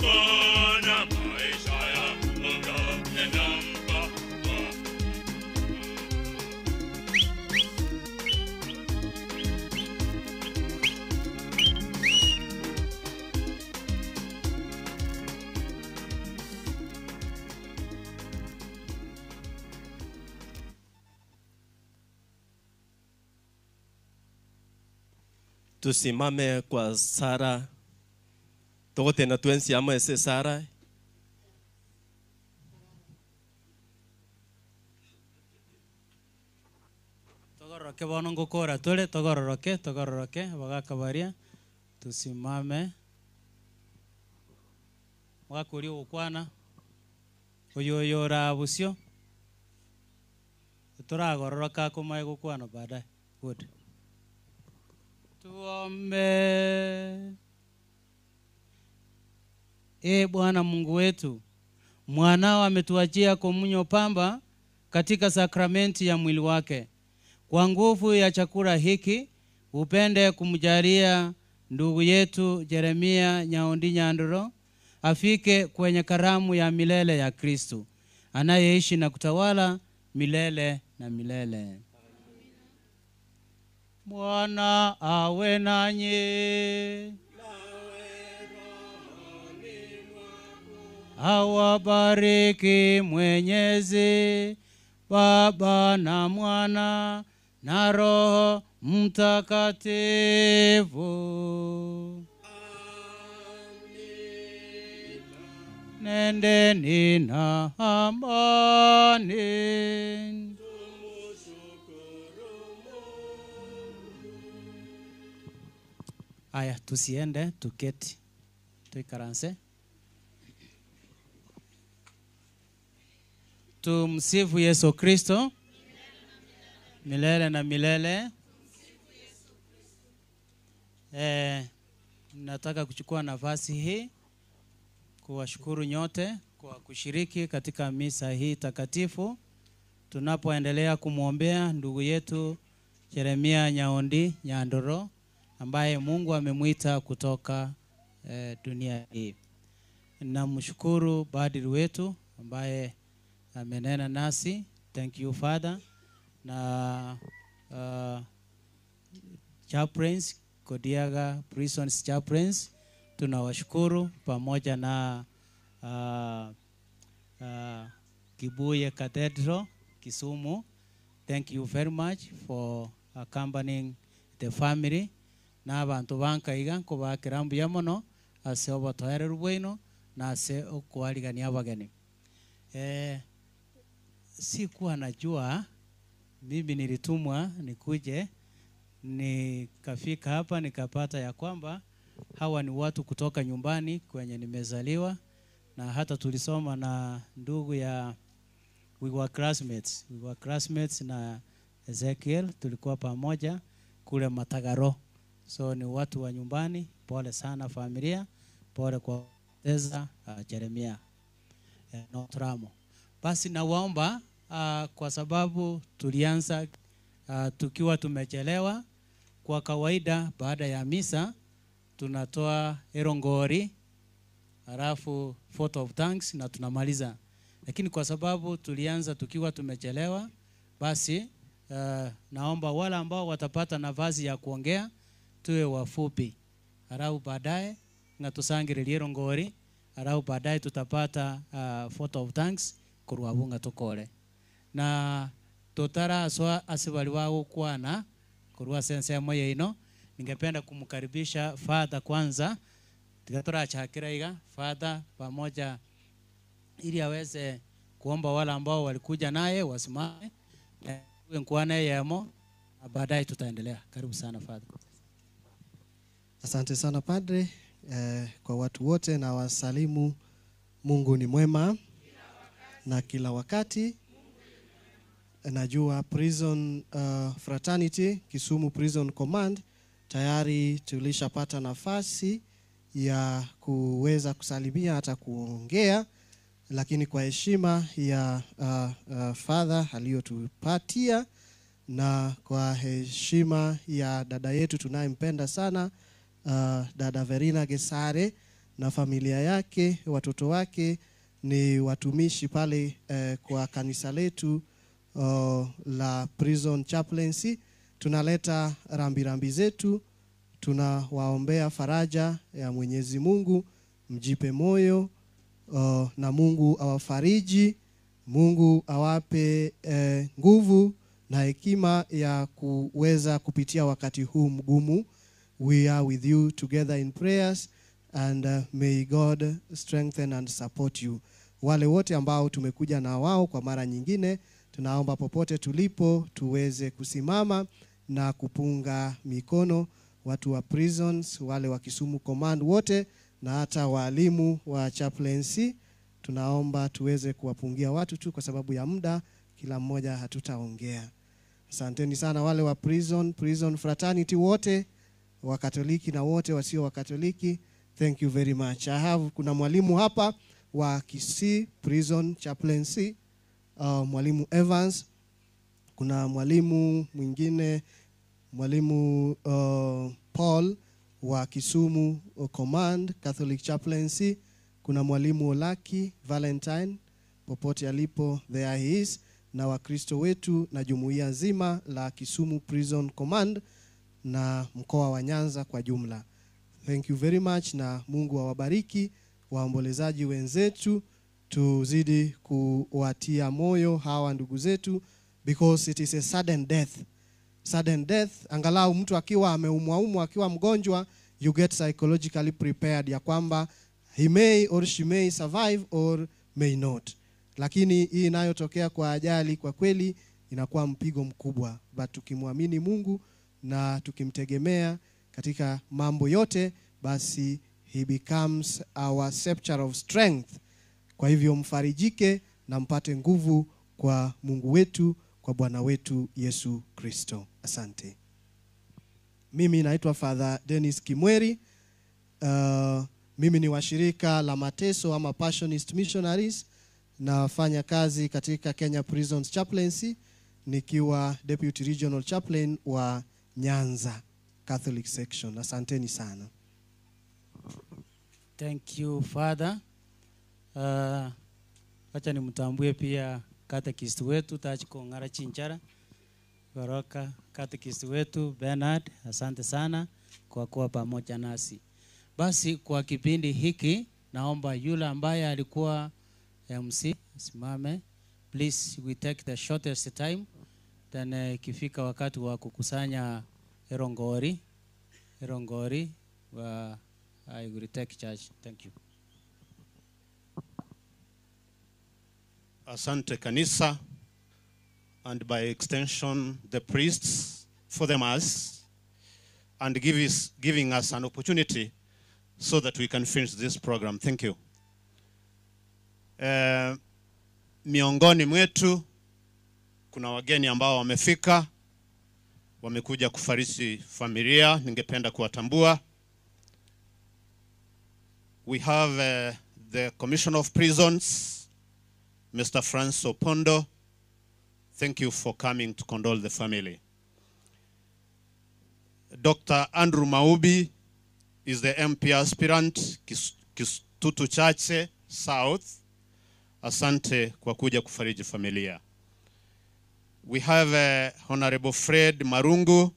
Bwana, maisha yangu yote nampa Bwana. Tusimame kwa sara togotena twensiamo ase sara. Togororoke bono ngokora tore togororoke togororoke bagakabaria tusimame mwakuri gukwana oyoyora busio turagororoka kumae gukwana baadaye. Good. Tuombe. E Bwana Mungu wetu, mwanao ametuachia komunyo pamba katika sakramenti ya mwili wake. Kwa nguvu ya chakula hiki upende kumjalia ndugu yetu Jeremia Nyaundi Nyandoro afike kwenye karamu ya milele ya Kristo, anayeishi na kutawala milele na milele. Bwana awe nanyi. Awabariki Mwenyezi Baba na Mwana na Roho Mtakatifu. Nendeni na amani. Aya, tusiende, tuketi, tuikaranse. Tumsifu Yesu Kristo milele na milele. Nataka kuchukua nafasi hii kuwashukuru nyote kwa kushiriki katika misa hii takatifu tunapoendelea kumwombea ndugu yetu Jeremia Nyaundi Nyandoro ambaye Mungu amemuita kutoka dunia hii. Namshukuru badiri wetu ambaye amenena nasi. Thank you Father. Na chaplains, Kodiaga Prisons chaplains, tunawashukuru pamoja na Kibuye Cathedral Kisumu. Thank you very much for accompanying the family. Na abantu bankaiga nkobakira mbuya mono ase obotoereru bwaino na ase okwarigania abageni. Sikuwa najua, mimi nilitumwa nikuje, nikafika hapa nikapata ya kwamba hawa ni watu kutoka nyumbani kwenye nimezaliwa, na hata tulisoma na ndugu ya, we were classmates na Ezekiel, tulikuwa pamoja kule Matagaro. So ni watu wa nyumbani. Pole sana familia, pole kwa teza Jeremia Notramo. Basi nawaomba kwa sababu tulianza tukiwa tumechelewa. Kwa kawaida baada ya misa tunatoa erongori halafu vote of thanks na tunamaliza. Lakini kwa sababu tulianza tukiwa tumechelewa, basi naomba wale ambao watapata nafasi ya kuongea tuwe wafupi. Halafu baadaye na tusangiririe erongori, halafu baadaye tutapata vote of thanks kurwabunga tukore. Na totara aswa asibali wao kwana kurwa sense moyo ino. Ningependa kumkaribisha Father kwanza, tukatora chakira Father pamoja ili aweze kuomba wale ambao walikuja naye wasimame nkwane yemo, baadaye tutaendelea. Karibu sana Father. Asante sana Padre. Kwa watu wote na wasalimu, Mungu ni mwema na kila wakati. Najua Prison Fraternity Kisumu Prison Command tayari tulishapata nafasi ya kuweza kusalimia hata kuongea, lakini kwa heshima ya Father aliyotupatia na kwa heshima ya dada yetu tunayempenda sana, dada Verina Gesare na familia yake, watoto wake ni watumishi pale kwa kanisa letu la Prison Chaplaincy. Tunaleta rambirambi zetu, tunawaombea faraja ya Mwenyezi Mungu, mjipe moyo na Mungu awafariji, Mungu awape nguvu na hekima ya kuweza kupitia wakati huu mgumu. We are with you together in prayers and may God strengthen and support you. Wale wote ambao tumekuja na wao kwa mara nyingine, tunaomba popote tulipo tuweze kusimama na kupunga mikono. Watu wa prisons, wale wa Kisumu Command wote, na hata walimu wa chaplaincy, tunaomba tuweze kuwapungia watu tu kwa sababu ya muda, kila mmoja hatutaongea. Asanteni sana wale wa prison fraternity wote, wa Katoliki na wote wasio wa Katoliki. Thank you very much. Kuna mwalimu hapa wa Kisii Prison Chaplaincy, mwalimu Evans. Kuna mwalimu mwingine, mwalimu Paul wa Kisumu Command Catholic Chaplaincy. Kuna mwalimu Olaki Valentine, popote alipo, there he is, na Wakristo wetu na jumuiya nzima la Kisumu Prison Command na mkoa wa Nyanza kwa jumla. Thank you very much, na Mungu awabariki waombolezaji wenzetu. Tuzidi kuwatia moyo hawa ndugu zetu, because it is a sudden death. Sudden death, angalau mtu akiwa ameumwa akiwa mgonjwa, you get psychologically prepared ya kwamba he may or she may survive or may not. Lakini hii inayotokea kwa ajali kwa kweli inakuwa mpigo mkubwa. But tukimwamini Mungu na tukimtegemea katika mambo yote, basi he becomes our scepter of strength. Kwa hivyo mfarijike na mpate nguvu kwa Mungu wetu, kwa Bwana wetu Yesu Kristo. Asante. Mimi naitwa Father Dennis Kimweri. Mimi ni wa shirika la Mateso ama Passionist Missionaries. Nafanya kazi katika Kenya Prisons Chaplaincy nikiwa Deputy Regional Chaplain wa Nyanza Catholic Section. Asanteni sana. Thank you, Father. Acha nimtambue pia catechist wetu Tachiko Ngara Chinchara Baraka, catechist wetu Bernard, asante sana kwa kuwa pamoja nasi. Basi kwa kipindi hiki naomba yule ambaye alikuwa MC simame. Please, we take the shortest time. Then ikifika wakati wa kukusanya erongori I will take charge. Thank you. Asante kanisa, and by extension the priests for the mass, and giving us an opportunity so that we can finish this program. Thank you. Miongoni mwetu kuna wageni ambao wamefika, wamekuja kufariji familia, ningependa kuwatambua. We have the Commissioner of Prisons, Mr. Francis Opondo. Thank you for coming to condole the family. Dr. Andrew Maubi is the MP aspirant, Kitutu Chache South. Asante kwa kuja kufariji familia. We have Honorable Fred Marungu,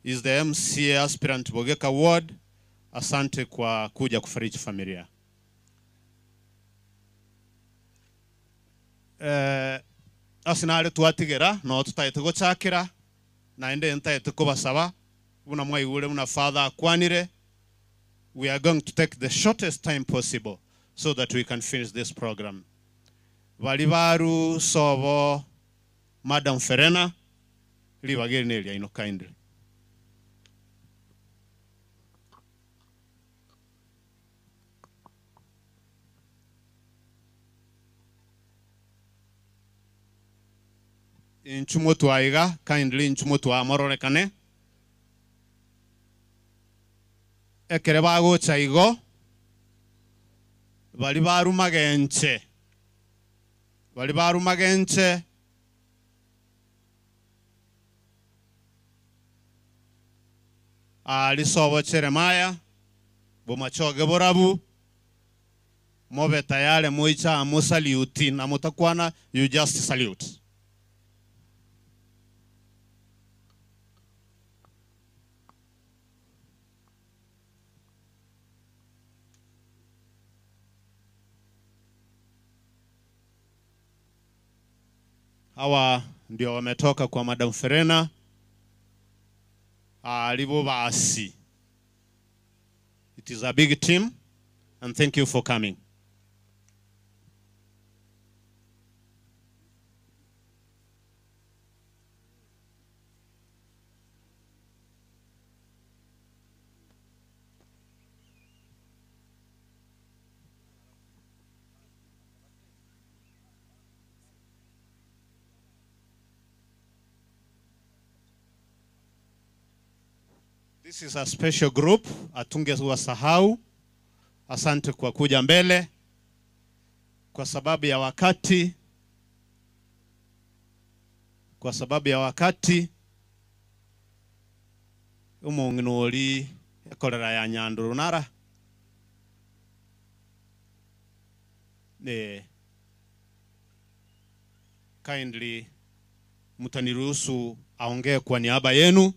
is the MCA aspirant Bogeka Ward. Asante kwa kuja kufariji familia. Asinale tuatigera no tutaite gochakira na ende ntaite kobasaba buna mwaigure buna father akwanire. We are going to take the shortest time possible so that we can finish this program. Balibaru sobo Madam Ferena libageri nelia ino kindly. Inchumotu aiga kindly inchumotu amororekane ekere bagocha igo bali barumagenche Alisobo Jeremiah bomachoge borabu mobe tayari moicha musaluti na mutakwana, you just salute. Hawa ndio wametoka kwa Madam Ferena alivo basi. It is a big team and thank you for coming. This is a special group, hatungewasahau. Asante kwa kuja mbele. Kwa sababu ya wakati, umung'inoli ekolera ya Nyanduru nara. Ne kindly mtaniruhusu aongee kwa niaba yenu.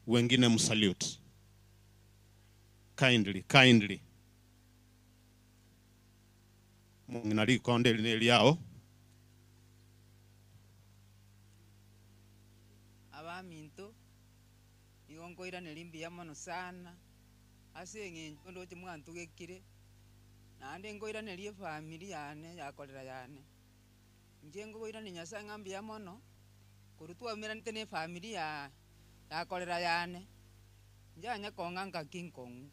Wengine msalute. Kindly, kindly. Munginali konde lineli yao. Abaminto igonkoira nelimbi yamono sana. Ase ng'encho ndoche mwantugekire. Naende ngoira nelie family yane yakorera yane. Nje ngoira ni Nyasaye ng'ambi yamono. Kurutwa mirante ne family ya yakorera yane. Njanya kong'anka kinkong'u.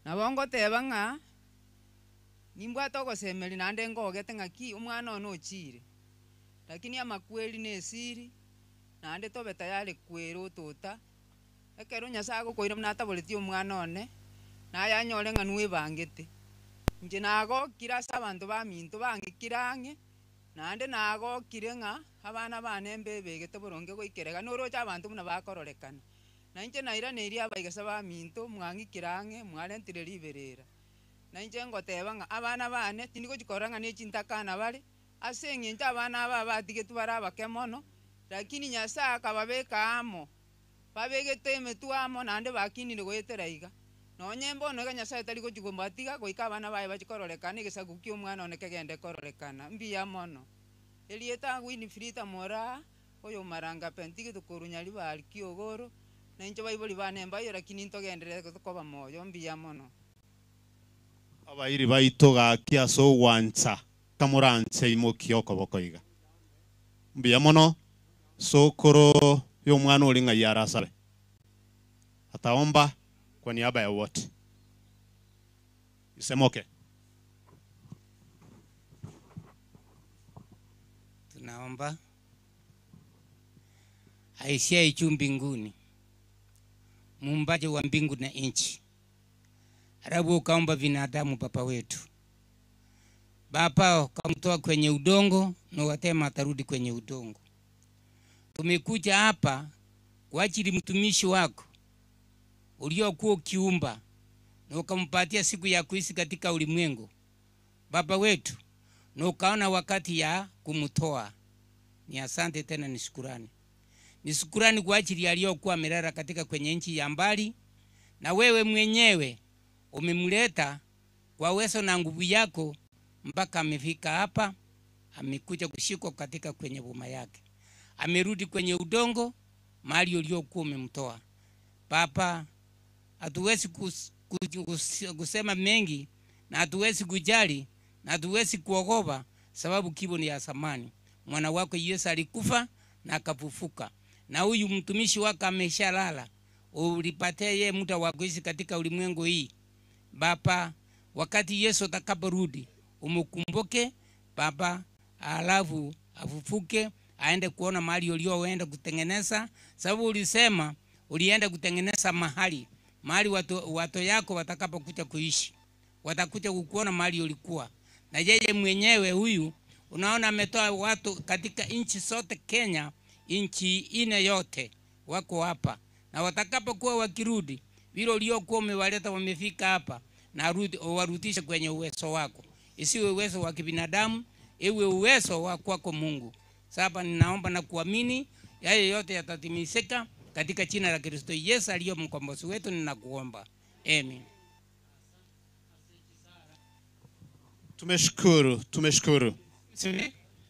Nabo ngoteba ng'a nimbwate ogosemeri naende ngogete ng'aki omwana one ochire. Lakini amakweri na esiri naende tobe tayari kwera otota. Ekero Nyasaye agokoira buna ataboretie omwana one naye anyore ng'a nwebangete. Inche nagokire ase abanto baminto bang'ikire ang'e naende nagokire ng'a abana bane mbebegete boronge goikerega noroche abanto buna bakororekana. Na inche nairaneirie abaigesa baminto mwang'ikire ang'e mwarentire riberera. Na inche ngoteba ng'a abana bane tindigochikorora ng'a nechintakana bare ase eng'encho abana aba batigetwe bare abake mono, lakini Nyasaye akababeka amo babegete emetwe amo naende bakinire goetera iga. Nonye mbono iga Nyasaye tari gochigomba goika abana baye bachikororekana egesaku kia omwana one kegende kororekana mbuya mono. Elieta Winifrida Mora oyo maranga pentige tukorunya libali kiogoro na incho baiboli bane mbayo lakini ntogenderere koba moyo mbuya mono. Abairi baito gakia so wancha kamuranche imokio koboko iga. Mbuya mono sokoro yo mwana olinga yarasabe. Ataomba kwa niaba ya wote. Isemoke. Tunaomba aishiaye juu mbinguni, muumbaji wa mbingu na nchi, halafu ukaumba binadamu baba wetu. Baba ukamtoa kwenye udongo na ukasema atarudi kwenye udongo. Tumekuja hapa kwa ajili mtumishi wako uliokuwa ukiumba na ukampatia siku ya kuishi katika ulimwengu, baba wetu, na ukaona wakati ya kumtoa. Ni asante tena, ni shukurani. Ni shukurani kwa ajili aliyokuwa amelala katika kwenye nchi ya mbali, na wewe mwenyewe umemleta kwa uwezo na nguvu yako mpaka amefika hapa, amekuja kushikwa katika kwenye boma yake. Amerudi kwenye udongo mahali uliokuwa umemtoa. Baba, hatuwezi kusema mengi na hatuwezi kujali na hatuwezi kuogopa, sababu kibo ni ya zamani. Mwana wako Yesu alikufa na akafufuka, na huyu mtumishi wako ameshalala. Ulipatia yeye muda wa kuishi katika ulimwengu hii. Baba, wakati Yesu atakaporudi umukumbuke Baba, alafu afufuke aende kuona mahali ulioenda kutengeneza, sababu ulisema ulienda kutengeneza mahali watu yako watakapokuja kuishi, watakuja kukuona mahali ulikuwa. Na yeye mwenyewe huyu unaona ametoa watu katika nchi zote Kenya nchi ine yote wako hapa, na watakapokuwa wakirudi vile uliokuwa umewaleta wamefika hapa, na warudishe kwenye uwezo wako. Isiwe uwezo wa kibinadamu, iwe uwezo wa kwako Mungu. Sasa ninaomba na kuamini yale yote yatatimizika katika jina la Kristo Yesu aliye mkombozi wetu, ninakuomba. Amen. Tumeshukuru, tumeshukuru.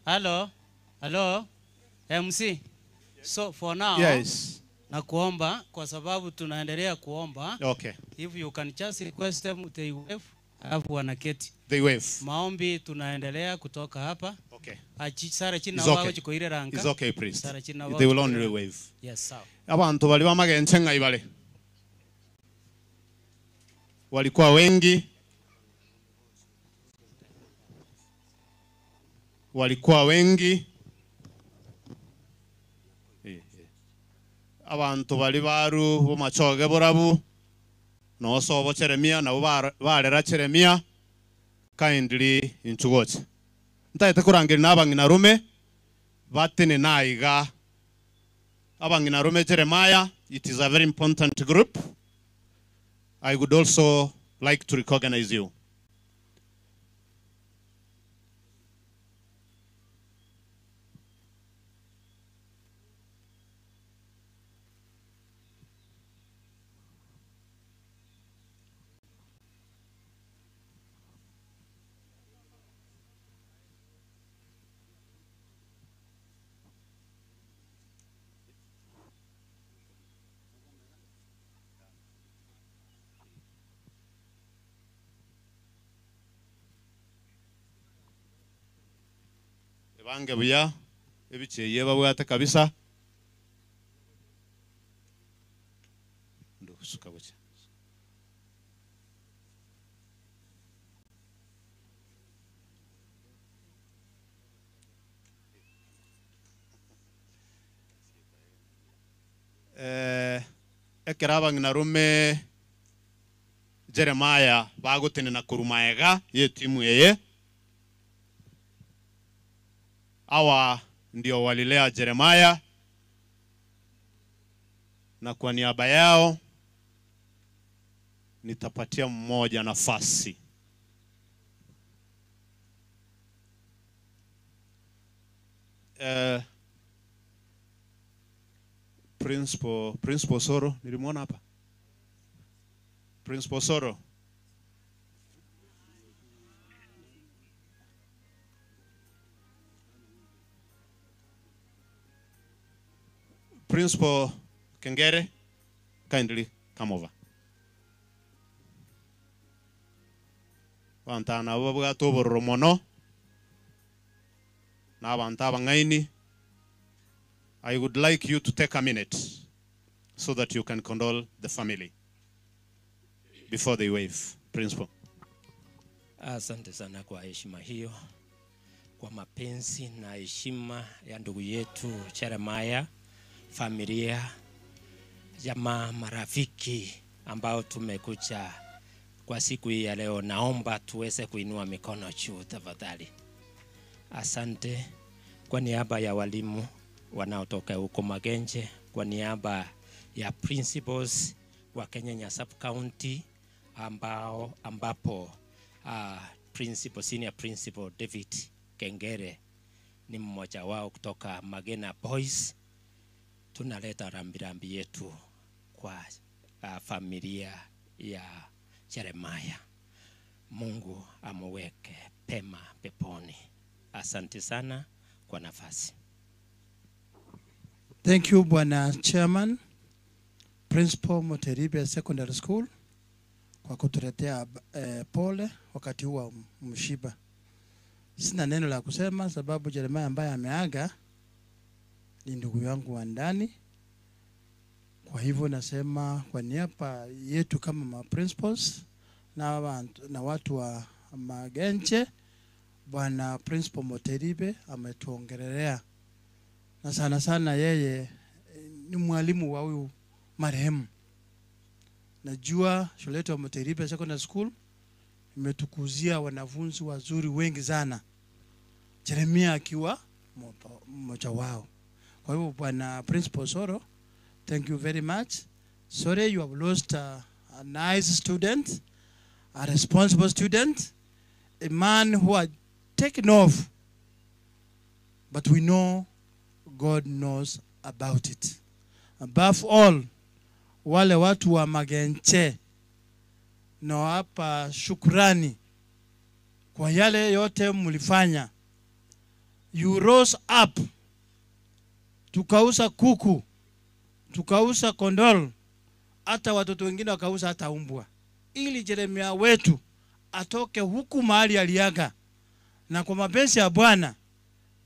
Hello. Hello. MC. So for now, yes. Nakuomba kwa sababu tunaendelea kuomba. Okay. If you can just request them they wave, alafu wanaketi. They wave. Maombi tunaendelea kutoka hapa. Okay. Sara chini wao chikoire ranga. It's okay, priest. Sara chini wao. They will only wave. Yes, sawa. Abantu bali bamagenche ngaibale. Walikuwa wengi. Walikuwa wengi. Abantu bali baru bomachoge borabu nosobo Jeremia nabo barera Jeremia kindly inchugoche ntaete kurangiri nabang'ina rume batene naiga abang'ina rume Jeremiah. It is a very important group. I would also like to recognize you. Bange buya ebicheye babwate kabisa ndusuka bucha ekera abang'ina rume Jeremiah bagotenena kurumaega ye timu yeye. Hawa ndio walilea Jeremiah, na kwa niaba yao nitapatia mmoja nafasi. Principal Soro, nilimuona hapa. Principal Soro. Principal Kengere, kindly come over. Bantana babwato borromono na banta bangaini. I would like you to take a minute so that you can condole the family before they wave. Principal. Asante sana kwa heshima hiyo, kwa mapenzi na heshima ya ndugu yetu Jeremiah, familia, jamaa, marafiki ambao tumekuja kwa siku hii ya leo. Naomba tuweze kuinua mikono juu tafadhali. Asante kwa niaba ya walimu wanaotoka huko Magenche, kwa niaba ya principals wa Kenyenya Sub County ambapo principal, senior principal David Kengere ni mmoja wao kutoka Magena Boys. Tunaleta rambirambi yetu kwa familia ya Jeremiah. Mungu amuweke pema peponi. Asante sana kwa nafasi. Thank you, Bwana Chairman, Principal Moteribe Secondary School, kwa kutuletea pole wakati huu wa mshiba. Sina neno la kusema sababu Jeremiah ambaye ameaga ni ndugu yangu wa ndani. Kwa hivyo nasema kwa niaba yetu kama ma principals na watu wa Magenche, Bwana Principal Moteribe ametuongelelea. Na sana sana yeye ni mwalimu wa huyu marehemu. Najua shule yetu ya Moteribe Secondary School imetukuzia wanafunzi wazuri wengi sana, Jeremia akiwa mmoja wao. Kwa hivyo Bwana Principal Soro, thank you very much. Sorry you have lost a nice student, a responsible student, a man who had taken off, but we know God knows about it. Above all, wale watu wa Magenche nawapa shukrani kwa yale yote mlifanya. You rose up, tukauza kuku, tukauza kondol, hata watoto wengine wakauza hata umbwa, ili Jeremia wetu atoke huku mahali aliaga. Na kwa mapenzi ya Bwana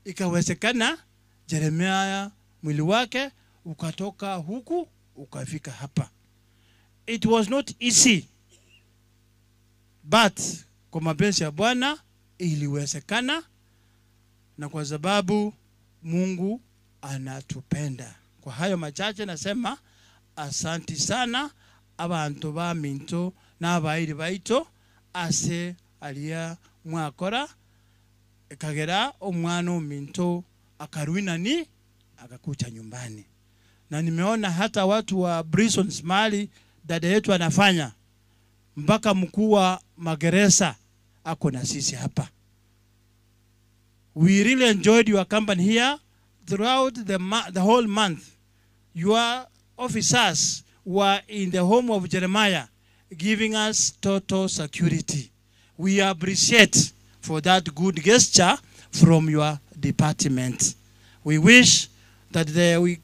ikawezekana Jeremia mwili wake ukatoka huku ukafika hapa. It was not easy, but kwa mapenzi ya Bwana iliwezekana, na kwa sababu Mungu anatupenda. Kwa hayo machache nasema asanti sana abantu ba minto na abairi baito ase alia mwakora kagera omwana ominto akaruina ni akakucha nyumbani. Na nimeona hata watu wa prisons mali dada yetu anafanya, mpaka mkuu wa magereza ako na sisi hapa. We really enjoyed your company here throughout the whole month. Your officers were in the home of Jeremiah giving us total security. We appreciate for that good gesture from your department. We wish that we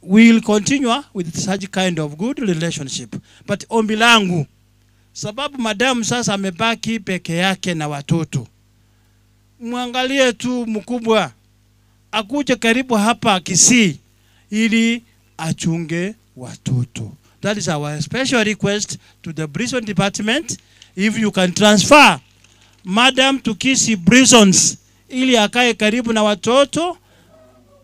will continue with such kind of good relationship. But ombi langu, sababu madam sasa amebaki peke yake na watoto, muangalie tu mkubwa akuje karibu hapa Kisii ili achunge watoto. That is our special request to the prison department. If you can transfer madam to Kisii prisons ili akae karibu na watoto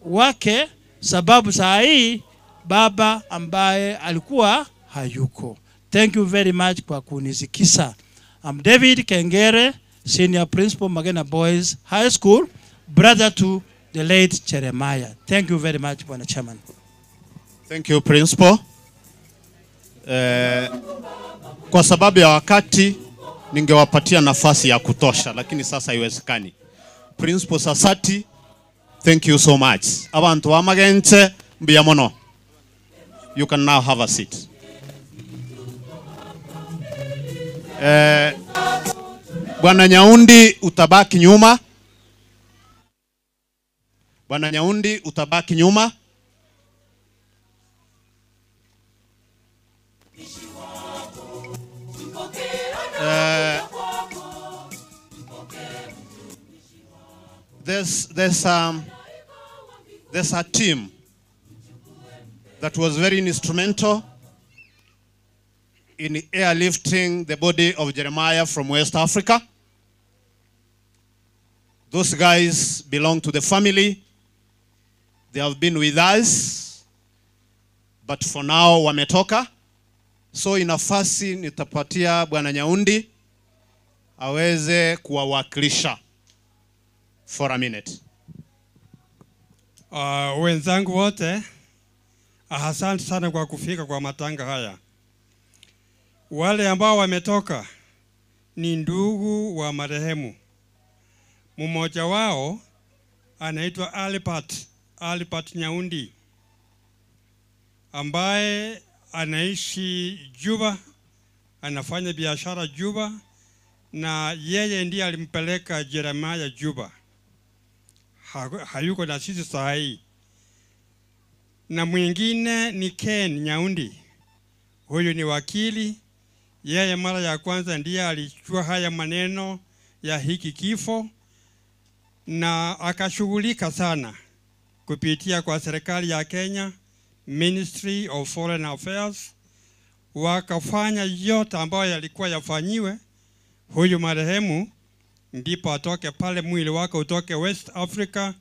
wake, sababu saa hii baba ambaye alikuwa hayuko. Thank you very much kwa kunisikisa. I'm David Kengere, Senior Principal, Magena Boys High School, brother to the late Jeremiah. Thank you very much, Bwana Chairman. Thank you, Principal. Kwa sababu ya wakati ningewapatia nafasi ya kutosha, lakini sasa haiwezekani. Principal Sasati, thank you so much. Abantu wa Magenche, mbiamono. You can now have a seat. Bwana Nyaundi utabaki nyuma. Bwana Nyaundi utabaki nyuma. There's a team that was very instrumental in airlifting the body of Jeremiah from West Africa. Those guys belong to the family. They have been with us, but for now wametoka. So inafasi nitapatia Bwana Nyaundi aweze kuwawakilisha for a minute. Wenzangu wote, asante sana kwa kufika kwa matanga haya. Wale ambao wametoka ni ndugu wa marehemu. Mmoja wao anaitwa Albert Nyaundi, ambaye anaishi Juba, anafanya biashara Juba, na yeye ndiye alimpeleka Jeremiah Juba. Hayuko na sisi saa hii. Na mwingine ni Ken Nyaundi. Huyu ni wakili. Yeye mara ya kwanza ndiye alichukua haya maneno ya hiki kifo na akashughulika sana kupitia kwa serikali ya Kenya, Ministry of Foreign Affairs, wakafanya yote ambayo yalikuwa yafanyiwe huyu marehemu, ndipo atoke pale, mwili wake utoke West Africa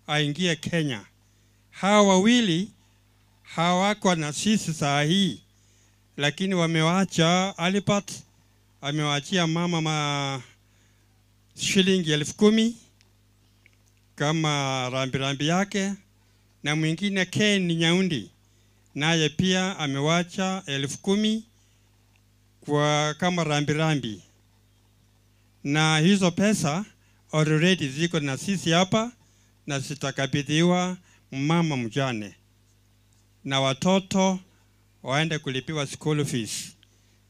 aingie Kenya. Hawa wawili hawako na sisi saa hii, lakini wamewacha. Albert amewaachia mama shilingi 10,000 kama rambirambi yake, Na mwingine Ken Nyaundi naye pia amewacha 10,000 kwa kama rambirambi. Na hizo pesa already ziko na sisi hapa na zitakabidhiwa mama mjane na watoto waende kulipiwa school fees.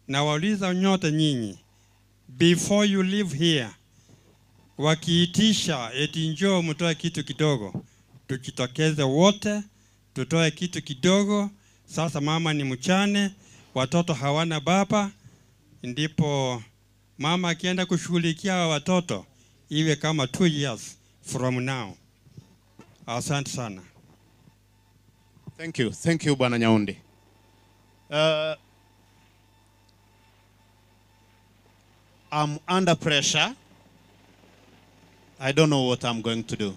Na wauliza nyote nyinyi, before you leave here, wakiitisha eti njoo mtoe kitu kidogo, tujitokeze wote tutoe kitu kidogo. Sasa mama ni mchane, watoto hawana baba, ndipo mama akienda kushughulikia watoto iwe kama 2 years from now. Asante sana. Thank you. Thank you, Bwana Nyaundi. I'm under pressure. I don't know what I'm going to do.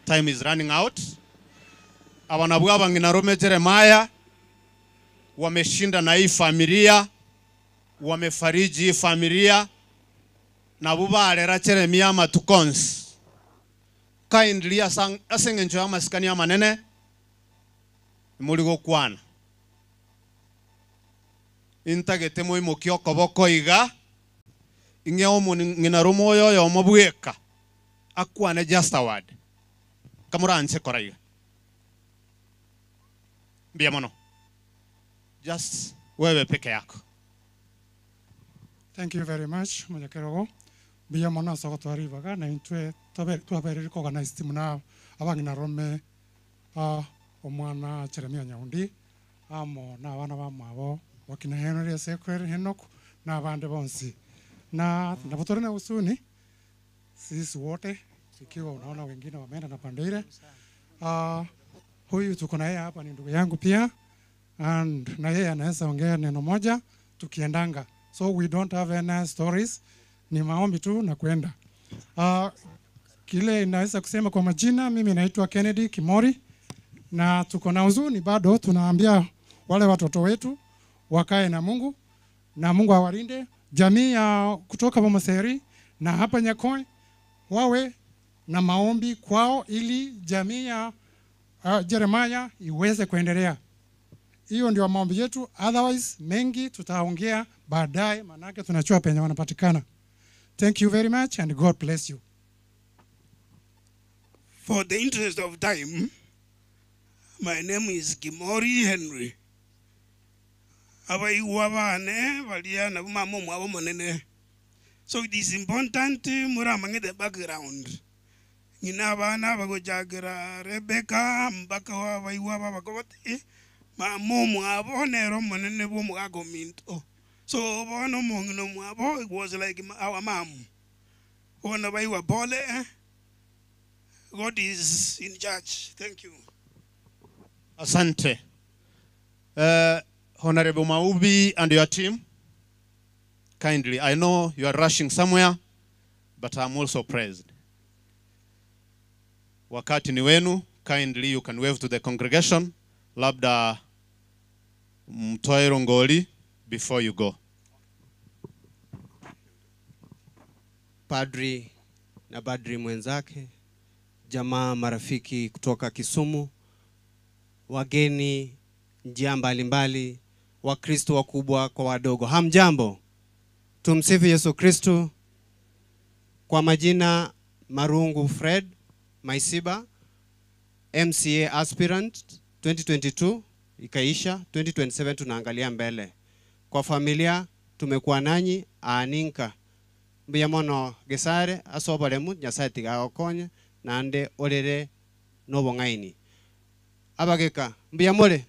Time is running out. Abanabwa banginarume Jeremiah wameshinda na hii familia, wamefariji hii familia, na bubarera Jeremiah matukonsi. Kindly asengenjo ya masikani ya manene muri gokwana intagete moimokio koboko iga inge omo ngina rumo oyo mobweka akwane just a word kamuranse koraiga mbia mono just wewe peke yako. Thank you very much munyakerogo mbia mono sogotwaribaga na intwe twabere recognize timuna abangina rome omwana Jeremiah Nyaundi amo na abana bamwabo wakina Henry Sekwere Henok na abande bonsi na nabotore na usuni sisi wote ikiwa unaona wengine wameenda na pande ile. Huyu tuko na yeye hapa ni ndugu yangu pia, and na yeye anaweza ongea neno moja tukiendanga, so we don't have any stories, ni maombi tu na kwenda. Kile inaweza kusema kwa majina, mimi naitwa Kennedy Kimori, na tuko na huzuni bado. Tunaambia wale watoto wetu wakae na Mungu na Mungu awalinde. Jamii ya kutoka Bomaseri na hapa Nyakoi wawe na maombi kwao ili jamii ya Jeremiah iweze kuendelea. Hiyo ndio maombi yetu, otherwise mengi tutaongea baadaye, manake tunachua penye wanapatikana. Thank you very much and God bless you. For the interest of time, my name is Kimori Henry. So it is important muramange the background. Ngina bana bagojagira Rebecca mbaka wa bagote mama mwabo nero monene bo mugagominto. So bono mongino mwabo, it was like our mom. Ona baiwa pole. God is in charge. Thank you. Asante. Honorable Maubi and your team, kindly, I know you are rushing somewhere, but I'm also praised. Wakati ni wenu, kindly you can wave to the congregation, labda mtoe rongoli before you go. Padri na padri mwenzake, jamaa, marafiki kutoka Kisumu, wageni njia mbalimbali, Wakristo wakubwa kwa wadogo, hamjambo. Tumsifu Yesu Kristo. Kwa majina Marungu Fred Maisiba, MCA aspirant 2022 ikaisha, 2027 tunaangalia mbele. Kwa familia tumekuwa nanyi aninka mbuya mono gesare asoboremu Nyasaye tigagokonye nande orere nobong'aini abageka mbuya more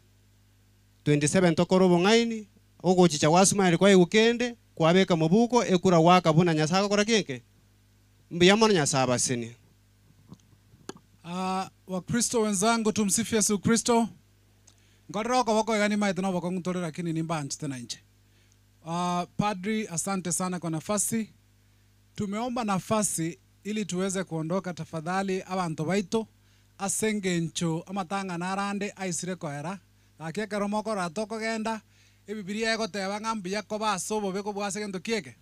27 tokoro bong'aini ogochicha wasumari kwa igukende kwabeka mubuko ekura waka buna Nyasaye agokora keke mbuya mono Nyasaye abasini. Wakristo wenzangu, tumsifu Yesu Kristo. Ngoroko wako gani maitho no bako ngutore lakini nimba tena nje. Padri, asante sana kwa nafasi. Tumeomba nafasi ili tuweze kuondoka. Tafadhali abantu baito asengencho amatanga narande aisire koera akekero moko ratoko genda ebibiria egoteba ng'ambi yako baso bobe kobwase gento kieke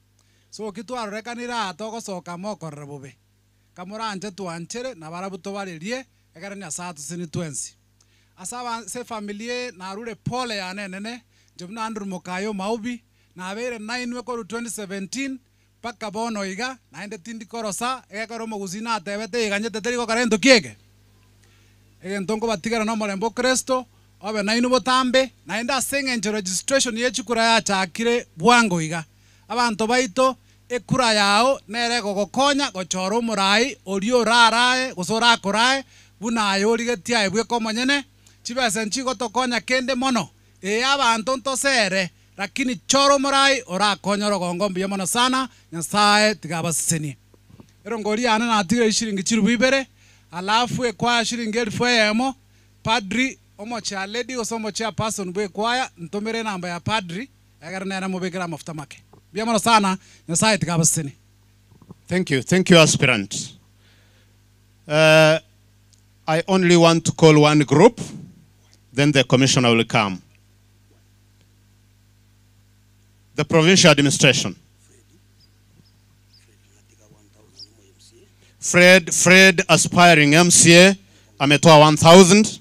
so kitwarorekanira atogosoka mokorera bobe kamoranje twanchere na barabuto barerie Ekero Nyasaye tusini twensi. Asaba se familie narure pole ya nene jobna Andrew Mokayo Maubi na abere 9 wekoru 2017 paka bono iga naende tindi korosa egekoro mogusina atebete iganyete teri gokora ento kiege egento nkobatigara no morembo Kristo obe nainu botambe naende ase eng'encho registration yechikura yachakire bwango iga abanto baito ekura yao nere gogokonya gochora omorai orio orarae gose orakorae buna aye origetie aye bweka omonyene chibesa nchigotokonya kende mono abantu ntosere lakini choro morai orakonya orogongo mbuya mono sana Nyasaye tigabasesenie erongori yane natigire shilingi chirubu ibere alafu ekwaya shilingi 1000 padri omochia lady gose omochia person bwe kwaya ntomere namba ya padri egere nere mubekera amafuta make mbuya mono sana Nyasaye tigabasesenie. Thank you. Thank you, aspirant. I only want to call one group, then the commissioner will come. The provincial administration. Fred aspiring MCA, ametoa 1,000.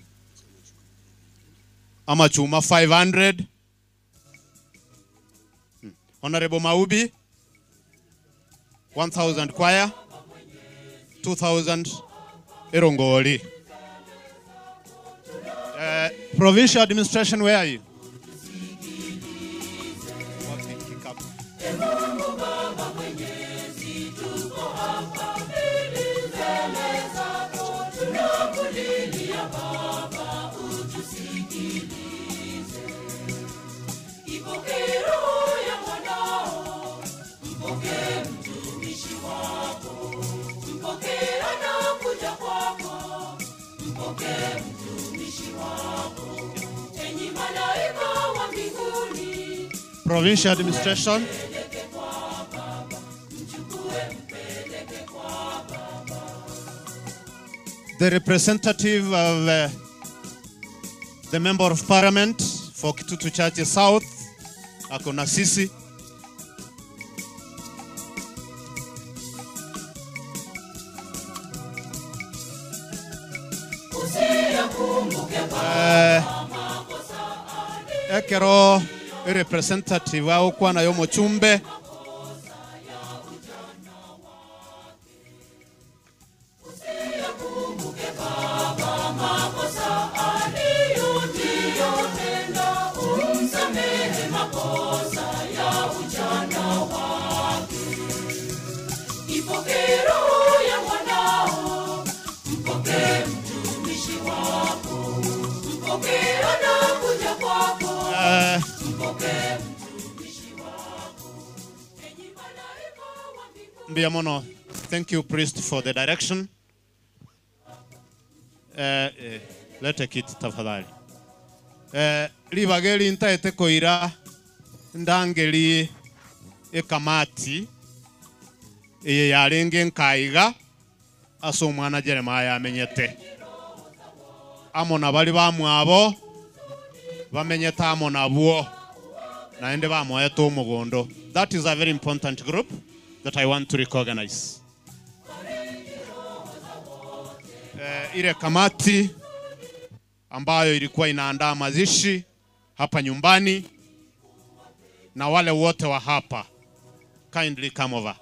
Amachuma 500. Honorable Maubi, 1,000 choir, 2,000 Erongoli. Provincial administration, where are you? Provincial administration. The representative of the Member of Parliament for Kitutu Church South, akona sisi. Ekero representative au kwa na yomo chumbe Mbiamono, thank you, priest, for the direction. Lete kiti tafadhali. Libageli ntaete koira ndangeli ekamati eye yarenge nkaiga ase omwana Jeremiah amenyete. Amo na bali bamwabo bamenyete amo nabwo naende bamoete omogondo. That is a very important group that I want to recognize. Ile kamati ambayo ilikuwa inaandaa mazishi hapa nyumbani na wale wote wa hapa, kindly come over.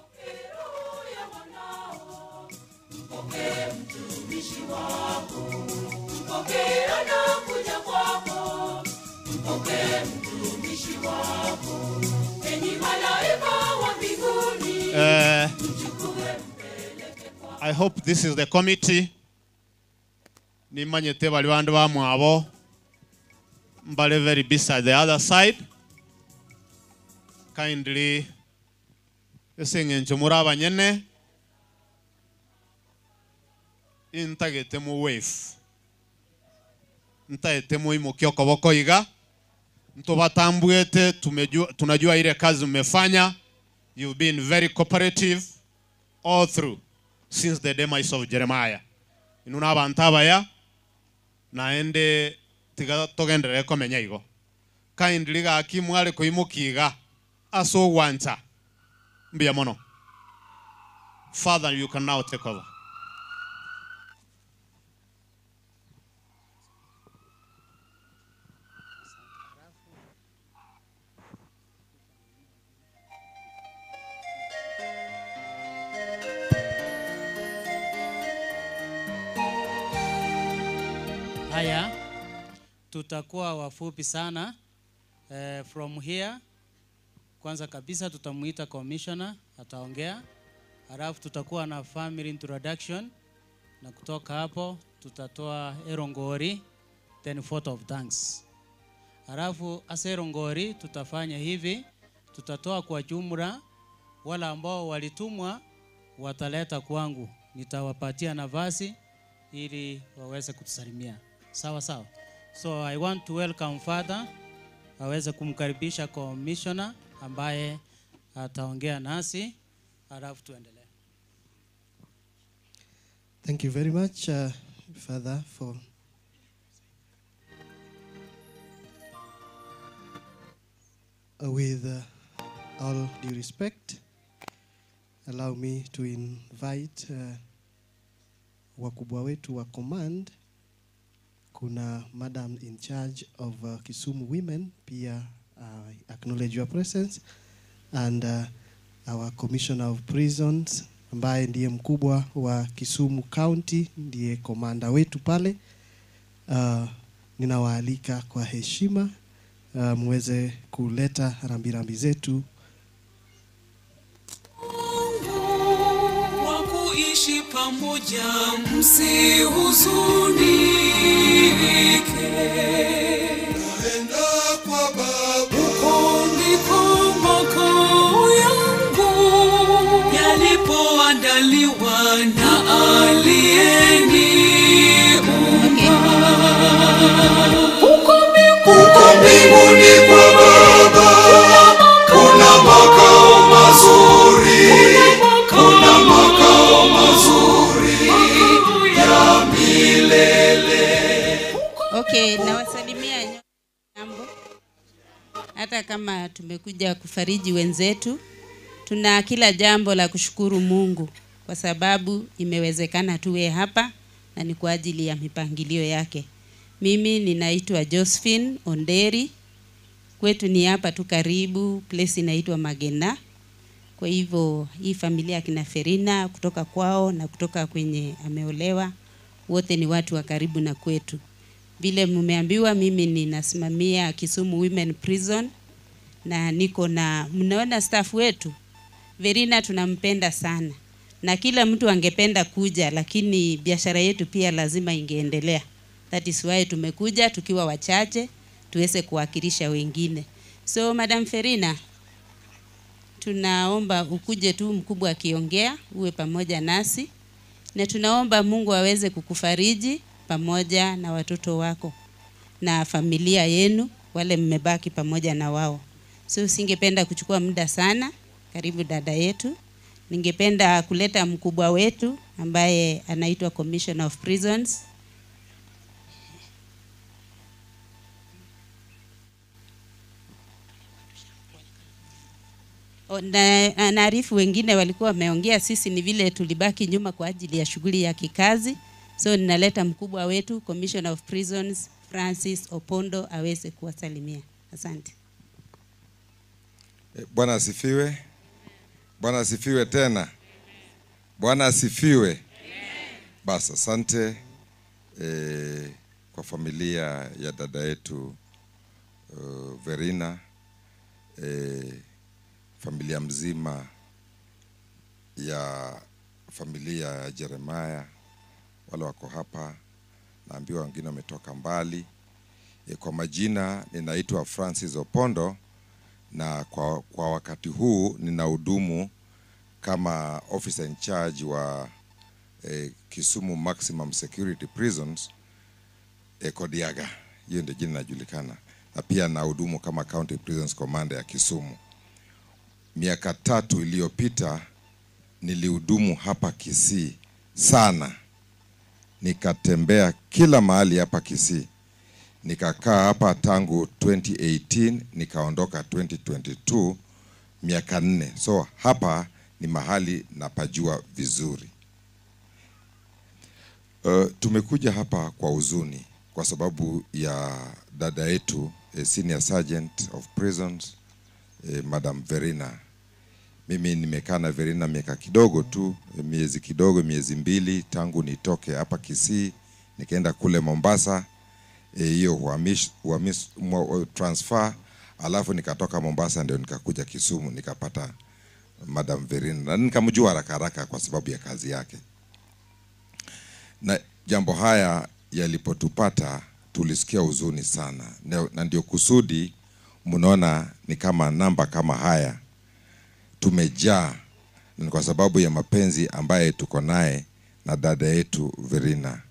I hope this is the committee. Nimanyete bali bandu bamwabo mbale very beside the other side. Kindly eseng'encho muri abanyene intagete mu wave ntaete mu imokio koboko iga ntobatambwete. Tunajua ile kazi mmefanya. You've been very cooperative all through since the demise of Jeremiah. Inuna abantu abaya naende tiga togenderere komenya igo. Kindly gaki mware koimukiga aso wancha mbiya mono. Father, you can now take over. Haya, tutakuwa wafupi sana. From here, kwanza kabisa tutamuita commissioner, ataongea. Halafu tutakuwa na family introduction, na kutoka hapo tutatoa erongori, then vote of thanks. Halafu ase erongori tutafanya hivi, tutatoa kwa jumla, wala ambao walitumwa wataleta kwangu, nitawapatia nafasi ili waweze kutusalimia. Sawa sawa. So I want to welcome Father aweze kumkaribisha commissioner ambaye ataongea nasi, halafu tuendelee. Thank you very much, Father, for with all due respect, allow me to invite wakubwa wetu wa command. Kuna Madam in charge of Kisumu Women, pia acknowledge your presence, and our Commissioner of Prisons ambaye ndiye mkubwa wa Kisumu County, ndiye komanda wetu pale. Ninawaalika kwa heshima muweze kuleta rambirambi zetu. Wa kuishi pamoja, msihuzunike. Naenda kwa Baba, huko ndiko makao yangu yalipoandaliwa na aliyeniumba. Huko mbinguni kwa Baba kuna makao mazuri, kuna makao mazuri ya milele. Okay, nawasalimia jambo. Hata kama tumekuja kufariji wenzetu, tuna kila jambo la kushukuru Mungu kwa sababu imewezekana tuwe hapa na ni kwa ajili ya mipangilio yake. Mimi ninaitwa Josephine Onderi. Kwetu ni hapa tu karibu, place inaitwa Magena. Kwa hivyo hii familia kina Ferina kutoka kwao na kutoka kwenye ameolewa, wote ni watu wa karibu na kwetu. Vile mmeambiwa, mimi ninasimamia Kisumu Women Prison na niko na, mnaona staff wetu Verina tunampenda sana na kila mtu angependa kuja, lakini biashara yetu pia lazima ingeendelea. That is why tumekuja tukiwa wachache tuweze kuwakilisha wengine. So Madam Ferina, tunaomba ukuje tu mkubwa akiongea uwe pamoja nasi, na tunaomba Mungu aweze kukufariji pamoja na watoto wako na familia yenu wale mmebaki pamoja na wao. So singependa kuchukua muda sana. Karibu dada yetu. Ningependa kuleta mkubwa wetu ambaye anaitwa Commissioner of Prisons. Na naarifu wengine walikuwa wameongea, sisi ni vile tulibaki nyuma kwa ajili ya shughuli ya kikazi. So ninaleta mkubwa wetu Commissioner of Prisons Francis Opondo aweze kuwasalimia. Asante. Bwana asifiwe. Bwana asifiwe tena. Bwana asifiwe. Basi asante kwa familia ya dada yetu Verina, familia mzima ya familia ya Jeremiah, wale wako hapa, naambiwa wengine wametoka mbali. Kwa majina ninaitwa Francis Opondo, na kwa wakati huu ninahudumu kama officer in charge wa Kisumu Maximum Security Prisons, Kodiaga. Hiyo ndio jina linajulikana. Na pia nahudumu kama County Prisons Commander ya Kisumu. Miaka 3 iliyopita nilihudumu hapa Kisii sana. Nikatembea kila mahali hapa Kisii. Nikakaa hapa tangu 2018, nikaondoka 2022, miaka 4. So hapa ni mahali napajua vizuri. Tumekuja hapa kwa huzuni kwa sababu ya dada yetu, Senior Sergeant of Prisons, Madam Verina. Mimi nimekaa na Verina miaka kidogo tu, miezi kidogo, miezi 2 tangu nitoke hapa Kisii, nikaenda kule Mombasa. hiyo transfer, alafu nikatoka Mombasa ndio nikakuja Kisumu nikapata Madam Verina na nikamjua haraka haraka kwa sababu ya kazi yake. Na jambo haya yalipotupata tulisikia huzuni sana, na ndio kusudi mnaona ni kama namba kama haya tumejaa, ni kwa sababu ya mapenzi ambaye tuko naye na dada yetu Verina.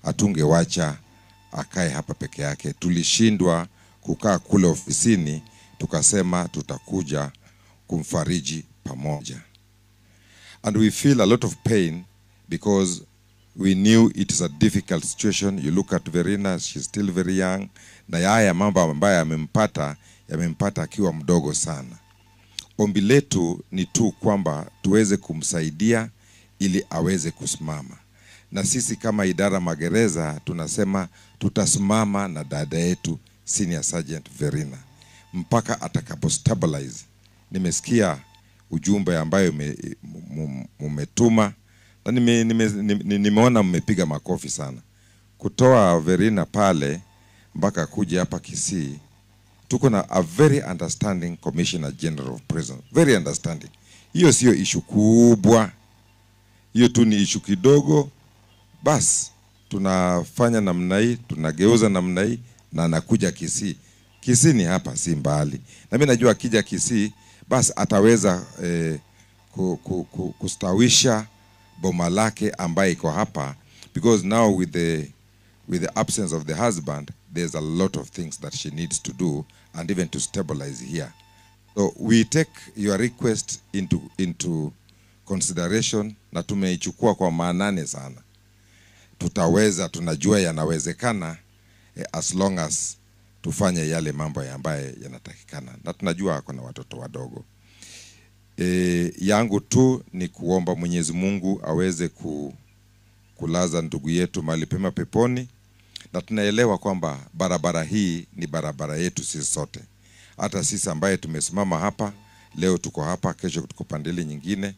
Hatungewacha akae hapa peke yake. Tulishindwa kukaa kule ofisini, tukasema tutakuja kumfariji pamoja. And we feel a lot of pain because we knew it is a difficult situation. You look at Verina, she's still very young. Na haya mambo ambayo yamempata, yamempata akiwa mdogo sana. Ombi letu ni tu kwamba tuweze kumsaidia ili aweze kusimama. Na sisi kama idara magereza tunasema tutasimama na dada yetu Senior Sergeant Verina mpaka atakapo stabilize. Nimesikia ujumbe ambayo mmetuma na nimeona mmepiga makofi sana. Kutoa Verina pale mpaka kuja hapa Kisii, tuko na a very understanding Commissioner General of Prison. Very understanding. Hiyo sio issue kubwa. Hiyo tu ni issue kidogo. Bas, tunafanya namna hii, tunageuza namna hii na anakuja Kisii. Kisii ni hapa, si mbali. Na mimi najua akija Kisii, bas ataweza kustawisha boma lake ambaye iko hapa, because now with the absence of the husband, there's a lot of things that she needs to do and even to stabilize here. So we take your request into consideration na tumeichukua kwa maanane sana. Tutaweza, tunajua yanawezekana as long as tufanye yale mambo ambaye yanatakikana. Na tunajua kuna watoto wadogo. Yangu tu ni kuomba Mwenyezi Mungu aweze kulaza ndugu yetu mahali pema peponi. Na tunaelewa kwamba barabara hii ni barabara yetu sisi sote. Hata sisi ambaye tumesimama hapa, leo tuko hapa, kesho tuko pandeli nyingine,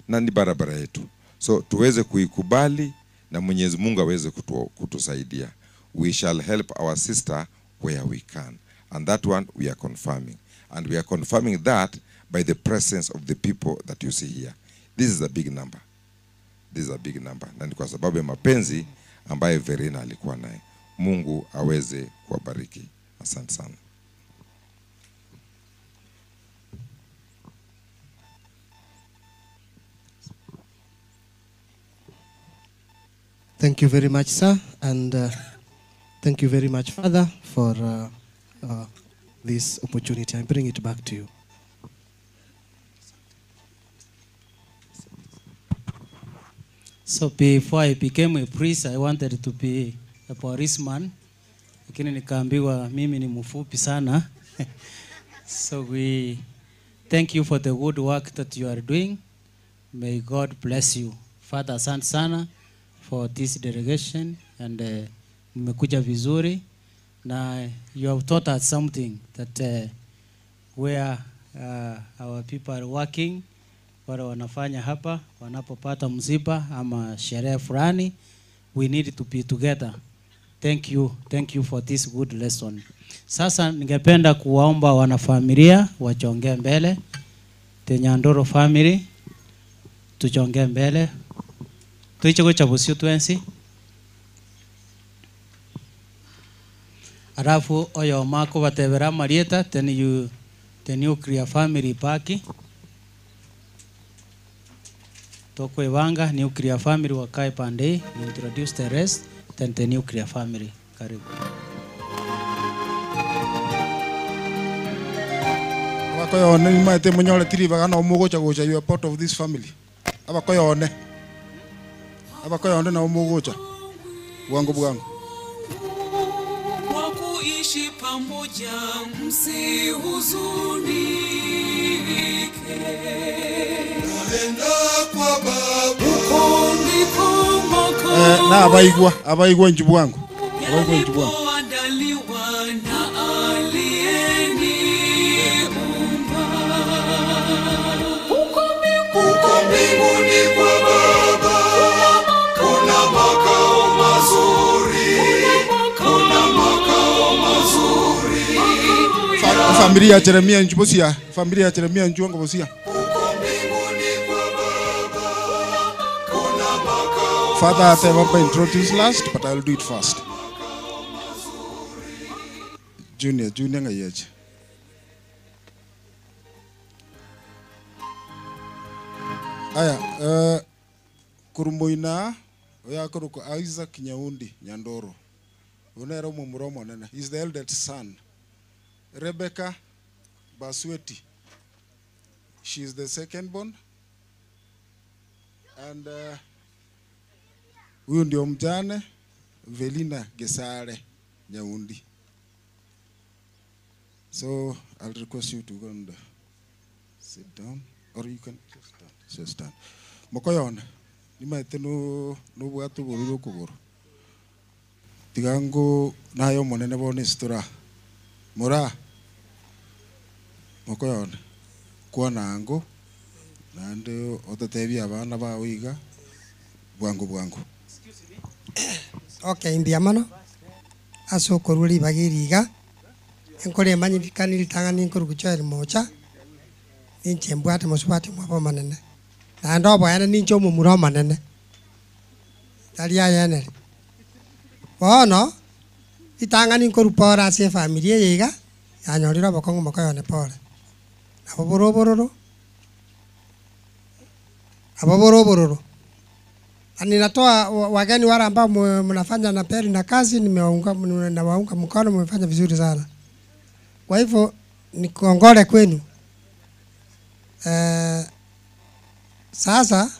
na ni barabara yetu. So tuweze kuikubali na Mwenyezi Mungu aweze kutusaidia. We shall help our sister where we can. And that one we are confirming. And we are confirming that by the presence of the people that you see here. This is a big number. This is a big number. Na ni kwa sababu ya mapenzi ambaye Verina alikuwa naye. Mungu aweze kuwabariki. Asante sana. Thank you very much, sir, and thank you very much, Father, for this opportunity. I bring it back to you. So before I became a priest, I wanted to be a policeman. Lakini nikaambiwa mimi ni mfupi sana. So we thank you for the good work that you are doing. May God bless you. Father, asante sana for this delegation, and mmekuja vizuri. Na you have taught us something that where our people are working, wale wanafanya hapa, wanapopata msiba ama sherehe fulani, we need to be together. Thank you, thank you for this good lesson. Sasa ningependa kuwaomba wanafamilia wachongee mbele. The Nyandoro family tuchongee mbele. Tuiche cha busio tuensi. Alafu oyo mako batebera Marieta, then you the nuclear family paki. Tokwebanga nuclear family wakae pande, introduce the rest, then the nuclear family. Karibu. Abakoyone nimaete munyore tiribaga no mugocha gocha, you are part of this family. Abakoyone. Abakoyone na mugocha. Bwangu bwangu. Wakuishi pamoja msihuzunike. Kwa baba. Na abaigwa njibu wangu. Abaigwa njibu wangu. Huko mbinguni kwa Baba kuna makao mazuri, kuna makao Familia ya Jeremia njubosia, familia ya Jeremia njuango bosia. Father Atevapa introduce last, but I will do it first. Junior, Junior ngayeje. Aya, kurumoina oya kuruko Isaac Nyaundi Nyandoro. Unero mumuromo nene. He's the eldest son. Rebecca Basweti. She is the second born. And huyu ndio mjane Velina Gesare Nyaundi. So I'll request you to go and sit down, or you can just stand. Just stand. Mokoyona, nimaite no no bwatu boriro kogoro. Tigango nayo monene bone stora. Mora. Mokoyona. Kwa nango nande otetebia abana bawe iga bwangu bwangu. Okay, mbiamano aso koruli bagiriga enkore manyikani litangani nkuru kuchoel mocha ninche mbwate mosubati mwabo manene na ndobo yana ninche omomura manene tali ayenere bono itangani nkoru pora ase familia yiga yanyorira bokongo mokoyone pore nabo borobororo abo borobororo. Ninatoa wageni wale ambao mnafanya na peri na kazi, nimewaunga nawaunga mkono, mmefanya vizuri sana. Kwa hivyo ni kongole kwenu. Sasa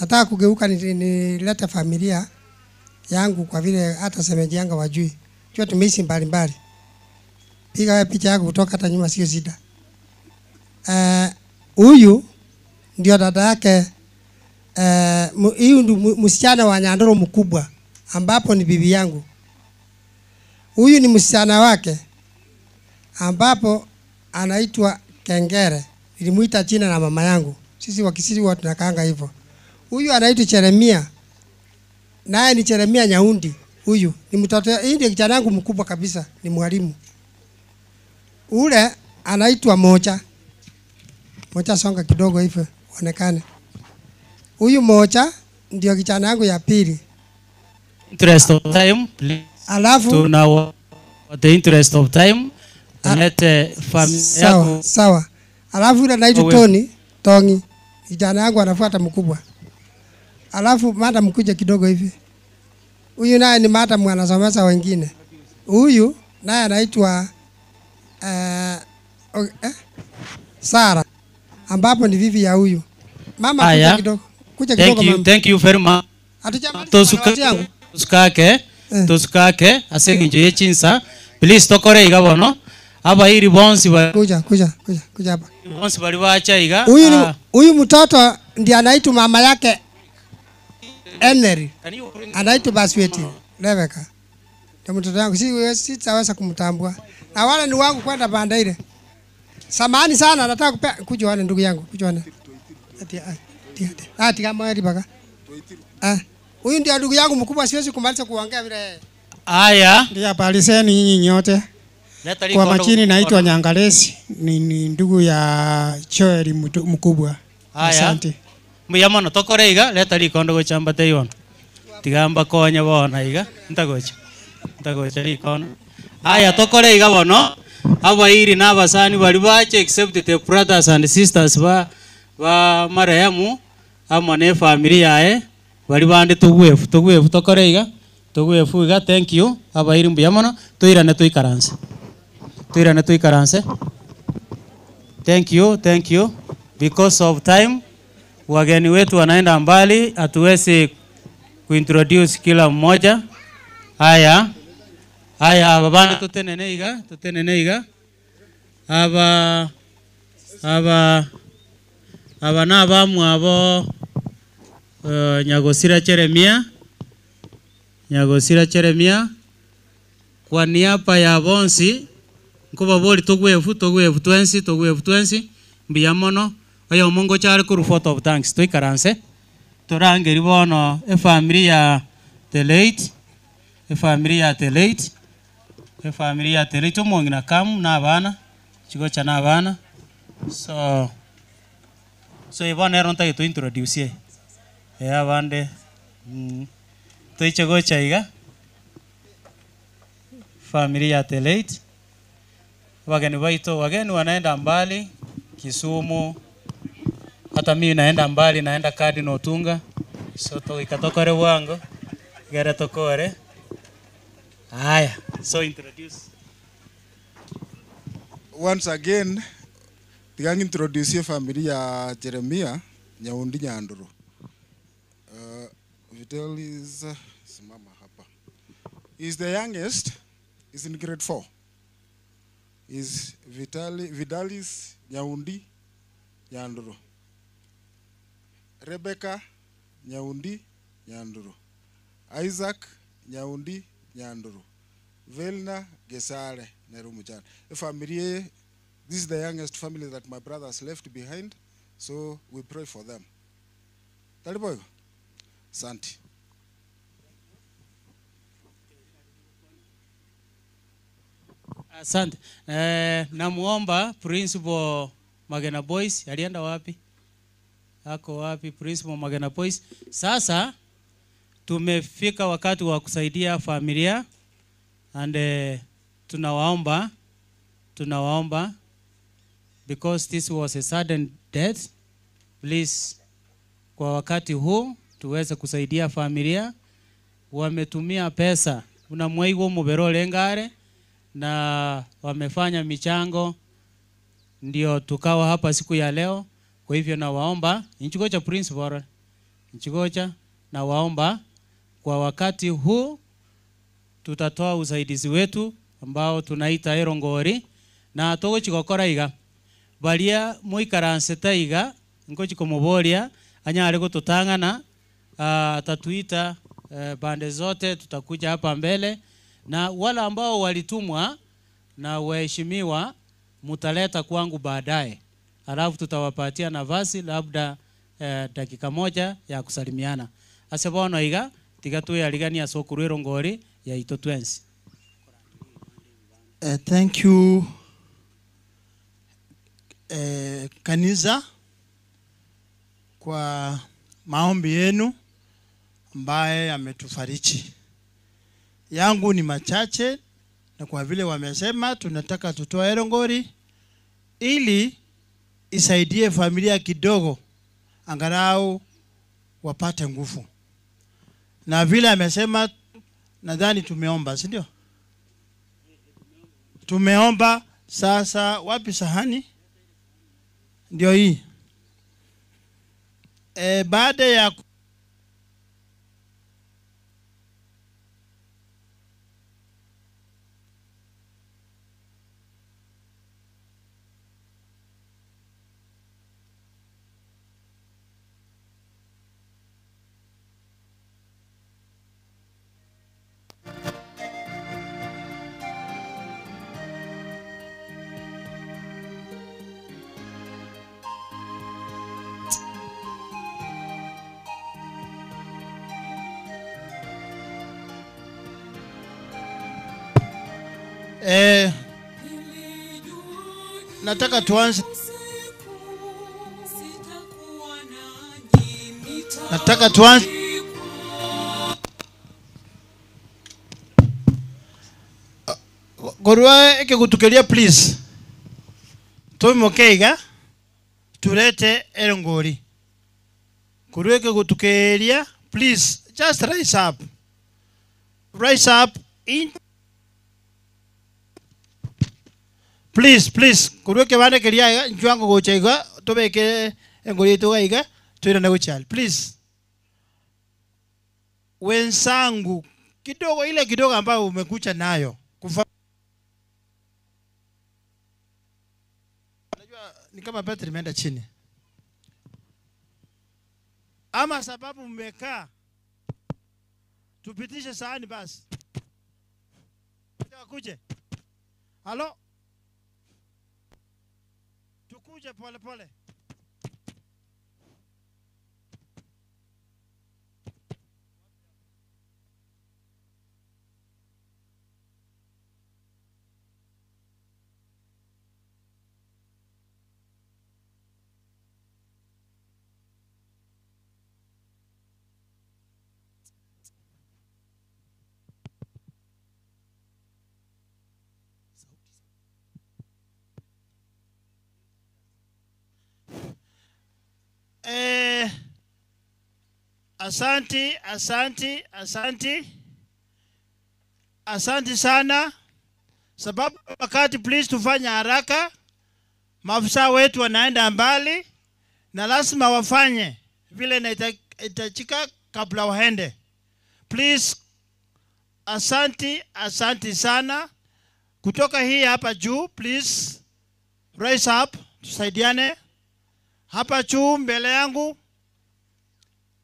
nataka kugeuka nilete familia yangu kwa vile hata semeji yangu wajui. Jua tumeishi mbali mbali. Piga wewe picha yako kutoka hata nyuma sio shida. Huyu ndio dada yake. Huyu ndio msichana wa Nyandoro mkubwa ambapo ni bibi yangu. Huyu ni msichana wake ambapo anaitwa Kengere. Nilimuita jina na mama yangu. Sisi Wakisii huwa tunakaanga hivyo. Huyu anaitwa Jeremia. Naye ni Jeremia Nyaundi. Huyu ni mtoto, hii ndio kijana wangu mkubwa kabisa, ni mwalimu. Ule anaitwa Mocha. Mocha songa kidogo hivyo onekane. Huyu Mocha ndio kijana yangu ya pili. Interest of time, please. Alafu tuna the interest of time lete familia sawa, sawa. Alafu yule anaitwa Tony, Tongi. Kijana yangu anafuata mkubwa. Alafu madam kuja kidogo hivi. Huyu naye ni madam anasomesha wengine. Huyu naye anaitwa Sara ambapo ni bibi ya huyu. Mama kuja kidogo. Kuja kidogo mama. Thank you very much. Hatujamaliza. Tusukake, tusukake asenginjo yechinsa. Please tokore iga bono. Aba iri bonsi ba. Kuja kuja kuja kuja hapa. Bonsi bali wacha iga. Huyu mtoto ndiye anaitwa mama yake Henry. Anaitwa Basweti Rebecca. Ndio mtoto wangu, sitaweza kumtambua. Na wale ni wangu kwenda banda ile. Samahani sana, nataka kupea kuja wale ndugu yangu, kuja wale. Ati ati kama hili baka. Huyu ndio ndugu yangu mkubwa, siwezi kumaliza kuongea vile. Haya. Ndio habari zenu nyinyi nyote. Kwa majina naitwa Nyangalesi, ni ndugu ya Choeli mkubwa. Asante. Muyamano tokore iga leta likondo gochamba teion. Tigamba konya bona iga ntagocha. Ntagocha likondo. Haya tokore iga bono. Abairi n'abasani bali bache except the brothers and sisters ba marehemu ama ne family yae bali bande tugwefu tugwefu tokore iga tugwefu iga. Thank you abairi mbuyamano tuirane tuikaranse. Tuirane tuikaranse. Thank you, thank you. Because of time wageni wetu wanaenda mbali, hatuwezi kuintroduce kila mmoja. Haya. Haya babana tutenene iga, tutenene iga. Aba aba aba na bamu abo Nyagosira Jeremia. Nyagosira Jeremia kwa niaba ya bonsi nkuba boli tugwefu tugwefu twensi tugwefu twensi mbiyamono oyo mungo chari ku vote of thanks tuikaranse turangeri bono e family ya the late e family ya the late Familia ya Terito mwongina kamu na abana chigocha na abana so ibona ero ntagete to introduce abande toiche gocha iga familia ya Teleit. Wageni waito, wageni wanaenda mbali Kisumu, hata mimi naenda mbali, naenda Cardinal Otunga, so to ikatokore wango gere tokore. Haya, so introduce once again. Tigang introduce familia ya Jeremiah Nyaundi Nyanduru. Vidal is simama hapa. Is the youngest, is in grade 4. Is Vidalis Nyaundi Nyanduru. Rebecca Nyaundi Nyanduru. Isaac Nyaundi Nyanduru. Velna Gesare Nerumuchan. The family, this is the youngest family that my brothers left behind, so we pray for them. Taliboy. Santi. Asante. Namuomba Principal Magena Boys, alienda wapi? Ako wapi Principal Magena Boys? Sasa tumefika wakati wa kusaidia familia and tunawaomba because this was a sudden death, please kwa wakati huu tuweze kusaidia familia. Wametumia pesa unamwaigo mubero lengare na wamefanya michango ndio tukawa hapa siku ya leo. Kwa hivyo nawaomba nchigocha principal nchigocha, nawaomba kwa wakati huu tutatoa usaidizi wetu ambao tunaita erongori na togochigokora iga balia muikaranseta iga ngochikomoboria anyare gututangana atatuita bande zote tutakuja hapa mbele, na wala ambao walitumwa na waheshimiwa mutaleta kwangu baadaye, alafu tutawapatia nafasi labda dakika moja ya kusalimiana. Asebono iga tigatu yaligania sokuru erongori ya ito twensi. Thank you kanisa kwa maombi yenu ambaye ametufariji. Yangu ni machache, na kwa vile wamesema tunataka tutoe erongori ili isaidie familia kidogo angalau wapate nguvu. Na vile amesema nadhani tumeomba, si ndio? Tumeomba. Sasa wapi sahani? Ndio hii. Baada ya nataka tuanze. Nataka tuanze. Gorua eke kutukelia please. Tuimokeiga tulete erongori. Gorua eke kutukelia please just rise up. Rise up in. Please, please, kuruke bane kelia njuango gochaiga tobeke engori tugaiga tuirane gochal. Please. Wenzangu, kidogo ile kidogo ambayo umekucha nayo. Najua ni kama battery imeenda chini. Ama sababu mmekaa tupitishe sahani basi. Kuje. Halo. Tukuje pole pole. Asanti, asanti, asanti. Asanti sana. Sababu wakati, please tufanye haraka. Maafisa wetu wanaenda mbali na lazima wafanye vile inahitajika kabla waende. Please, asanti, asanti sana. Kutoka hii hapa juu, please rise up, tusaidiane. Hapa juu mbele yangu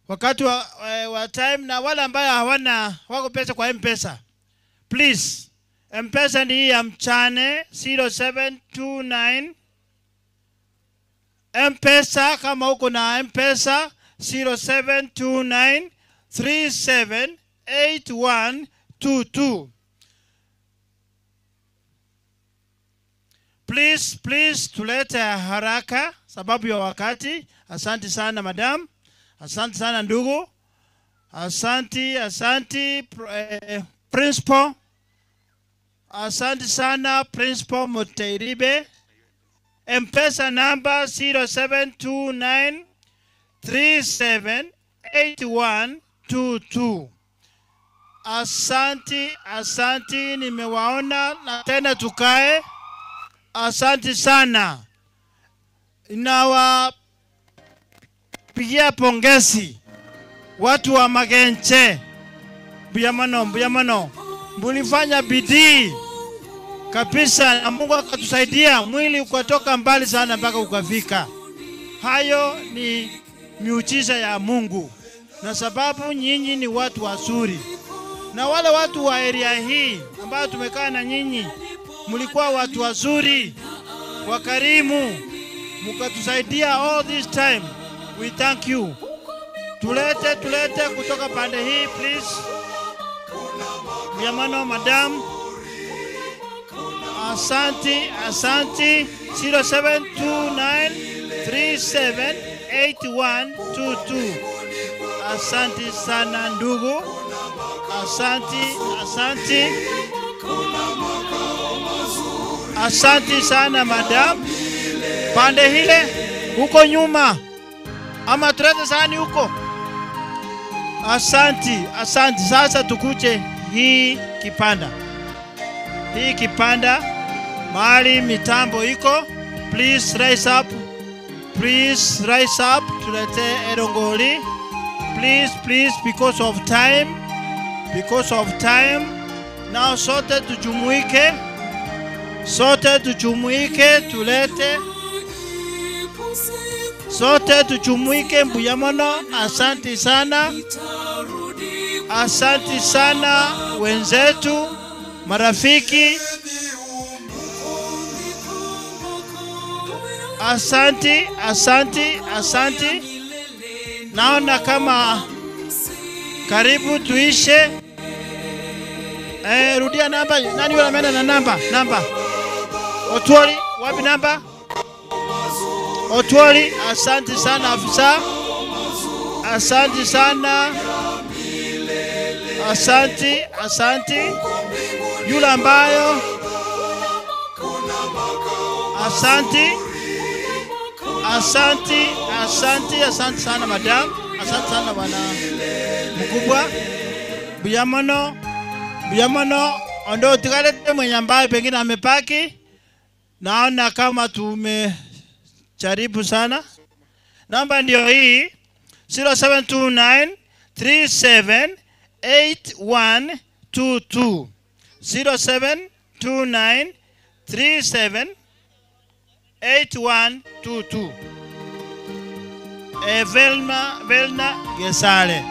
wakati wa time, na wale ambao hawana wako pesa kwa M-Pesa, please, M-Pesa ni ya mchane 0729. M-Pesa, kama uko na M-Pesa 0729 378122. Please, please tulete haraka sababu ya wakati. Asante sana madam. Asante sana ndugu. Asante, asante principal. Asante sana Principal Muteiribe. M-Pesa number 0729 378122. Asante, asante, nimewaona na tena tukae. Asante sana. Nawapigia pongezi watu wa Magenche. Mbuyamano, mbuyamano. Mulifanya bidii kabisa na Mungu akatusaidia, mwili ukatoka mbali sana mpaka ukafika. Hayo ni miujiza ya Mungu. Na sababu nyinyi ni watu wazuri. Na wale watu wa area hii ambao tumekaa na nyinyi, mlikuwa watu wazuri, wakarimu, mkatusaidia all this time. We thank you. Tulete, tulete kutoka pande hii please. Yamano madam. Asante, asante. 0729 378122. Asante sana ndugu. Asante, asante. Asante sana madam. Pande hile huko nyuma, ama tulete sahani huko. Asante, asante. Sasa tukuje hii kipanda. Hii kipanda mahali mitambo iko. Please rise up. Please rise up. Tulete erongoli. Please, please, because of time. Because of time. Now sote tujumuike. Sote tujumuike, tulete. Sote tujumuike Mbuyamono. Asante sana. Asante sana wenzetu, marafiki. Asante, asante, asante. Naona kama karibu tuishe. Rudia namba. Nani yule ameenda na namba? Namba. Otwoli, wapi namba? Otwoli, asante sana afisa. Asante sana. Asante, asante. Yule ambayo. Asante. Asante, asante, asante sana madam. Asante sana bwana mkubwa. Buyamono, Buyamono, ondo tukalete mwenye ambaye pengine amepaki. Naona kama tumejaribu sana. Namba ndio hii 0729 378122. 0729 378122. Velma, Velna Gesale.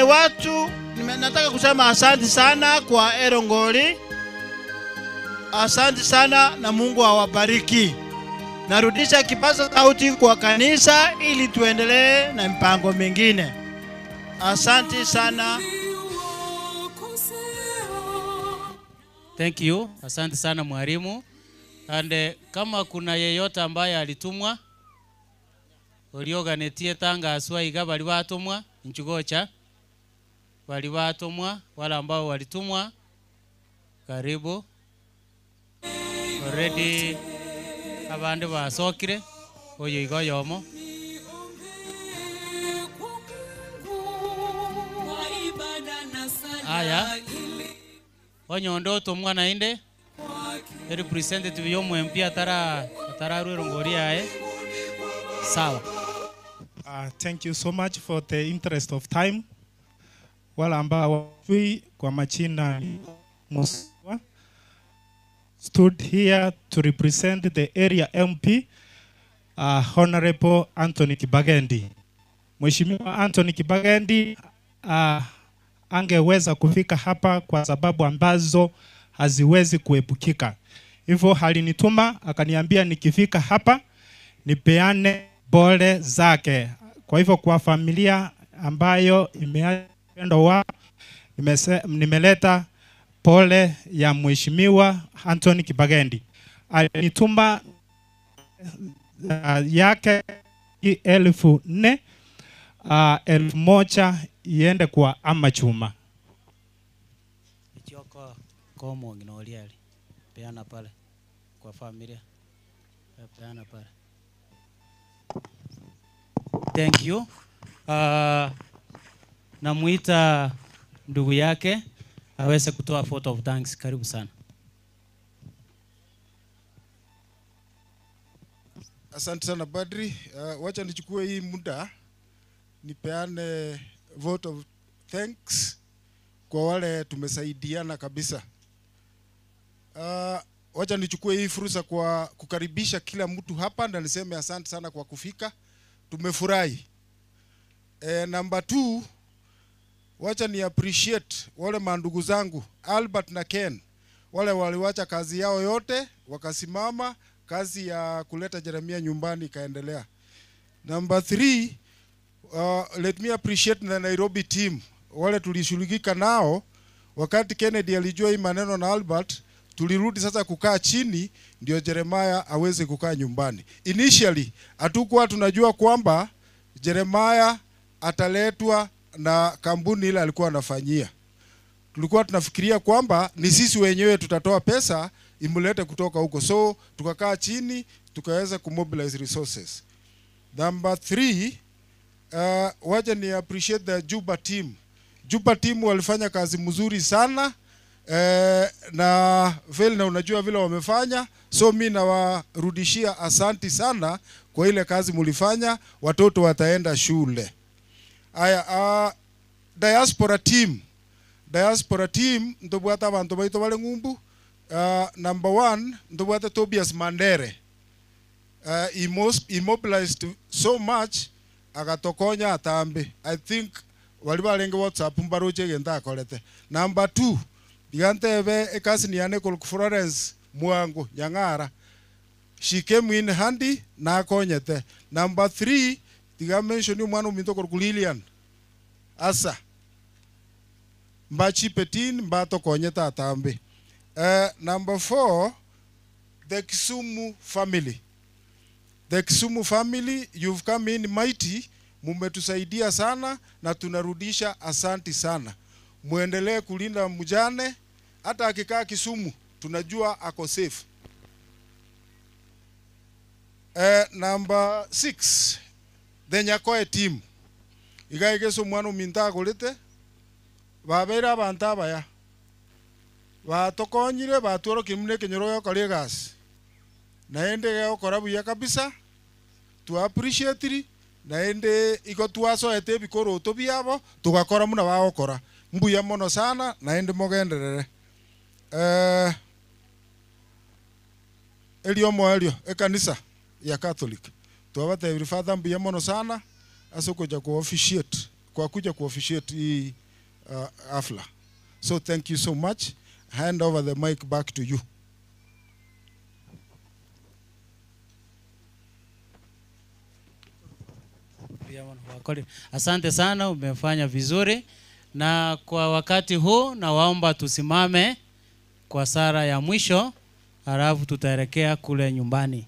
Watu, nataka kusema asante sana kwa Erongoli. Asante sana na Mungu awabariki. Narudisha kipaza sauti kwa kanisa ili tuendelee na mpango mingine. Asante sana. Thank you. Asante sana mwalimu. And kama kuna yeyote ambaye alitumwa ulioganetie tanga aswa iga bali batumwa nchugocha bali batumwa, wala ambao walitumwa karibu already abandi basokire oyo igo yomo. Haya. Onyondo to mwana inde. Representative yomu MP atara atara ngoria eh. Sawa. Thank you so much for the interest of time. Wale ambao kwa majina Musawa stood here to represent the area MP, Honorable Anthony Kibagendi. Mheshimiwa Anthony Kibagendi angeweza kufika hapa kwa sababu ambazo haziwezi kuepukika. Hivyo alinituma akaniambia nikifika hapa nipeane pole zake. Kwa hivyo kwa familia ambayo imeacha upendo wao, nimeleta pole ya Mheshimiwa Anthony Kibagendi. Alinituma yake 4,000, 1,000 iende kwa Amachuma. Ichoko komo nginoliali. Peana pale kwa familia. Peana pale. Thank you. Namuita ndugu yake aweze kutoa vote of thanks. Karibu sana. Asante sana Badri. Wacha nichukue hii muda nipeane vote of thanks kwa wale tumesaidiana kabisa. Wacha nichukue hii fursa kwa kukaribisha kila mtu hapa na niseme asante sana kwa kufika. Tumefurahi. Number 2, wacha ni appreciate wale mandugu zangu Albert na Ken. Wale waliwacha kazi yao yote wakasimama, kazi ya kuleta Jeremia nyumbani ikaendelea. Number 3, let me appreciate the Nairobi team. Wale tulishughulika nao wakati Kennedy alijua hii maneno na Albert, tulirudi sasa kukaa chini ndio Jeremiah aweze kukaa nyumbani. Initially hatukuwa tunajua kwamba Jeremiah ataletwa na kampuni ile alikuwa anafanyia. Tulikuwa tunafikiria kwamba ni sisi wenyewe tutatoa pesa imulete kutoka huko. So tukakaa chini tukaweza kumobilize resources. Number 3, wacha ni appreciate the Juba team. Juba team walifanya kazi mzuri sana. Na vile na unajua vile wamefanya, so mi nawarudishia asanti sana kwa ile kazi mulifanya. Watoto wataenda shule. Aya, diaspora team. Diaspora team ndobwata abantu baito bale ngumbu. Number 1 ndobwata Tobias Mandere. He mobilized so much akatokonya atambe. I think walibalenge WhatsApp mbaroche genda akolete. Number 2, Bigantebe ekasi ni yane Florence Mwango Nyangara. She came in handy na akonyete. Number 3, diga mention mwana uminto Lilian Asa. Mbachi Petin mbato konyeta atambe. Number 4, the Kisumu family. The Kisumu family, you've come in mighty, mumetusaidia sana na tunarudisha asanti sana. Muendelee kulinda mjane, hata akikaa Kisumu tunajua ako safe. Number 6, the Nyakoe team. Igaigeso mwana minta golete babera abantu abaya batokonyire batworo kimune kenyoro yokore gas naende gokora buya kabisa tu appreciate naende iko twasoete bikoroto biabo tugakora muna bagokora mbuya mono sana naende mogenderere. Elio moelio ekanisa ya Catholic twabate father mbuya mono sana asokoja ku officiate kwa kuja ku officiate hii afla. So thank you so much. Hand over the mic back to you. Asante sana, umefanya vizuri. Na kwa wakati huu nawaomba tusimame kwa sala ya mwisho, halafu tutaelekea kule nyumbani.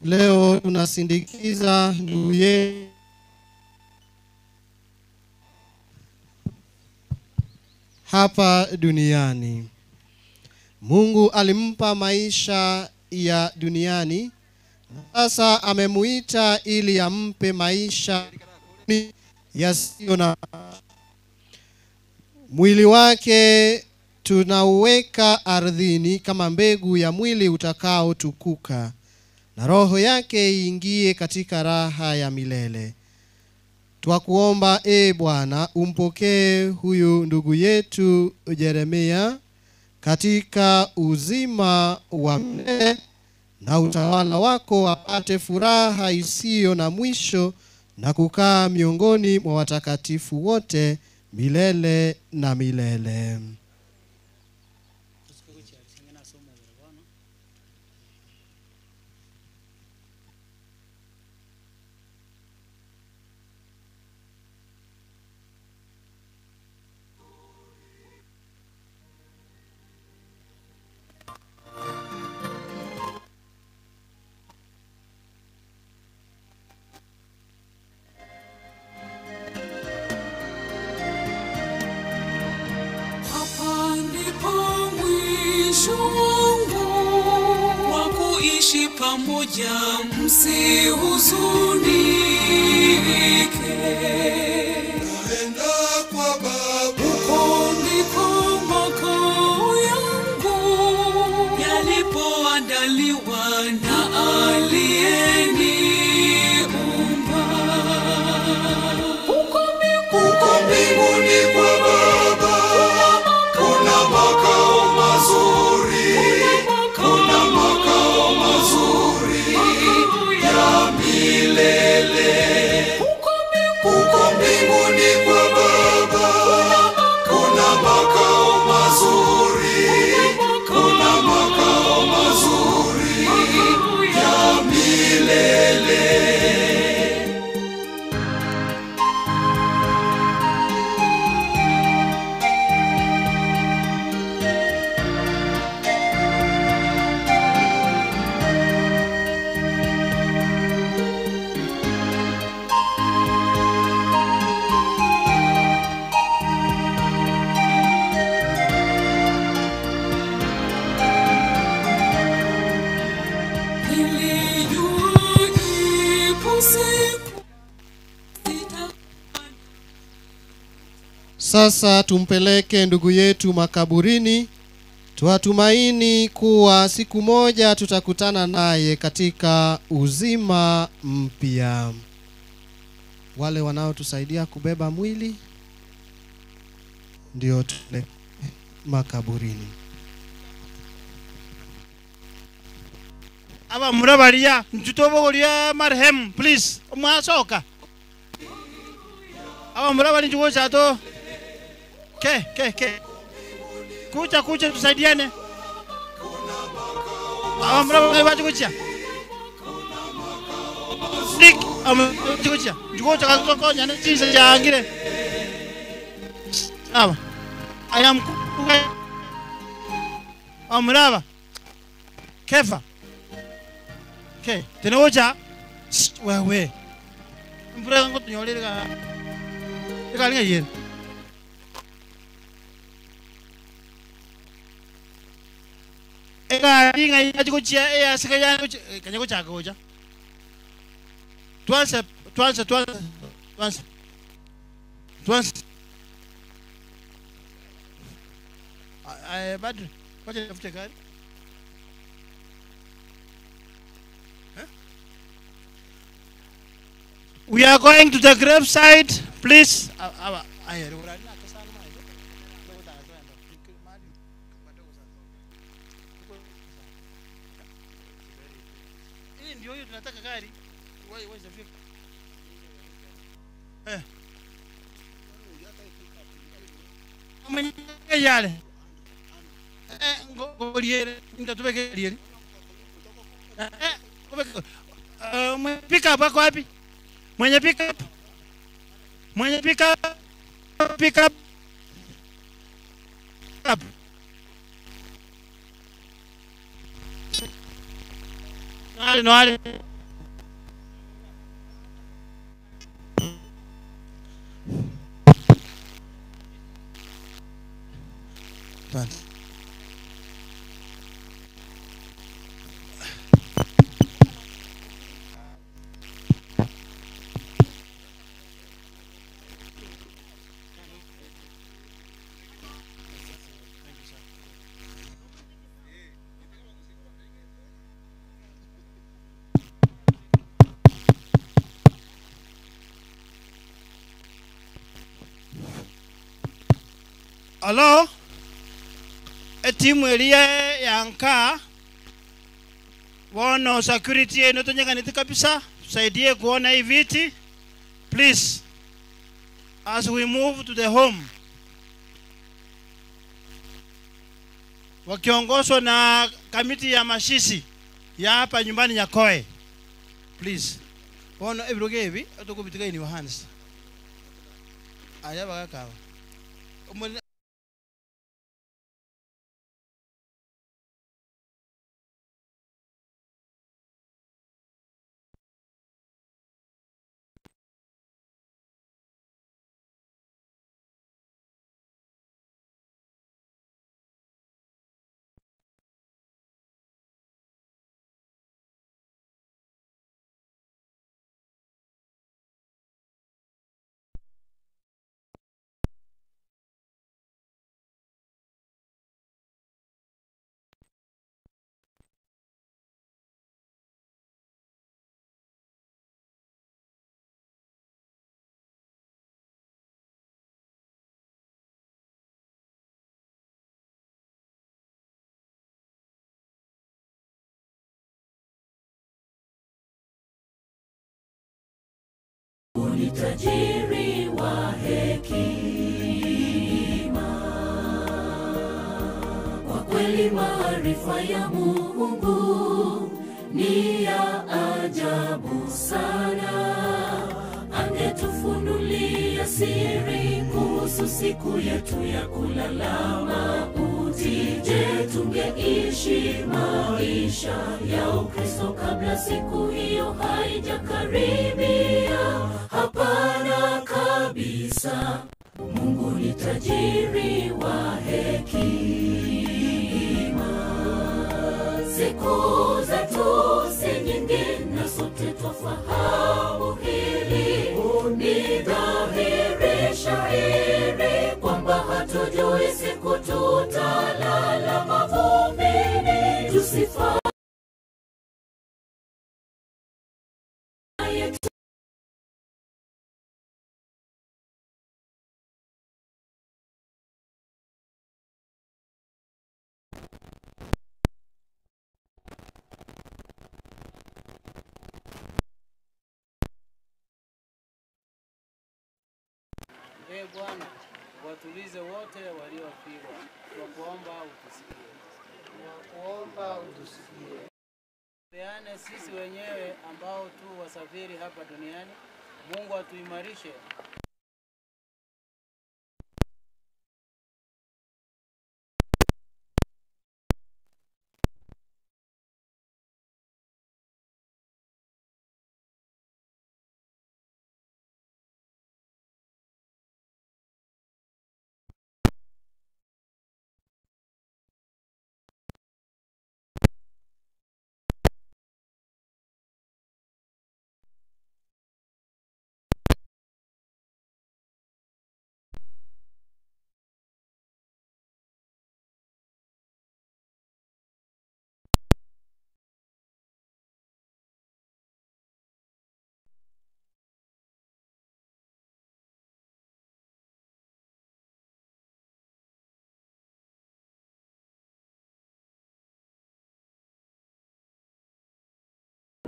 Leo tunasindikiza ndugu yetu hapa duniani. Mungu alimpa maisha ya duniani, sasa amemuita ili ampe maisha yasiyo na mwili wake. Tunauweka ardhini kama mbegu ya mwili utakaotukuka, na roho yake iingie katika raha ya milele. Twakuomba e Bwana, umpokee huyu ndugu yetu Jeremia katika uzima wa milele na utawala wako, apate furaha isiyo na mwisho na kukaa miongoni mwa watakatifu wote milele na milele. Kuishi pamoja, msihuzunike. Naenda kwa Baba, huko ndiko makao yangu yalipoandaliwa na aliyeniumba. Huko mbinguni kwa Baba kuna makao mazuri, kuna makao mazuri ya milele. Huko mbinguni kwa Baba kuna makao mazuri, kuna makao mazuri ya milele. Sasa tumpeleke ndugu yetu makaburini, tuatumaini kuwa siku moja tutakutana naye katika uzima mpya. Wale wanaotusaidia kubeba mwili ndio tule makaburini. Aba murabaria ntutobogoria marehemu, please mwasoka. Aba murabari njugocha to. Ke kucha kucha tusaidiane. Aba murabari baje kucha. Nick ama kucha. Njugocha kazokonya ne chinsa jangire. Aba I am amuraba. Kefa. Okay, tena wewe. Mbura ngo tunyolera ka. Ika yeri. Eka inga yachikuchia eya sika ya kanya kucha goja. Tuanze tuanze tuanze tuanze. Tuanze. Ai Badri, wacha tafute gari. We are going to the gravesite, please. Pick up wako wapi? Mwenye pick up. Mwenye pick up. Pick up. Up. No, no. pale. Hello? Etimu elia yanka wono security yenu tonyekaniti kabisa, tusaidie kuona hii viti please, as we move to the home, wakiongozwa na kamiti ya mashishi ya hapa nyumbani Nyakoe, please. Wono ebiroge hivi tukubitika in your hands. Aya bagakawa. Ni tajiri wa hekima, kwa kweli maarifa ya Mungu ni ya ajabu sana. Angetufunulia siri kuhusu siku yetu ya kulala mauti. Je, tungeishi maisha ya Ukristo kabla siku hiyo haijakaribia? Hapana kabisa. Mungu ni tajiri wa hekima. Siku zetu si nyingi na sote twafahamu hili. Ni dhahiri shahiri kwamba hatujui siku tutalala mavumbini. Tusifanye Ee Bwana, watulize wote waliofirwa. Twakuomba utusikie. Twakuomba utusikie. Peane sisi wenyewe ambao tu wasafiri hapa duniani. Mungu atuimarishe.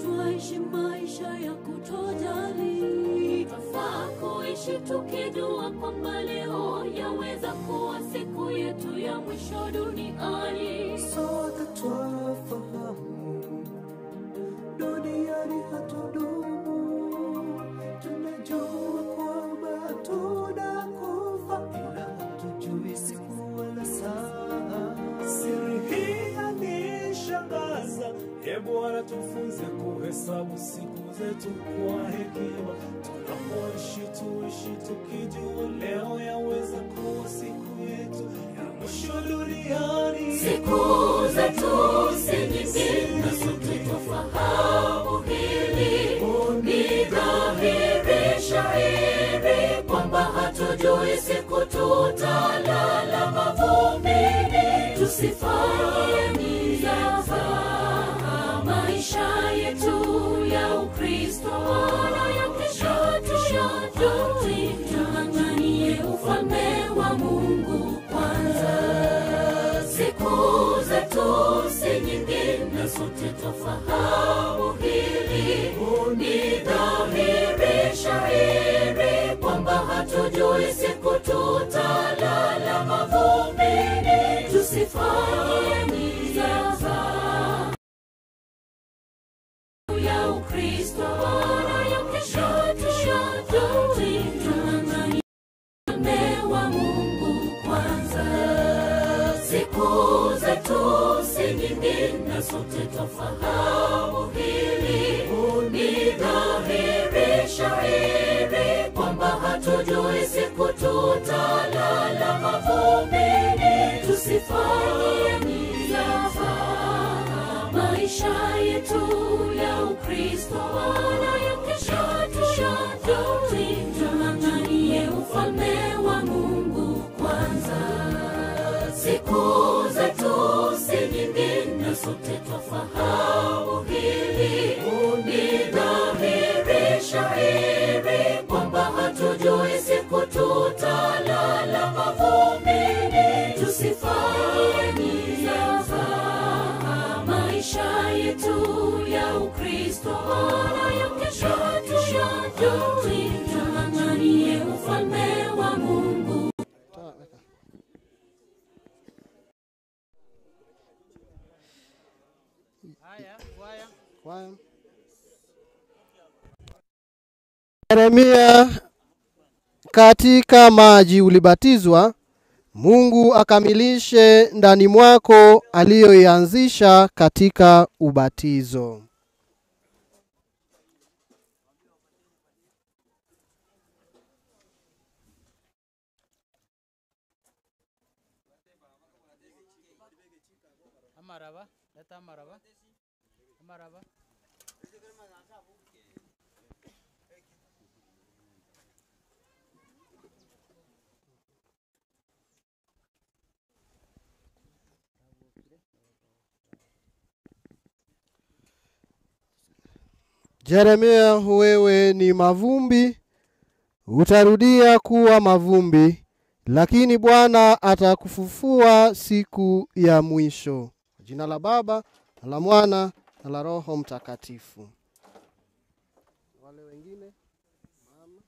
Tuishi maisha ya kutojali, twafaa kuishi tukijua kwamba leo yaweza kuwa siku yetu ya mwisho duniani. Sote twafahamu duniani hatudumu, tunajua kwamba tunakufa, ila hatujui siku wala saa. Siri hii yanishangaza, e Bwana tufunze kuhesabu siku siku zetu kwa hekima. Tunapoishi tuishi tukijua leo yaweza kuwa siku yetu ya mwisho duniani. Siku zetu si nyingi na sote twafahamu hili. Ni dhahiri shahiri kwamba hatujui siku tutalala mavumbini. Tusifanye mzaha maisha yetu ya Ukristo, wala ya kesho tuyajui. Tung'ang'anie ufalme wa Mungu kwanza. Siku zetu si nyingi na sote twafahamu hili. Ni dhahiri shahiri kwamba hatujui siku tutalala mavumbini. Tusifanye mzaha ya Ukristo, wala ya kesho tuyajui. Tung'ang'anie ufalme wa Mungu kwanza. Siku zetu si nyingi na sote twafahamu hili. Ni dhahiri shahiri kwamba hatujui siku tutalala mavumbini. Tusifanye mzaha maisha yetu ya Ukristo, wala ya kesho tuyajui. Tung'ang'anie ufalme wa Mungu kwanza. Siku zetu si nyingi na sote twafahamu hili. Ni dhahiri shahiri kwamba hatujui siku tutalala mavumbini. Tusifanye mzaha maisha yetu ya Ukristo, wala ya kesho tuyajui. Tung'ang'anie ufalme wa Mungu. Yeremia, katika maji ulibatizwa, Mungu akamilishe ndani mwako aliyoianzisha katika ubatizo. Amaraba, leta amaraba. Amaraba. Jeremia, wewe ni mavumbi, utarudia kuwa mavumbi, lakini Bwana atakufufua siku ya mwisho. Jina la Baba, na la Mwana, na la Roho Mtakatifu. Wale wengine, mama.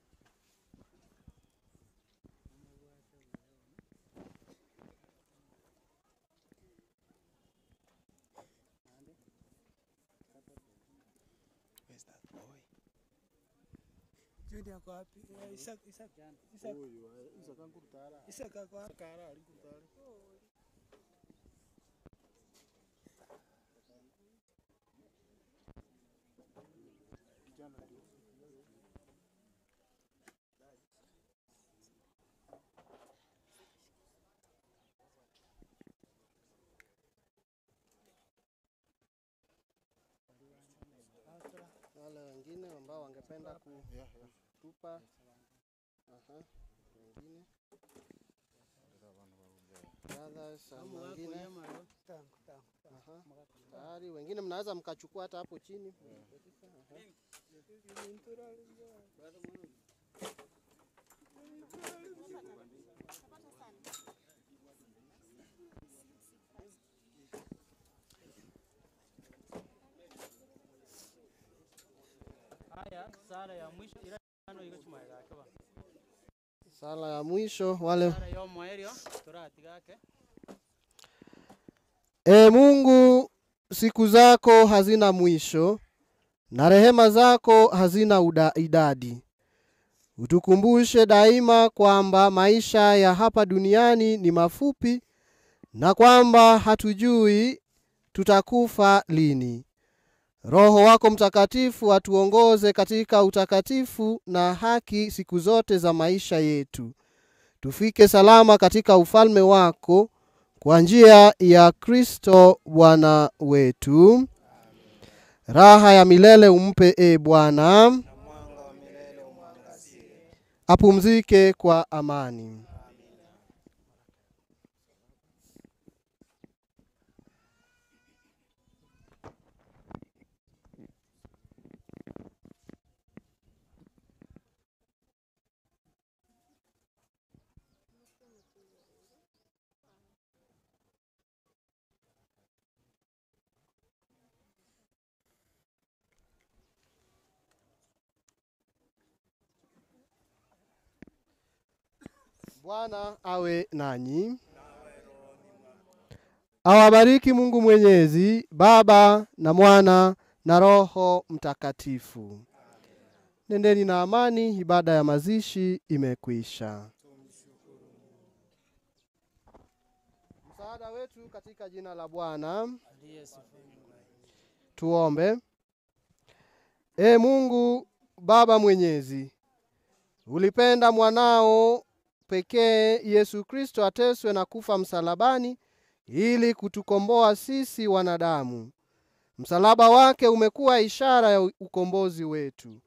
Where's that boy? Junior ako wapi? Isaac, Isaac, Isaac. Isaac ankurutara. Isaac ako wapi? Kara ari kurutara. Kijana ndio. Wale wengine ambao wangependa kutupa. Aha, wengine. Brothers, wengine. Aha. Tayari wengine mnaweza mkachukua hata hapo chini. Aha. Haya, sala ya mwisho ila ano iko chuma yake ba. Sala ya mwisho wale. Sala ya mwisho turatigake. E Mungu, siku zako hazina mwisho na rehema zako hazina idadi. Utukumbushe daima kwamba maisha ya hapa duniani ni mafupi na kwamba hatujui tutakufa lini. Roho wako Mtakatifu atuongoze katika utakatifu na haki siku zote za maisha yetu. Tufike salama katika ufalme wako kwa njia ya Kristo Bwana wetu. Raha ya milele umpe, e Bwana. Apumzike kwa amani. Bwana awe nanyi. Awabariki Mungu Mwenyezi, Baba na Mwana na Roho Mtakatifu. Nendeni na amani, ibada ya mazishi imekwisha. Msaada wetu katika jina la Bwana. Tuombe. E Mungu Baba Mwenyezi, ulipenda mwanao pekee Yesu Kristo ateswe na kufa msalabani ili kutukomboa sisi wanadamu. Msalaba wake umekuwa ishara ya ukombozi wetu.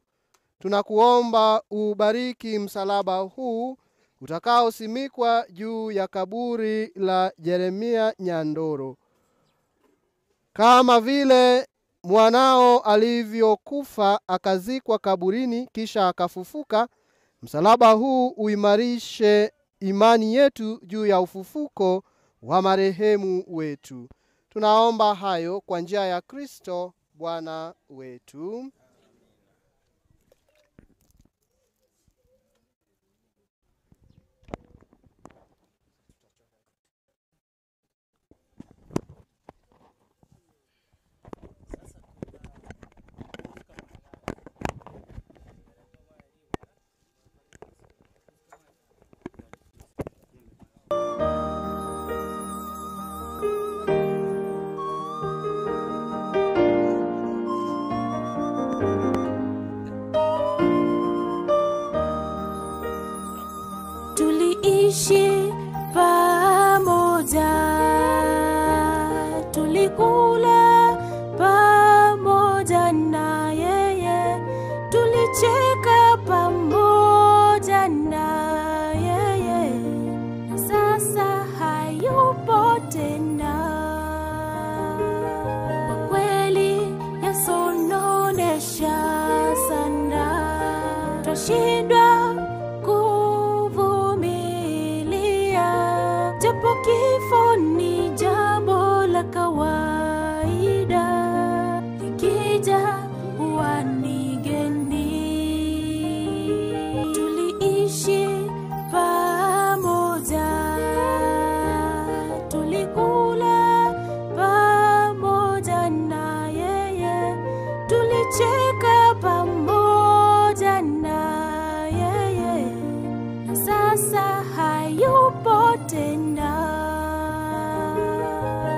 Tunakuomba ubariki msalaba huu utakaosimikwa juu ya kaburi la Jeremia Nyandoro. Kama vile mwanao alivyokufa akazikwa kaburini kisha akafufuka, msalaba huu uimarishe imani yetu juu ya ufufuko wa marehemu wetu. Tunaomba hayo kwa njia ya Kristo Bwana wetu. Tuliishi pamoja, tulikula pamoja na yeye, tulicheka pamoja na yeye, na sasa hayupo tena. Kwa kweli yasononesha sana, twashindwa japo kifo ni jambo la kawaida, likija huwa ni geni. Tuliishi pamoja, tulikula pamoja na yeye, tulicheka pamoja na yeye, na sasa hayupo tena.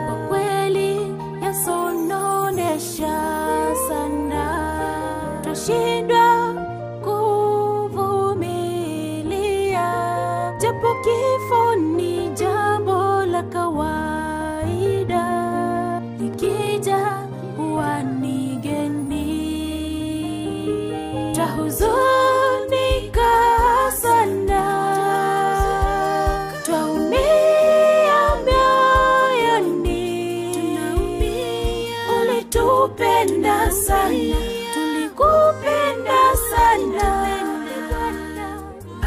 Kwa kweli yasononesha sana, twashindwa kuvumilia, japo kifo ni jambo la kawaida, likija huwa ni geni. Twahuzunika sana, twaumia mioyoni, ulitupenda sana, tulikupenda sana.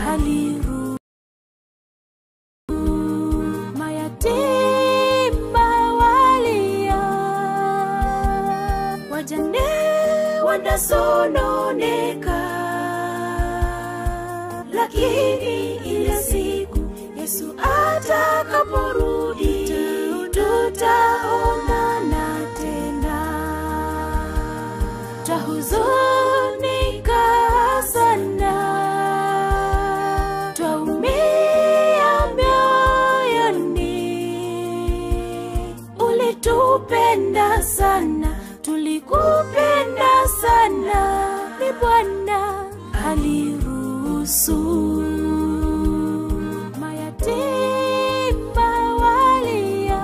Aliru mayatima walia, wajane wanasononeka, lakini ile siku Yesu atakaporudi tutaonana tena. Twahuzunika sana, twaumia mioyoni, ulitupenda sana, tulikupenda aliruhusu. Mayatima walia,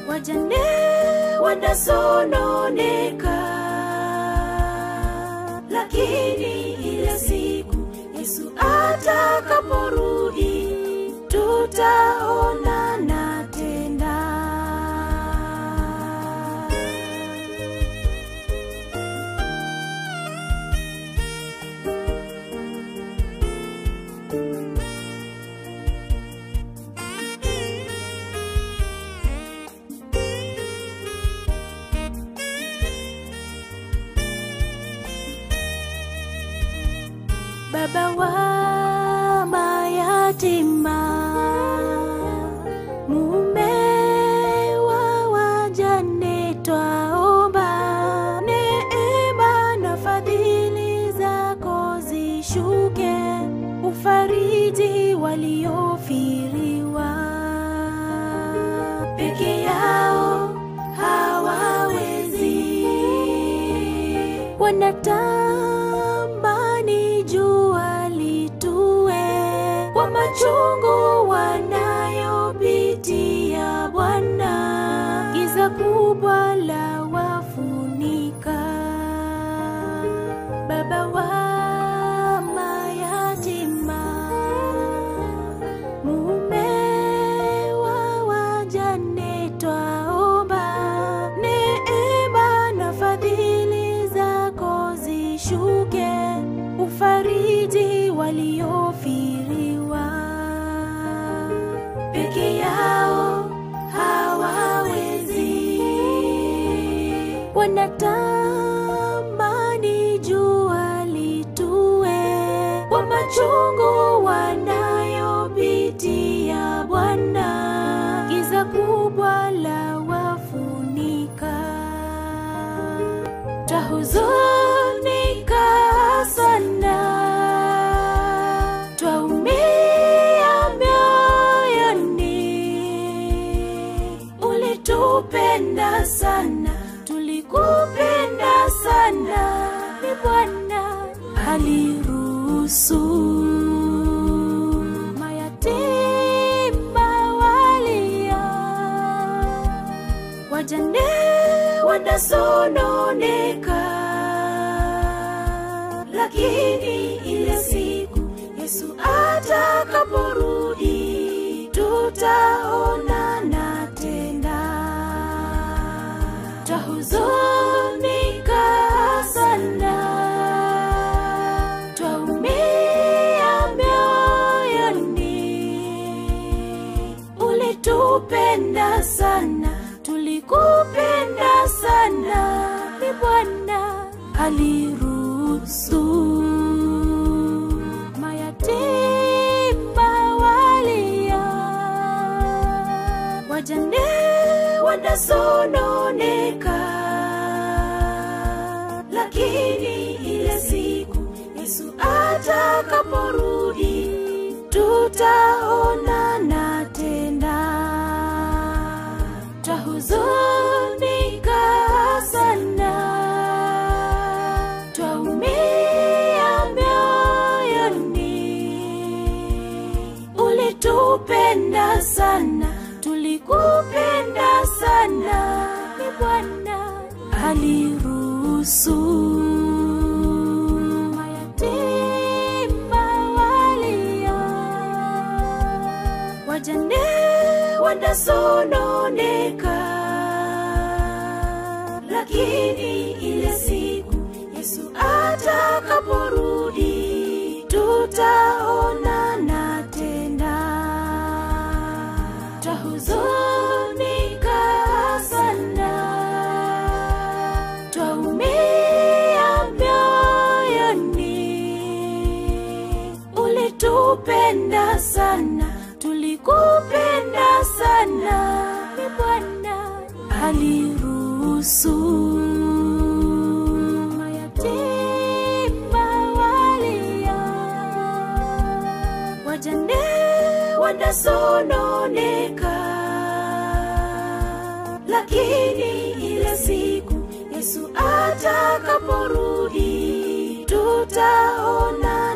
wajane wanasononeka, lakini ile siku Yesu atakaporudi tutaonana tena. Baba wa mayatima, mume wa wajane, twaomba neema na fadhili zako zishuke, ufariji waliofiriwa. Peke yao hawawezi, wanatamani jua litue kwa machungu wanayopitia Bwana, giza kubwa la wafunika. Baba wa mayatima, mume wa wajane, twaomba neema na fadhili zako zishuke, ufariji waliofiriwa. Peke yao hawawezi, wanatamani jua litue kwa machungu wanayopitia Bwana, giza kubwa la wafunika. Twahuzunika sana, twaumia mioyoni, ulitupenda sana, tulikupenda sana, ni Bwana aliruhusu. Mayatima walia, wajane wanasononeka, lakini ile siku Yesu atakaporudi tutaonana tena. Twahuzunika sana, twaumia mioyoni, ulitupenda sana, tulikupenda sana, ni Bwana aliruhusu. Mayatima walia, wajane wanasononeka, lakini ile siku Yesu atakaporudi tutaonana tena. Twahuzunika sana, twaumia mioyoni, ulitupenda sana, tulikupenda sana, ni Bwana aliruhusu. Mayatima walia, wajane wanasononeka, lakini ile siku Yesu atakaporudi tutaonana tena. Twahuzunika sana, twaumia mioyoni, ulitupenda sana, tulikupenda sana, ni Bwana aliruhusu. Mayatima walia, wajane wanasononeka, lakini ile siku Yesu atakaporudi tutaona.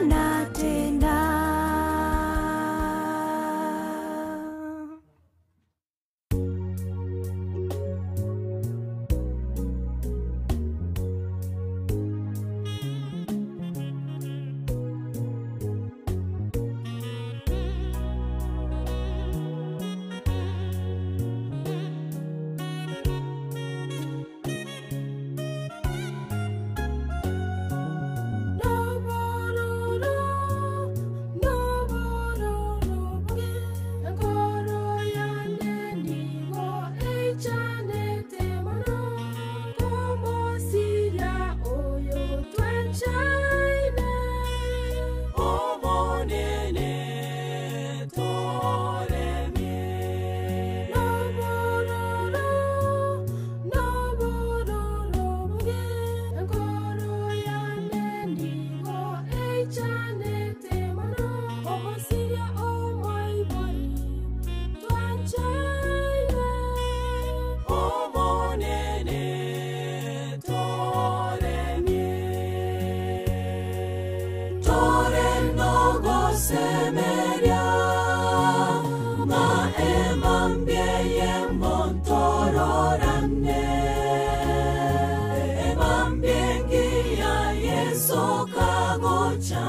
Yesu kagocha,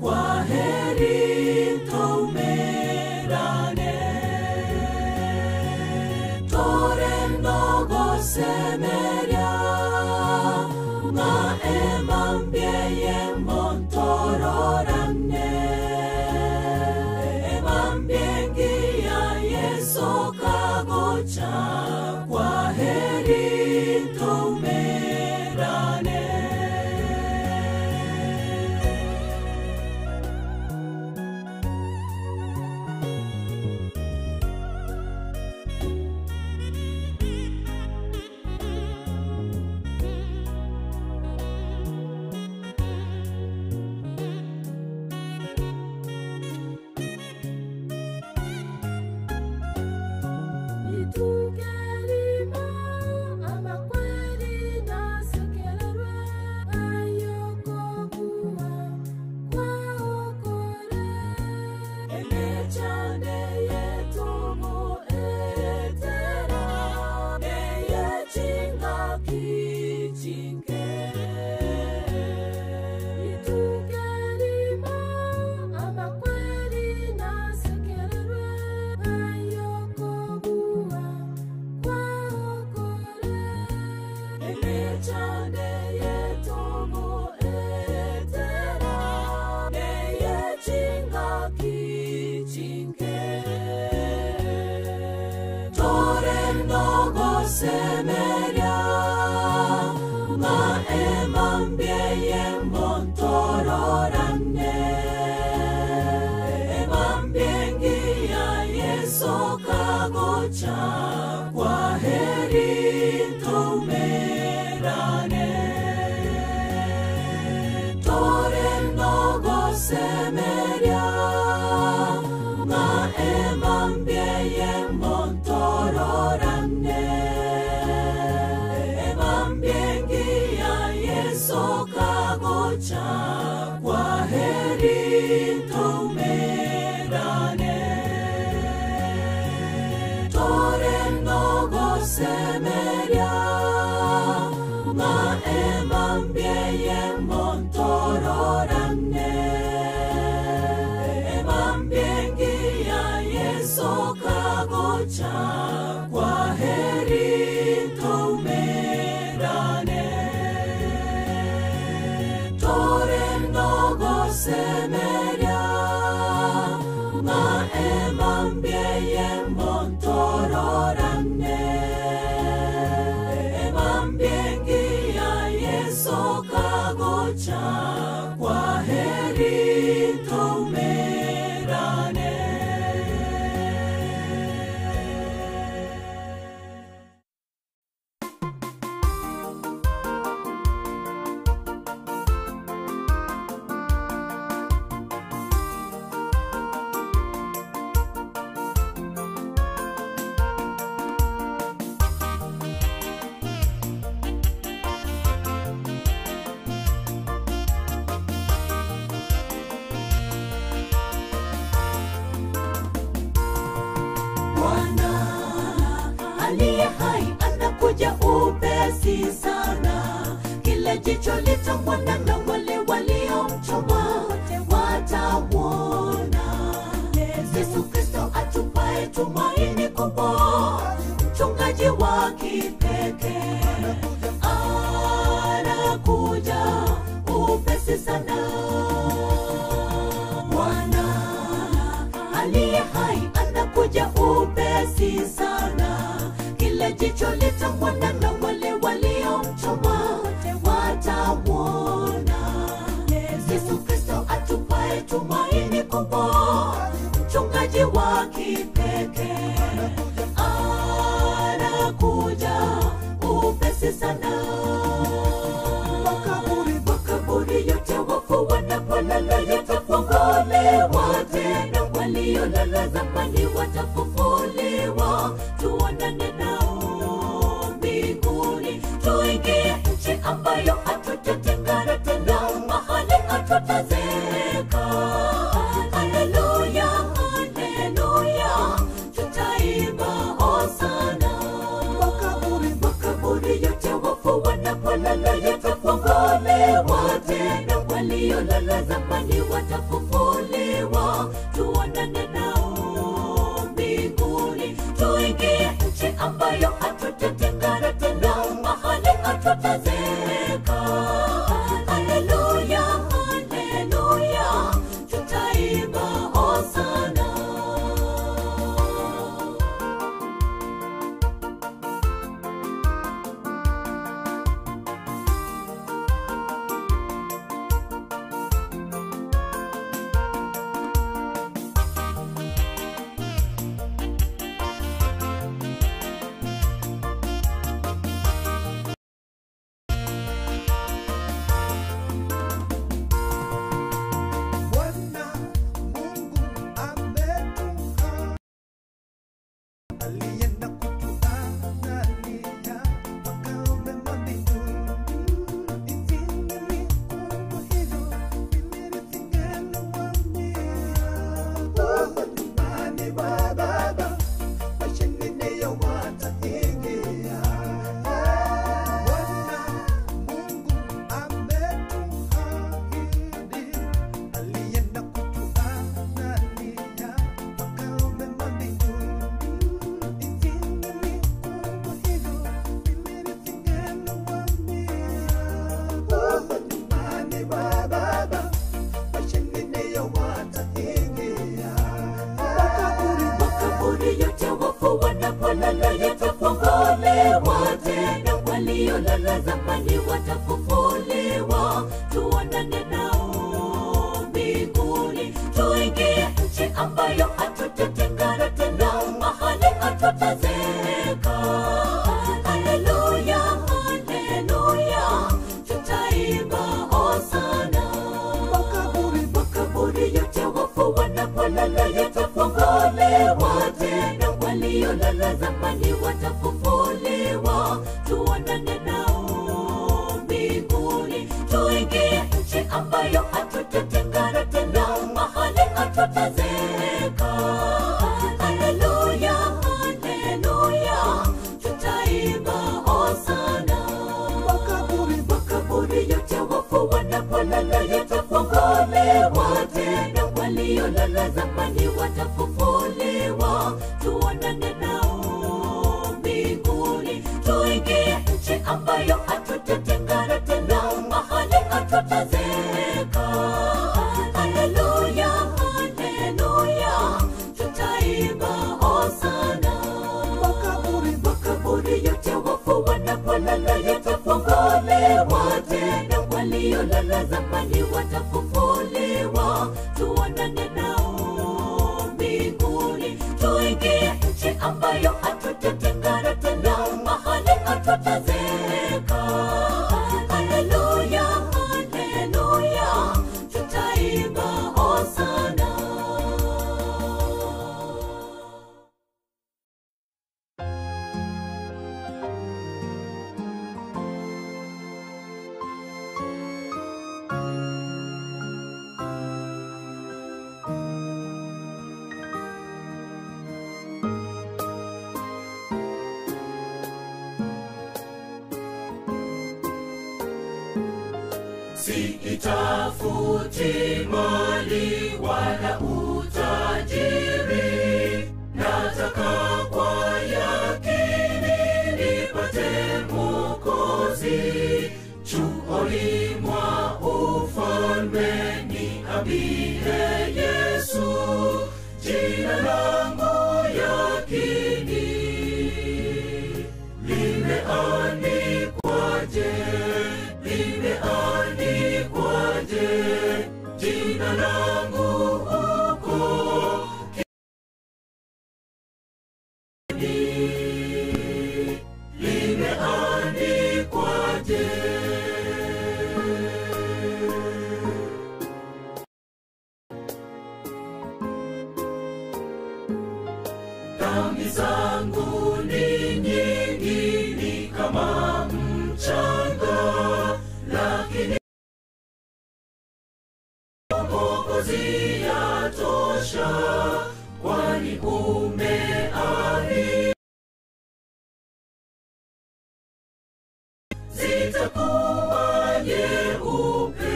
kwa heri tumerane. Torendo gosemeria, nga emambieye montororane. Emambiengia Yesu kagocha, kwa heri tumerane. Semeria, ma emambieye montororane. Emambiengia Yesu kagocha, kwa heri tumerane. Torendo gosemeria, ma emambieye montororane. Emambiengia Yesu kagocha, kwa heri tumerane. Torendo gosemeria, ma emambieye montororane. Emambiengia Yesu kagocha, kwa heri tumerane. Torendo gosemeria, ma emambieye montororane. Emambiengia Yesu kagocha, kwa heri tumerane. Aliye hai anakuja upesi sana, kila jicho litamwona na wale waliomchoma watauona. Yesu Kristo atupae tumaini kubwa, mchungaji wa kipekee anakuja upesi sana. Bwana aliye hai anakuja upesi sana, kila jicho litamwona na wale waliomchoma watauona. Yesu Kristo atupae tumaini kubwa, mchungaji wa kipekee anakuja upesi sana. Makaburi yote wafu wanapolala yatafunguliwa tena, waliolala zamani watafufuliwa. Tuonane nao mbinguni, tuingie nchi ambayo hatutatengana tena, mahali hatutazeeka. Haleluya, haleluya, tutaimba hosana. Makaburi yote wafu wanapolala yatafunguliwa. Tena waliolala zamani watafufuliwa, tuonane nao mbinguni, tuingie nchi ambayo hatutatengana tena, mahali hatutazeeka. Haleluya, haleluya, tutaimba hosana. Bwana Mungu ametupa, alienda kutuandalia makao mema mbinguni. Isingelikuwa hivyo, mimi nisingeliwaambia. Oh, nyumbani mwa Baba, washindi ndio wataingia. Bwana Mungu ametuahidi, alienda kutuandalia makao mema mbinguni. Isingelikuwa hivyo, mimi nisingeliwaambia. Oh, nyumbani mwa Baba, washindi ndio wataingia. Makaburi yote wafu wanapolala yatafunguliwa, tena waliolala zamani watafufuliwa, tuonane nao mbinguni, tuingie nchi ambayo hatutatengana tena, mahali hatutazeeka. Haleluya, haleluya, tutaimba hosana. Makaburi yote wafu wanapolala yatafunguliwa, tena waliolala zamani watafufuliwa, tuonane nao mbinguni, tuingie nchi ambayo hatutatengana tena, mahali hatutazeeka. Haleluya, haleluya, tutaimba hosana. Makaburi yote wafu wanapolala yatafunguliwa, tena waliolala zamani watafufuliwa, tuonane nao mbinguni, tuingie nchi ambayo hatutatengana tena, mahali hatutazeeka. Haleluya, haleluya, tutaimba hosana. Makaburi yote wafu wanapolala yatafunguliwa, tena waliolala zamani watafufuliwa, tuonane nao mbinguni, tuingie nchi ambayo hatutatengana tena, mahali hatutazeeka. Haleluya, haleluya, tutaimba hosana. Sitafuti mali wala utajiri, nataka kwa yakini nipate Mwokozi. Chuoni mwa ufalme niambie Yesu, jina langu yakini limeandikwaje? Limeandikwaje jina langu huko? Limeandikwaje? Dhambi zangu ni nyingi, ni kama mchanga, lakini Mwokozi yatosha, kwani umeahidi zitakuwa nyeupe.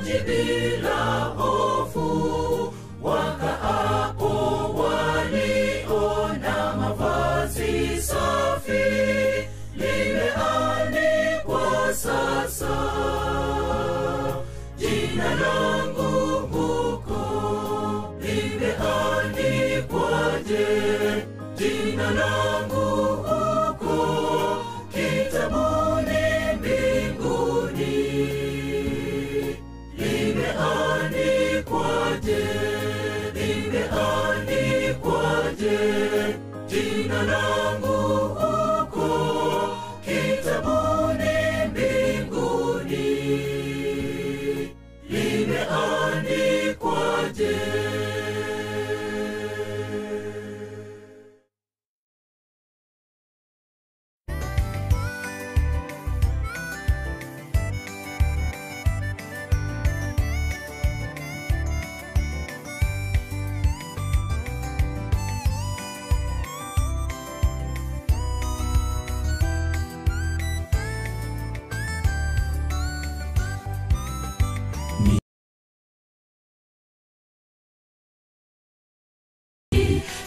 maji bila hofu, wakaapo waliona mavazi safi, limeandikwa sasa jina langu huko. Limeandikwaje jina langu huko kitabuni mbinguni? Limeandikwaje, limeandikwaje jina langu huko kitabuni mbinguni? Limeandikwaje?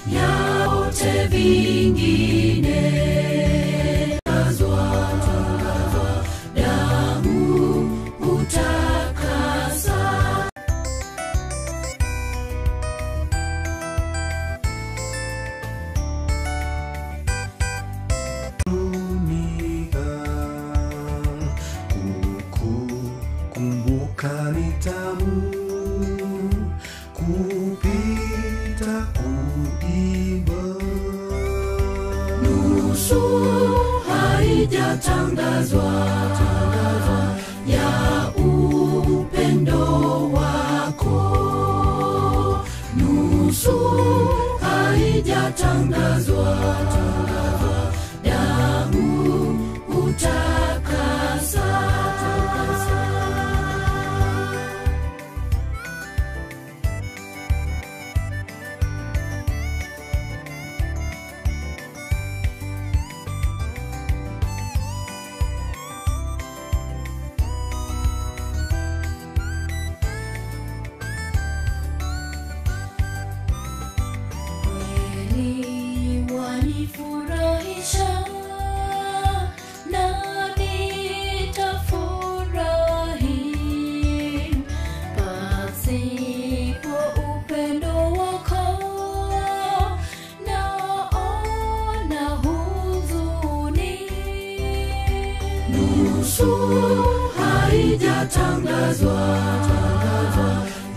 Yote vingine tangazwa, damu hutakasa. Dunia kukukumbuka ni tamu kupita kuimba. Nusu haijatangazwa ya upendo wako, nusu haijatangazwa, damu hutakasa. Wanifurahisha na nitafurahi pasipo upendo wako, naona huzuni. Nusu haijatangazwa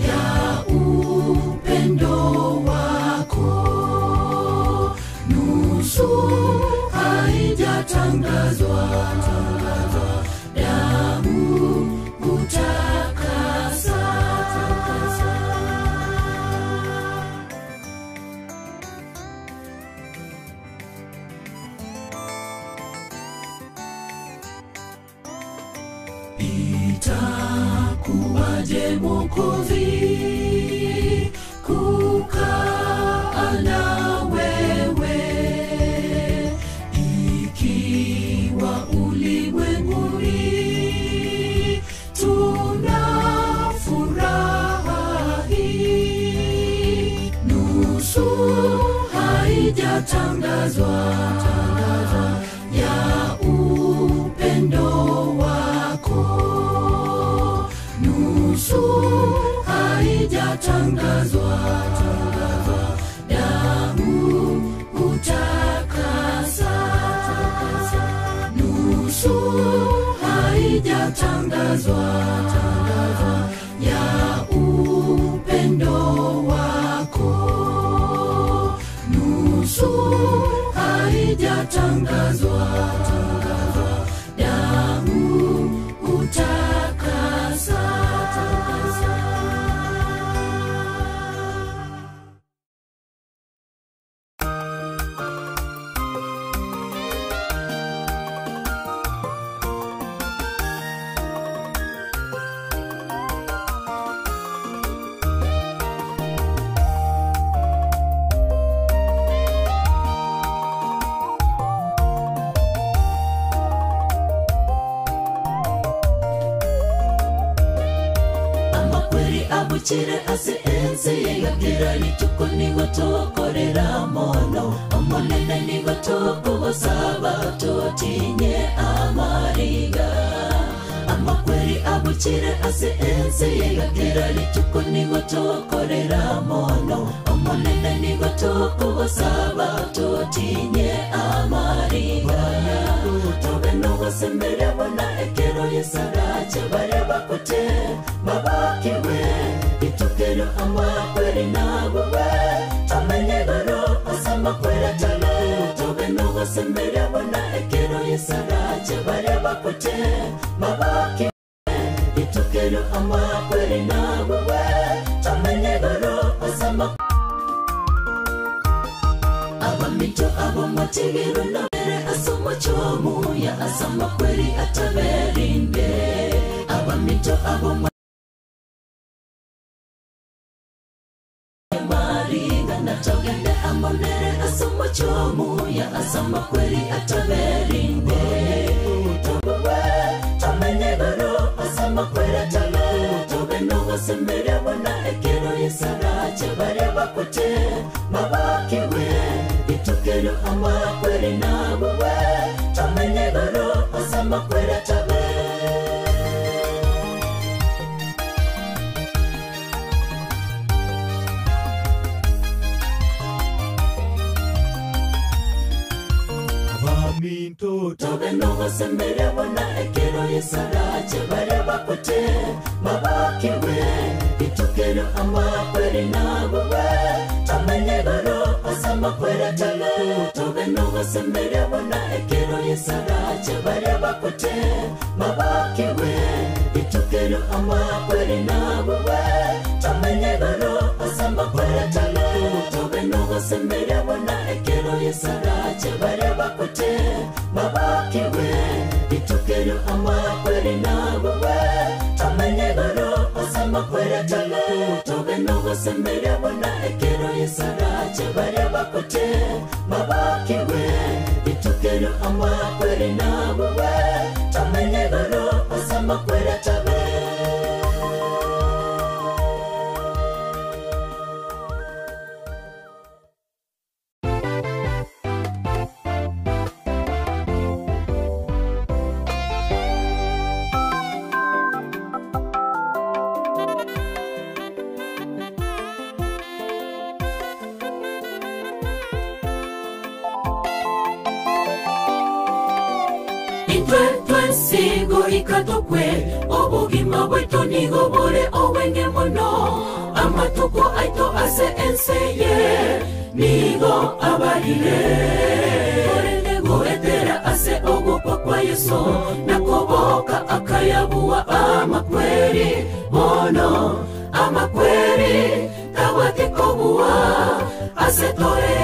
ya upendo wako, nusu haijatangazwa, damu hutakasa. Itakuwaje Mwokozi kukaa na wewe, ikiwa ulimwenguni tuna furaha hii? Nusu haijatangazwa ya upendo wako, nusu haijatangazwa, damu hutakasa. Nusu haijatangazwa ya upendo wako, nusu haijatangazwa, damu hutakasa. abuchire ase ense yegakira rituko nigo tokorera mono omonene nigo tokogosaba totinye amariga amakweri abuchire ase ense yegakira rituko nigo tokorera mono omonene nigo tokogosaba totinye amariga tobe nogosemberia bona ekero yesarache bare bakote babakiwe itukero amakweri nabuwe tomenye goro asamakwera talo tobe nogosemberia bona ekero yesarache bare bakote babakiwe itukero amakweri nabuwe tomenye goro asamakwera abamito abomategero nabere asomochomu ya asamakweri ataberinde abamito aboma maringa natogende amonere asomochomu ya asamakweri ataberinde tobuwe tomenye goro asamakweri atalo tobe nogosemberia bona ekero yesarache bare bakote babakiwe itukero amakweri nabuwe tomenye goro asamakweri atabe. Tobe nogosemberia bona ekero yesarache bare bakote babakiwe itukero amakweri nabuwe tomenye goro asamakweri atalo tobe nogosemberia bona ekero yesarache bare bakote babakiwe itukero amakweri nabuwe tomenye goro asamakweri atalo tobe nogosemberia bona ekero yesarache bare bakote babakiwe itukero amakweri nabuwe tomenye goro asamakweri atalo tobe nogosemberia bona ekero yesarache bare bakote babakiwe itukero amakweri nabuwe tomenye goro asamakweri atabe. Ikatokwe obugima bwetu nigo bore owenge mono amatuko aito ase enseye nigo abarire korende goetera ase ogokwa kwa Yesu nakoboka akayabuwa amakweri mono amakweri tabatikobuwa ase tore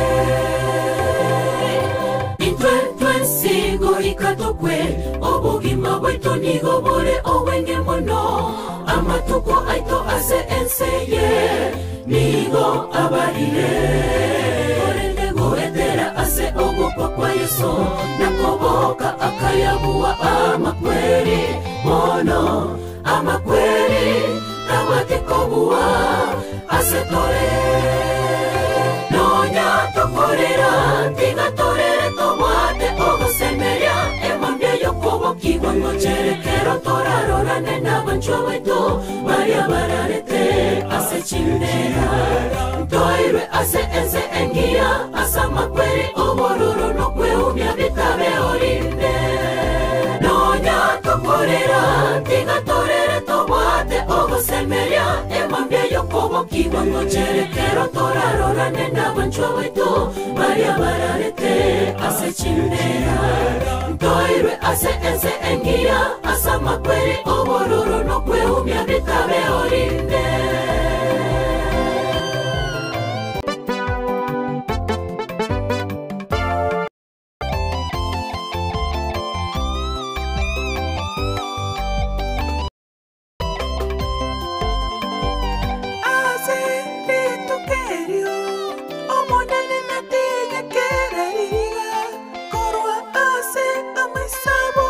intwe twensigo ikatokwe obugima bwetu nigo bore owenge mono amatuko aito ase enseye nigo abarire korende goetera ase ogokwa kwa Yesu nakoboka akayabuwa amakweri mono amakweri tabatikobuwa ase tore nonya tokorera tigatorere tobwate ogosemeria emambia yokobokigwa ngocherekero torarorane n'abanchwa baitu baria bararete ase chindera ntoirwe ase ense engiya ase amakweri obororo nokweumia bitabe orinde nonya tokorera tigatorere tobwate ogosemeria emambia yokobokigwa ngocherekero torarorane n'abanchwa baitu baria bararete ase chindera ntoirwe ase ense engiya ase amakweri obororo nokweumia bitabe orinde. Korwa ase amaisabo.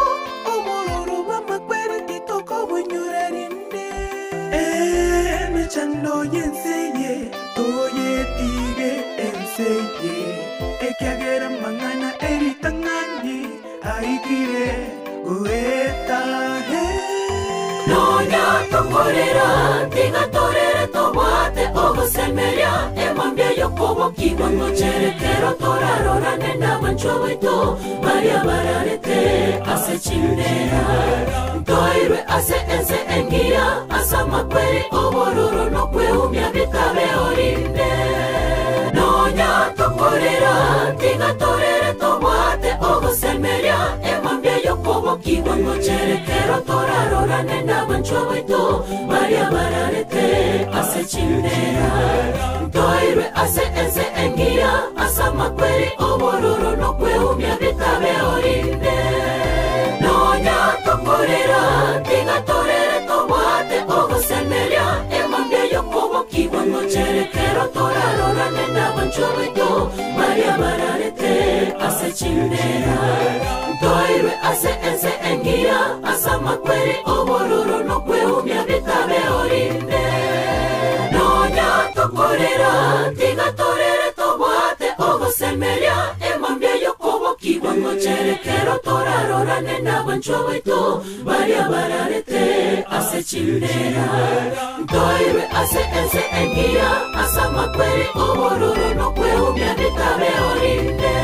Emechando yenseye toyetige enseye ekiagera mang'ana eritang'ani aikire goetahe. Nonya tokorera tigatorere tobwate ogosemeria emambia yokobokigwa ngocherekero torarorane n'abanchwa baitu baria bararete ase chindera ntoirwe ase ense engiya ase amakweri obororo nokweumia bitabe orinde. Nonya tokorera tigatorere tobwate ogosemeria emambia yokobokigwa ngocherekero torarorane n'abanchwa baitu baria bararete ase chindera ntoirwe ase ense engiya ase amakweri obororo nokweumia bitabe orinde. Nonya tokorera tigatorere tobwate ogosemeria emambia yokobokigwa ngocherekero torarorane n'abanchwa baitu baria bararete ase chindera ntoirwe ase ense engiya ase amakweri obororo nokweumia bitabe orinde. Nonya tokorera tigatorere tobwate ogosemeria emambia yokobokigwa ngocherekero torarorane n'abanchwa baitu baria bararete ase chindera ntoirwe ase ense engiya ase amakweri obororo nokweumia bitabe orinde.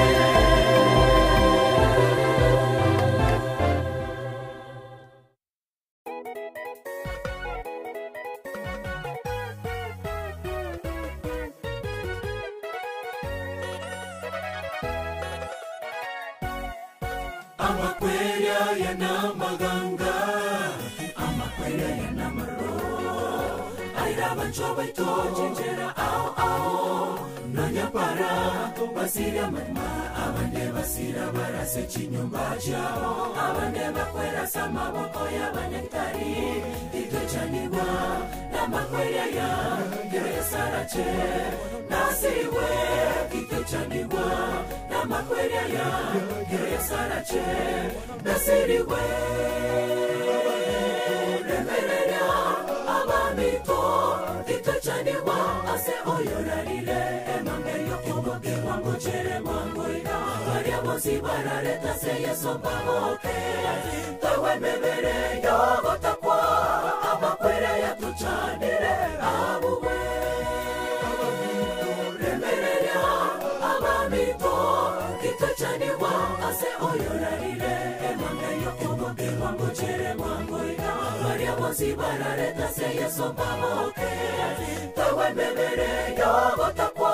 Amakweria yana maganga, amakweria yana maro. Aira bancho baito chinchera ao ao. Nanyapara basira manma, abande basira barase chinyumba chao. Abande bakwera samaboko ya banyaktari. Tito chanigwa na makweria ya kiresarache. Nasiriwe tito chanigwa na makweria ya kiresarache. Nasiriwe remerera abamito tito chanigwa ase oyorarire emambe yokobokigwa ngochere mwangoira baria bonsi barareta se Yesu mbaboke tawe mebere yogotakwa amakwere yatuchanire abuwe remerera abamito tito chanigwa ase oyorarire emambe yokobokigwa ngochere mwangoira baria bonsi barareta se Yesu mbaboke tawe mebere yogotakwa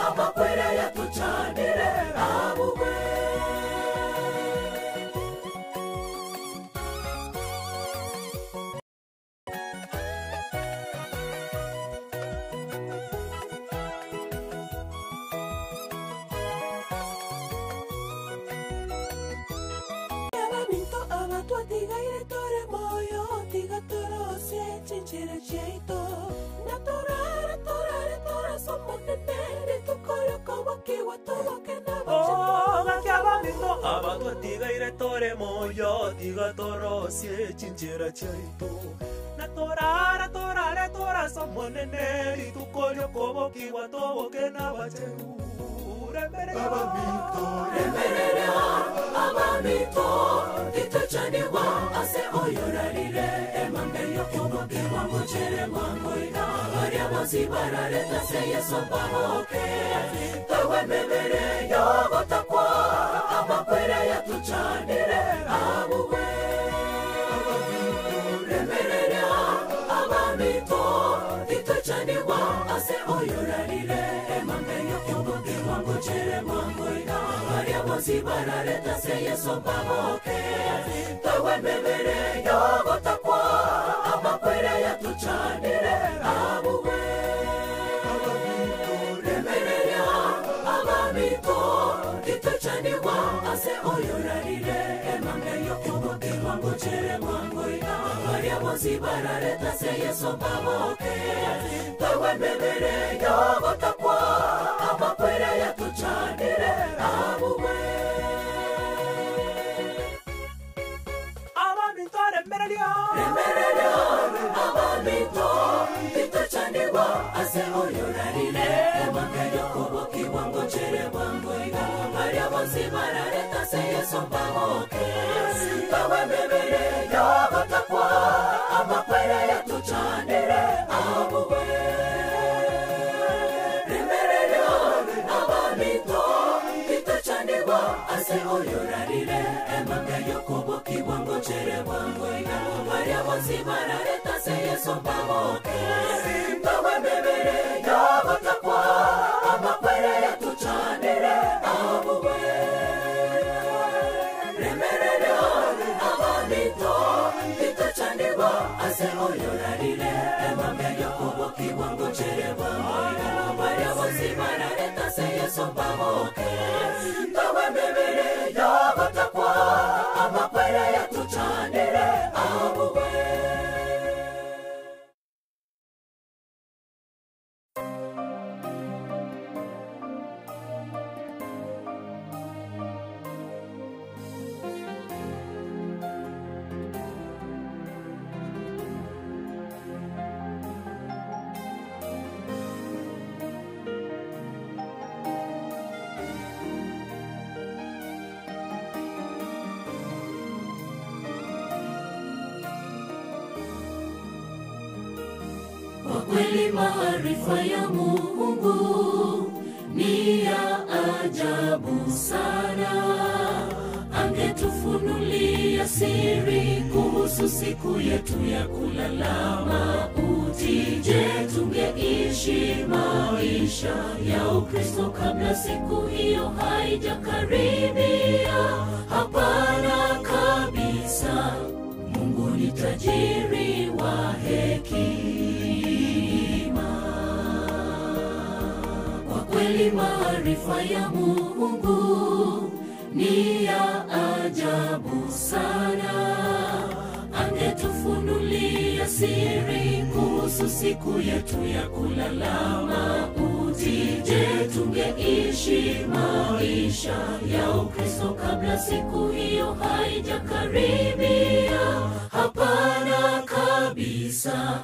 amakwere yatuchanire abuwe. Abaminto abatwatigaire tore moyo tigatorose chinchera cheito natorara torare torasomonene tukoryokobokiwa toboke Abaminto abatwatigaire tore moyo tigatorose chinchera cheito natorara torare torasomonene tukoryokobokiwa toboke nabacheru. Remerera abamito tito chanigwa ase oyorarire emambe yokobokigwa ngochere mwangoira baria bonsi barareta se Yesu mbaboke tawe mebere yogotakwa amakwere yatuchanire abuwe. Remerera abamito tito chanigwa ase oyorarire emambe yokobokigwa ngochere mwangoira baria bonsi barareta se Yesu mbaboke tawe mebere yogotakwa amakwere yatuchanire abuwe. Remerera abamito tito chanigwa ase oyorarire emambe yokobokigwa ngochere mwangoira baria bonsi barareta se Yesu mbaboke tawe mebere yogotakwa amakwere yatuchanire abuwe. Abaminto remerera remerera abamito tito chanigwa Yesu mbamoke. Kawe mebere yogotakwa amakwere yatuchanire abuwe. Remerero abamito kitachanirwa ase oyorarire emanga yokoboki bwango chere bwango ina baria bonsi barareta se Yesu mbamoke. Kawe mebere yogotakwa amakwere yatuchanire abuwe. Remerero abamito kitachanirwa ase oyorarire emanga yokoboki bwango chere bwango ina baria bonsi barareta se Yesu mbamoke. Kawe mebere yogotakwa amakwere yatuchanire abuwe. Kweli maarifa ya Mungu ni ya ajabu sana. Angetufunulia siri kuhusu siku yetu ya kulala mauti. Je, tungeishi maisha ya Ukristo kabla siku hiyo haijakaribia? Hapana kabisa. Mungu ni tajiri wa hekima. Kwa kweli maarifa ya Mungu ni ya ajabu sana. Angetufunulia siri kuhusu siku yetu ya kulala mauti. Je, tungeishi maisha ya Ukristo kabla siku hiyo haijakaribia? Hapana kabisa.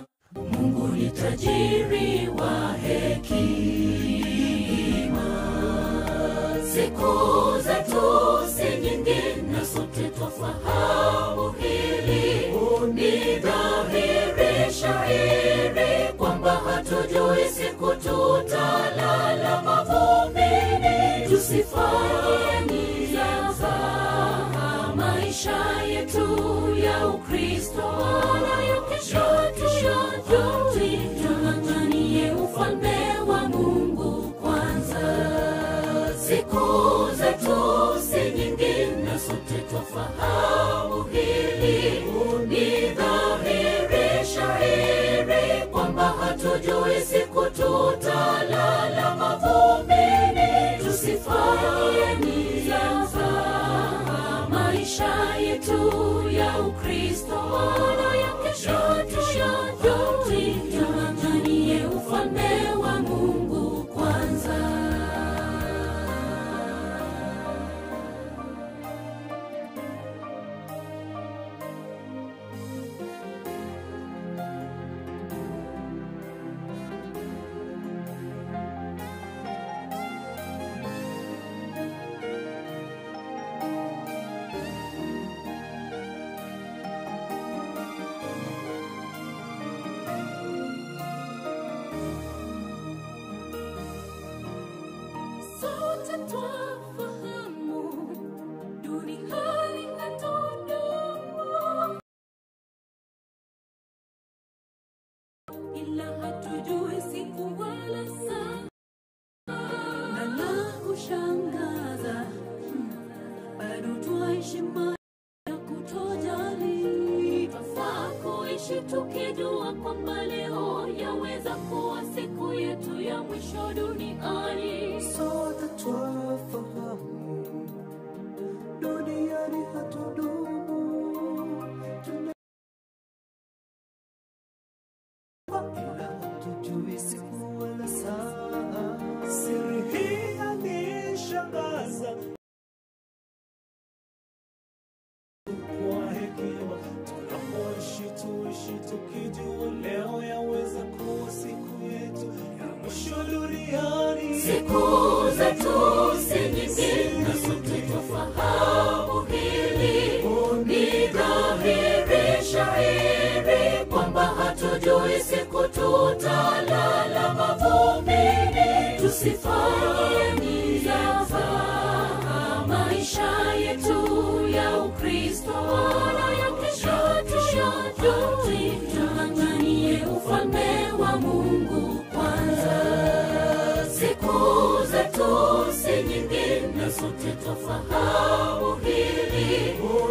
Mungu ni tajiri wa hekima. Siku zetu si nyingi na sote twafahamu hili. Ni dhahiri shahiri kwamba hatujui siku tutalala mavumbini. Tusifanye mzaha maisha yetu ya Ukristo, wala ya kesho tuyajui. Tung'ang'anie ufalme wa Mungu kwanza. Siku zetu si nyingi na sote twafahamu hili. Ni dhahiri shahiri kwamba hatujui siku tutalala mavumbini. Tusifanye mzaha maisha yetu ya Ukristo, wala ya kesho tuyajui. Tung'ang'anie ufalme wa Mungu kwanza. Sote twafahamu duniani hatudumu, ila hatujui siku wala saa. Na la kushangaza, bado twaishi maisha ya kutojali. Twafaa kuishi tukijua kwamba leo yaweza kuwa siku yetu ya mwisho duniani. Sote twafahamu duniani hatudumu, ila hatujui siku wala saa. Siri hii yanishangaza kwa hekima. Tunapoishi tuishi tukijua leo yaweza kuwa siku yetu ya mwisho duniani. Siku zetu si nyingi na sote twafahamu siku tutalala mavumbini. Tusifanye mzaha maisha yetu ya Ukristo, wala ya kesho tuyajui. Tung'ang'anie ufalme wa Mungu kwanza. Siku zetu si nyingi na sote twafahamu hili.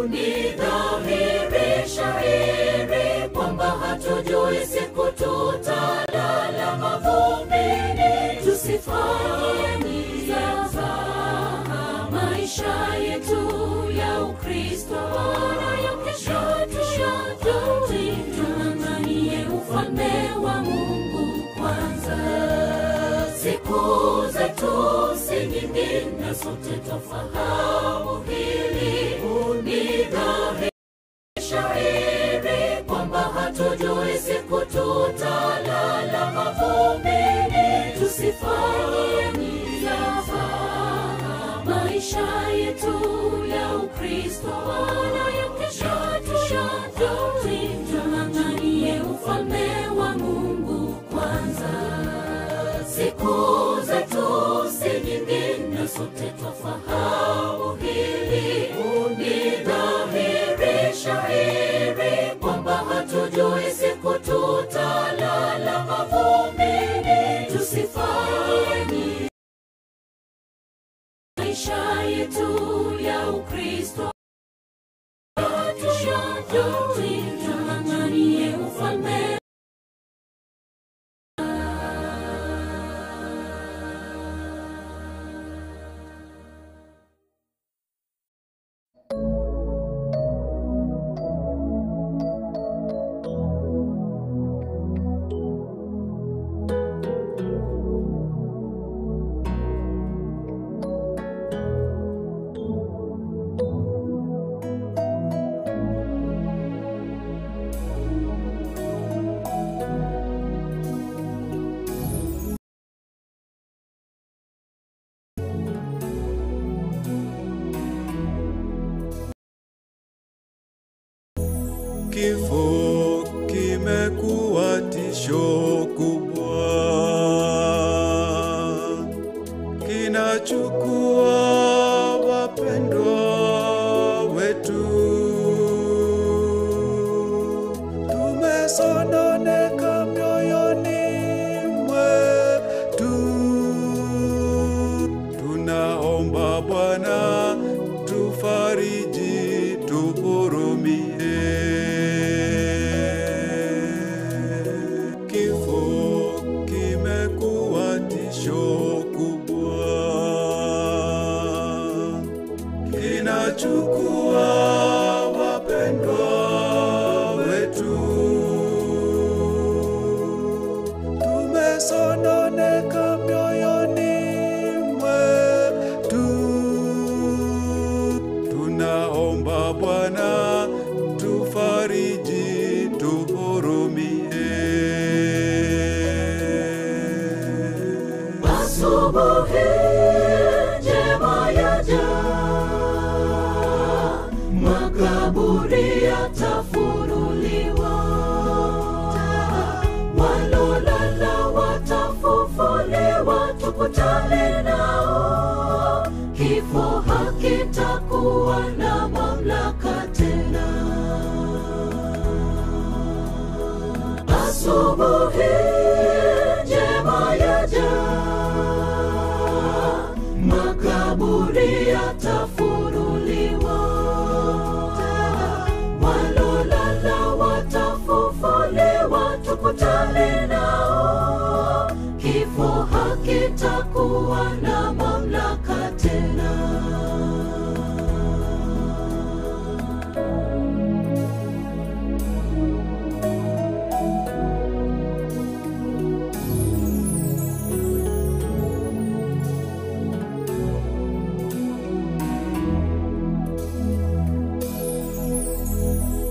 Ni dhahiri shahiri kwamba hatujui siku tutalala mavumbini. Tusifanye mzaha maisha yetu ya Ukristo, wala ya kesho tuyajui. Tung'ang'anie ufalme wa Mungu kwanza. Siku zetu si nyingi na sote twafahamu hili. Ni dhahiri shahiri kwamba hatujui siku tutalala mavumbini. Tusifanye mzaha maisha yetu ya Ukristo, wala ya kesho tuyajui. Tung'ang'anie ufalme wa Mungu kwanza. Siku zetu si nyingi na sote twafahamu hili. Ni dhahiri shahiri kwamba hatujui siku tutalala mavumbini. Tusifanye maisha yetu ya Ukristo, tuyajui. Tung'ang'anie ufalme. Kifo kimekuwa tisho kubwa, kinachukua wapendwa wetu. Tumesononeka mioyoni mwetu, tunaomba Bwana tufariji, tuhurumie. Kifo kimekuwa tisho kubwa, kinachukua wapendwa wetu. Tumesononeka mioyoni mwetu, tunaomba Bwana tufariji, tuhurumie. Asubuhi njema yaja, makaburi yatafunuliwa, walolala watafufuliwa, tukutane nao. Kifo hakitakuwa na mamlaka tena. Asubuhi njema yaja, makaburi yatafunuliwa, walolala watafufuliwa, tukutane nao. Kifo hakitakuwa na mamlaka tena.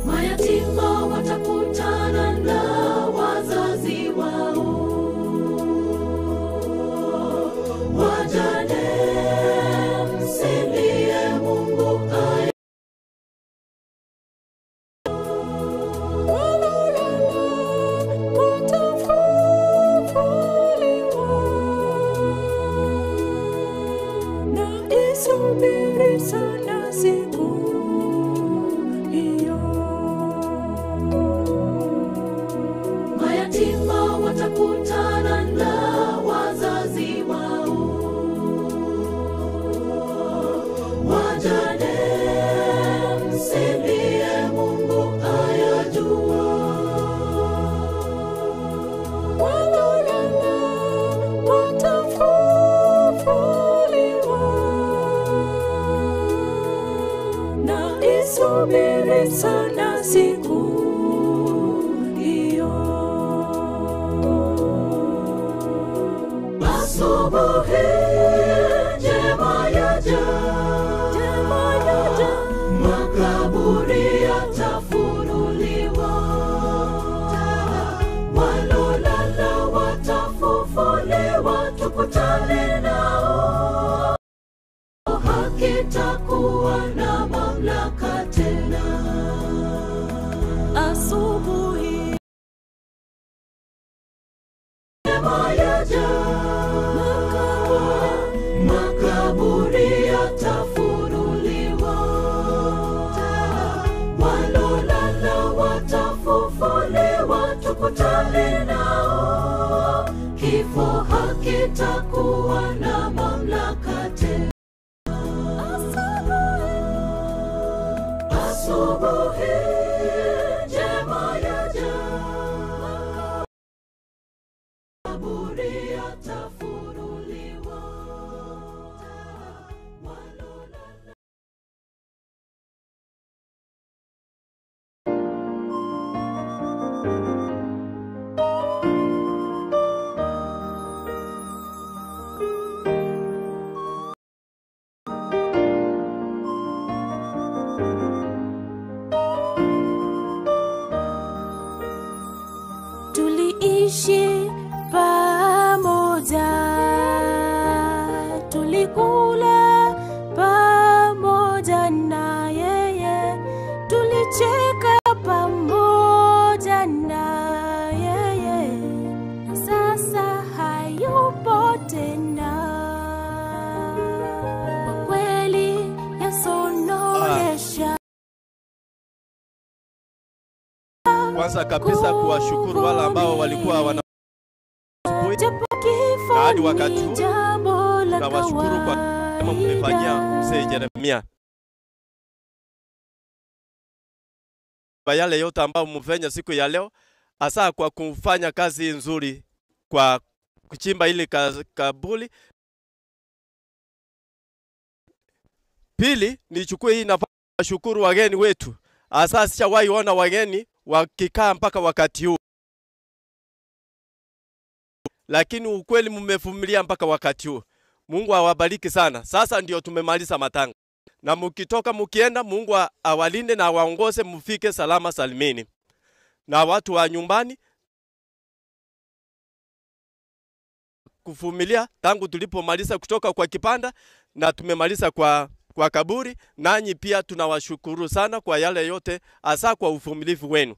Mayatima watakutana na wazazi wao, waja Asubuhi njema yaja, makaburi yatafunuliwa, walolala watafufuliwa, tukutane nao, hakitakuwa na mamlaka tena. Asubuhi njema yaja, makaburi yatafunuliwa, walolala watafufuliwa, tukutane nao, kifo hakitakuwa na mamlaka tena. Asubuhi njema yaja, makaburi yatafunuliwa. Tuliishi pamoja, tulikula pamoja na yeye, tulicheka pamoja na yeye, na sasa hayupo tena. Kwa kweli yasononesha. Kwanza kabisa kuwashukuru wale ambao walikuwa wana na hadi wakati huu tunawashukuru kwa kama mmefanyia mzee Jeremia, kwa yale yote ambao mmefanya siku ya leo, hasa kwa kufanya kazi nzuri kwa kuchimba ile kaburi. Pili, nichukue hii nafasi kuwashukuru wageni wetu, hasa sijawahi ona wageni wakikaa mpaka wakati huu, lakini ukweli mmevumilia mpaka wakati huu. Mungu awabariki sana. Sasa ndio tumemaliza matanga, na mkitoka mkienda, Mungu awalinde na awaongoze mfike salama salimini. Na watu wa nyumbani kuvumilia tangu tulipomaliza kutoka kwa kipanda na tumemaliza kwa kaburi, nanyi pia tunawashukuru sana kwa yale yote, hasa kwa uvumilivu wenu.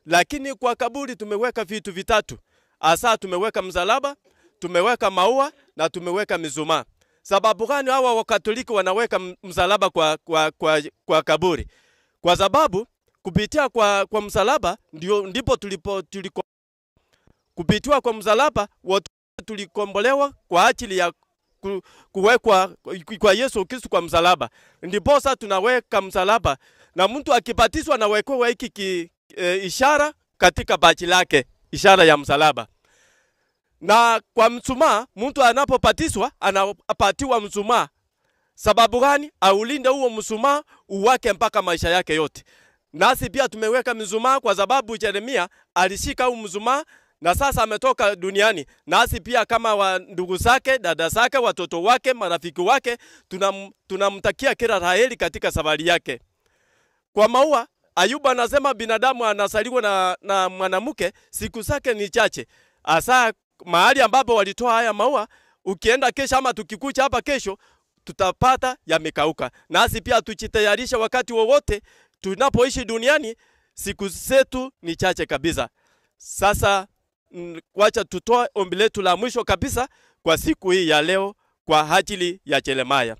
Lakini kwa kaburi tumeweka vitu vitatu. Hasa tumeweka msalaba, tumeweka maua na tumeweka mishumaa. Sababu gani hawa Wakatoliki wanaweka msalaba kwa kaburi? Kwa sababu kupitia kwa msalaba ndipo tuliko kupitia kwa msalaba watu tulikombolewa kwa ajili ya kuwekwa kwa Yesu Kristo kwa msalaba. Ndiposa tunaweka msalaba, na mtu akibatizwa anawekewa hiki ishara katika baji lake, ishara ya msalaba. Na kwa mshumaa, mtu anapobatizwa anapatiwa mshumaa. Sababu gani? Aulinde huo mshumaa uwake mpaka maisha yake yote. Nasi pia tumeweka mshumaa kwa sababu Jeremia alishika huo mshumaa na sasa ametoka duniani. Nasi pia kama ndugu zake, dada zake, watoto wake, marafiki wake, tunamtakia kila la heri katika safari yake. Kwa maua, Ayubu anasema binadamu anasaliwa na mwanamke, siku zake ni chache. Asa mahali ambapo walitoa haya maua, ukienda kesho ama tukikucha hapa kesho, tutapata yamekauka. Nasi pia tujitayarisha wakati wowote tunapoishi duniani, siku zetu ni chache kabisa. Sasa wacha tutoe ombi letu la mwisho kabisa kwa siku hii ya leo kwa ajili ya Jeremia.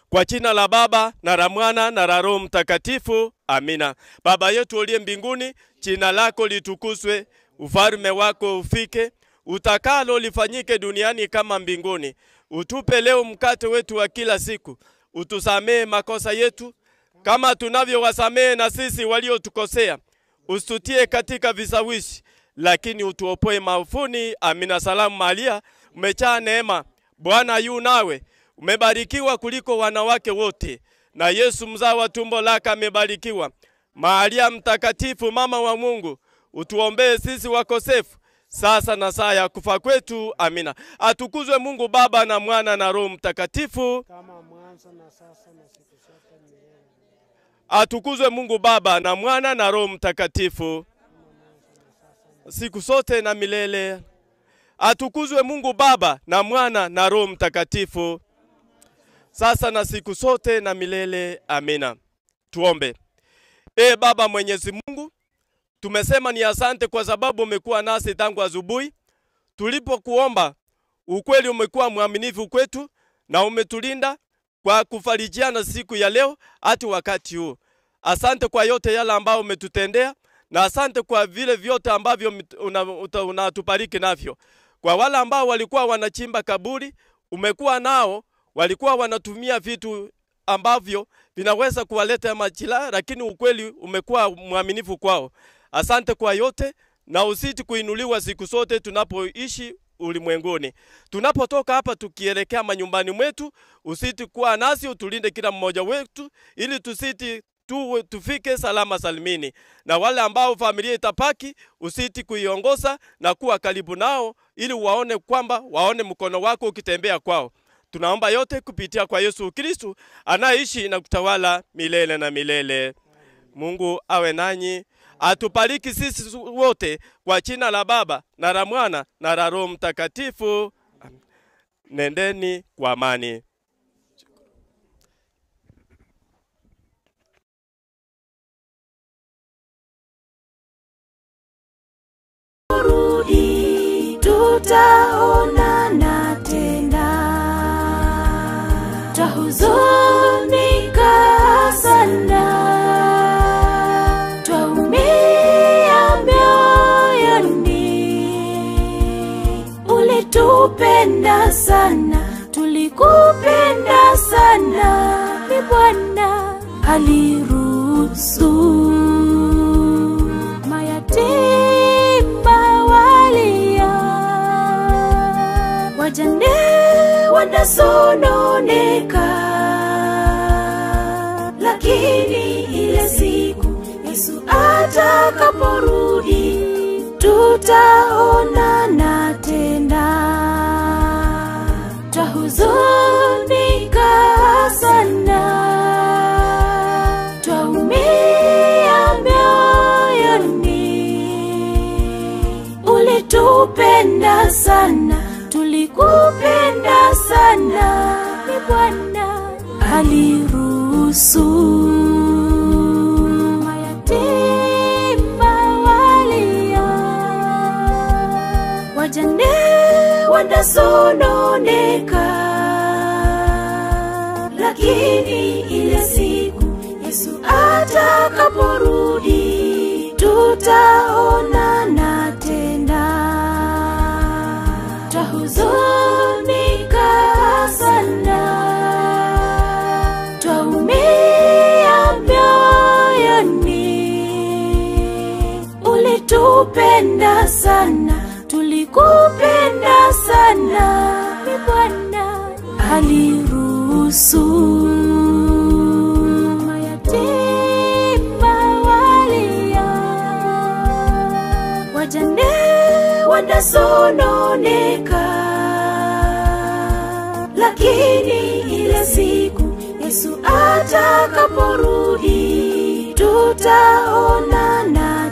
Kwa jina la Baba na la Mwana na la Roho Mtakatifu, amina. Baba yetu uliye mbinguni, jina lako litukuzwe, ufalme wako ufike, utakalo lifanyike duniani kama mbinguni. Utupe leo mkate wetu wa kila siku, utusamee makosa yetu kama tunavyowasamee na sisi waliotukosea. Usitutie katika vishawishi, lakini utuopoe maovuni. Amina. Salamu Maria, umejaa neema, Bwana yu nawe, umebarikiwa kuliko wanawake wote, na Yesu mzao wa tumbo lako amebarikiwa. Maria mtakatifu, mama wa Mungu, utuombee sisi wakosefu, sasa na saa ya kufa kwetu. Amina. Atukuzwe Mungu Baba na Mwana na Roho Mtakatifu. Kama mwanzo na sasa na siku zote milele. Atukuzwe Mungu Baba na Mwana na Roho Mtakatifu, siku zote na milele. Atukuzwe Mungu Baba na Mwana na Roho Mtakatifu, sasa na siku zote na milele. Amina. Tuombe. E Baba Mwenyezi Mungu, tumesema ni asante kwa sababu umekuwa nasi tangu asubuhi. Tulipokuomba, ukweli umekuwa mwaminifu kwetu na umetulinda kwa kufarijiana siku ya leo hadi wakati huu. Asante kwa yote yale ambayo umetutendea, na asante kwa vile vyote ambavyo unatubariki navyo. Kwa wale ambao walikuwa wanachimba kaburi, umekuwa nao, walikuwa wanatumia vitu ambavyo vinaweza kuwaleta majila, lakini ukweli umekuwa mwaminifu kwao. Asante kwa yote, na usiti kuinuliwa siku zote tunapoishi ulimwenguni. Tunapotoka hapa tukielekea manyumbani mwetu, usiti kuwa nasi, utulinde kila mmoja wetu, ili tusiti tufike salama salimini. Na wale ambao familia itapaki, usiti kuiongoza na kuwa karibu nao, ili waone kwamba waone mkono wako ukitembea kwao. Tunaomba yote kupitia kwa Yesu Kristo anaishi na kutawala milele na milele. Mungu awe nanyi, atubariki sisi wote kwa jina la Baba na la Mwana na la Roho Mtakatifu. Nendeni kwa amani. Rudi, tutaonana tena. Twahuzunika sana, twaumia mioyoni. Ulitupenda sana, tulikupenda sana, ni Bwana aliruhusu. Mayatima walia, wajane wanasononeka, lakini ile siku Yesu atakaporudi tutaonana tena. Twahuzunika sana, twaumia mioyoni. Ulitupenda sana, tulikupenda sana, ni Bwana aliruhusu. Mayatima walia, wajane wanasononeka, lakini ile siku Yesu atakaporudi tutaonana tena. Twahuzunika sana, twaumia mioyoni. Ulitupenda sana, tulikupenda sana, ni Bwana aliruhusu. Mayatima walia, wajane wanasononeka, lakini ile siku Yesu atakaporudi tutaonana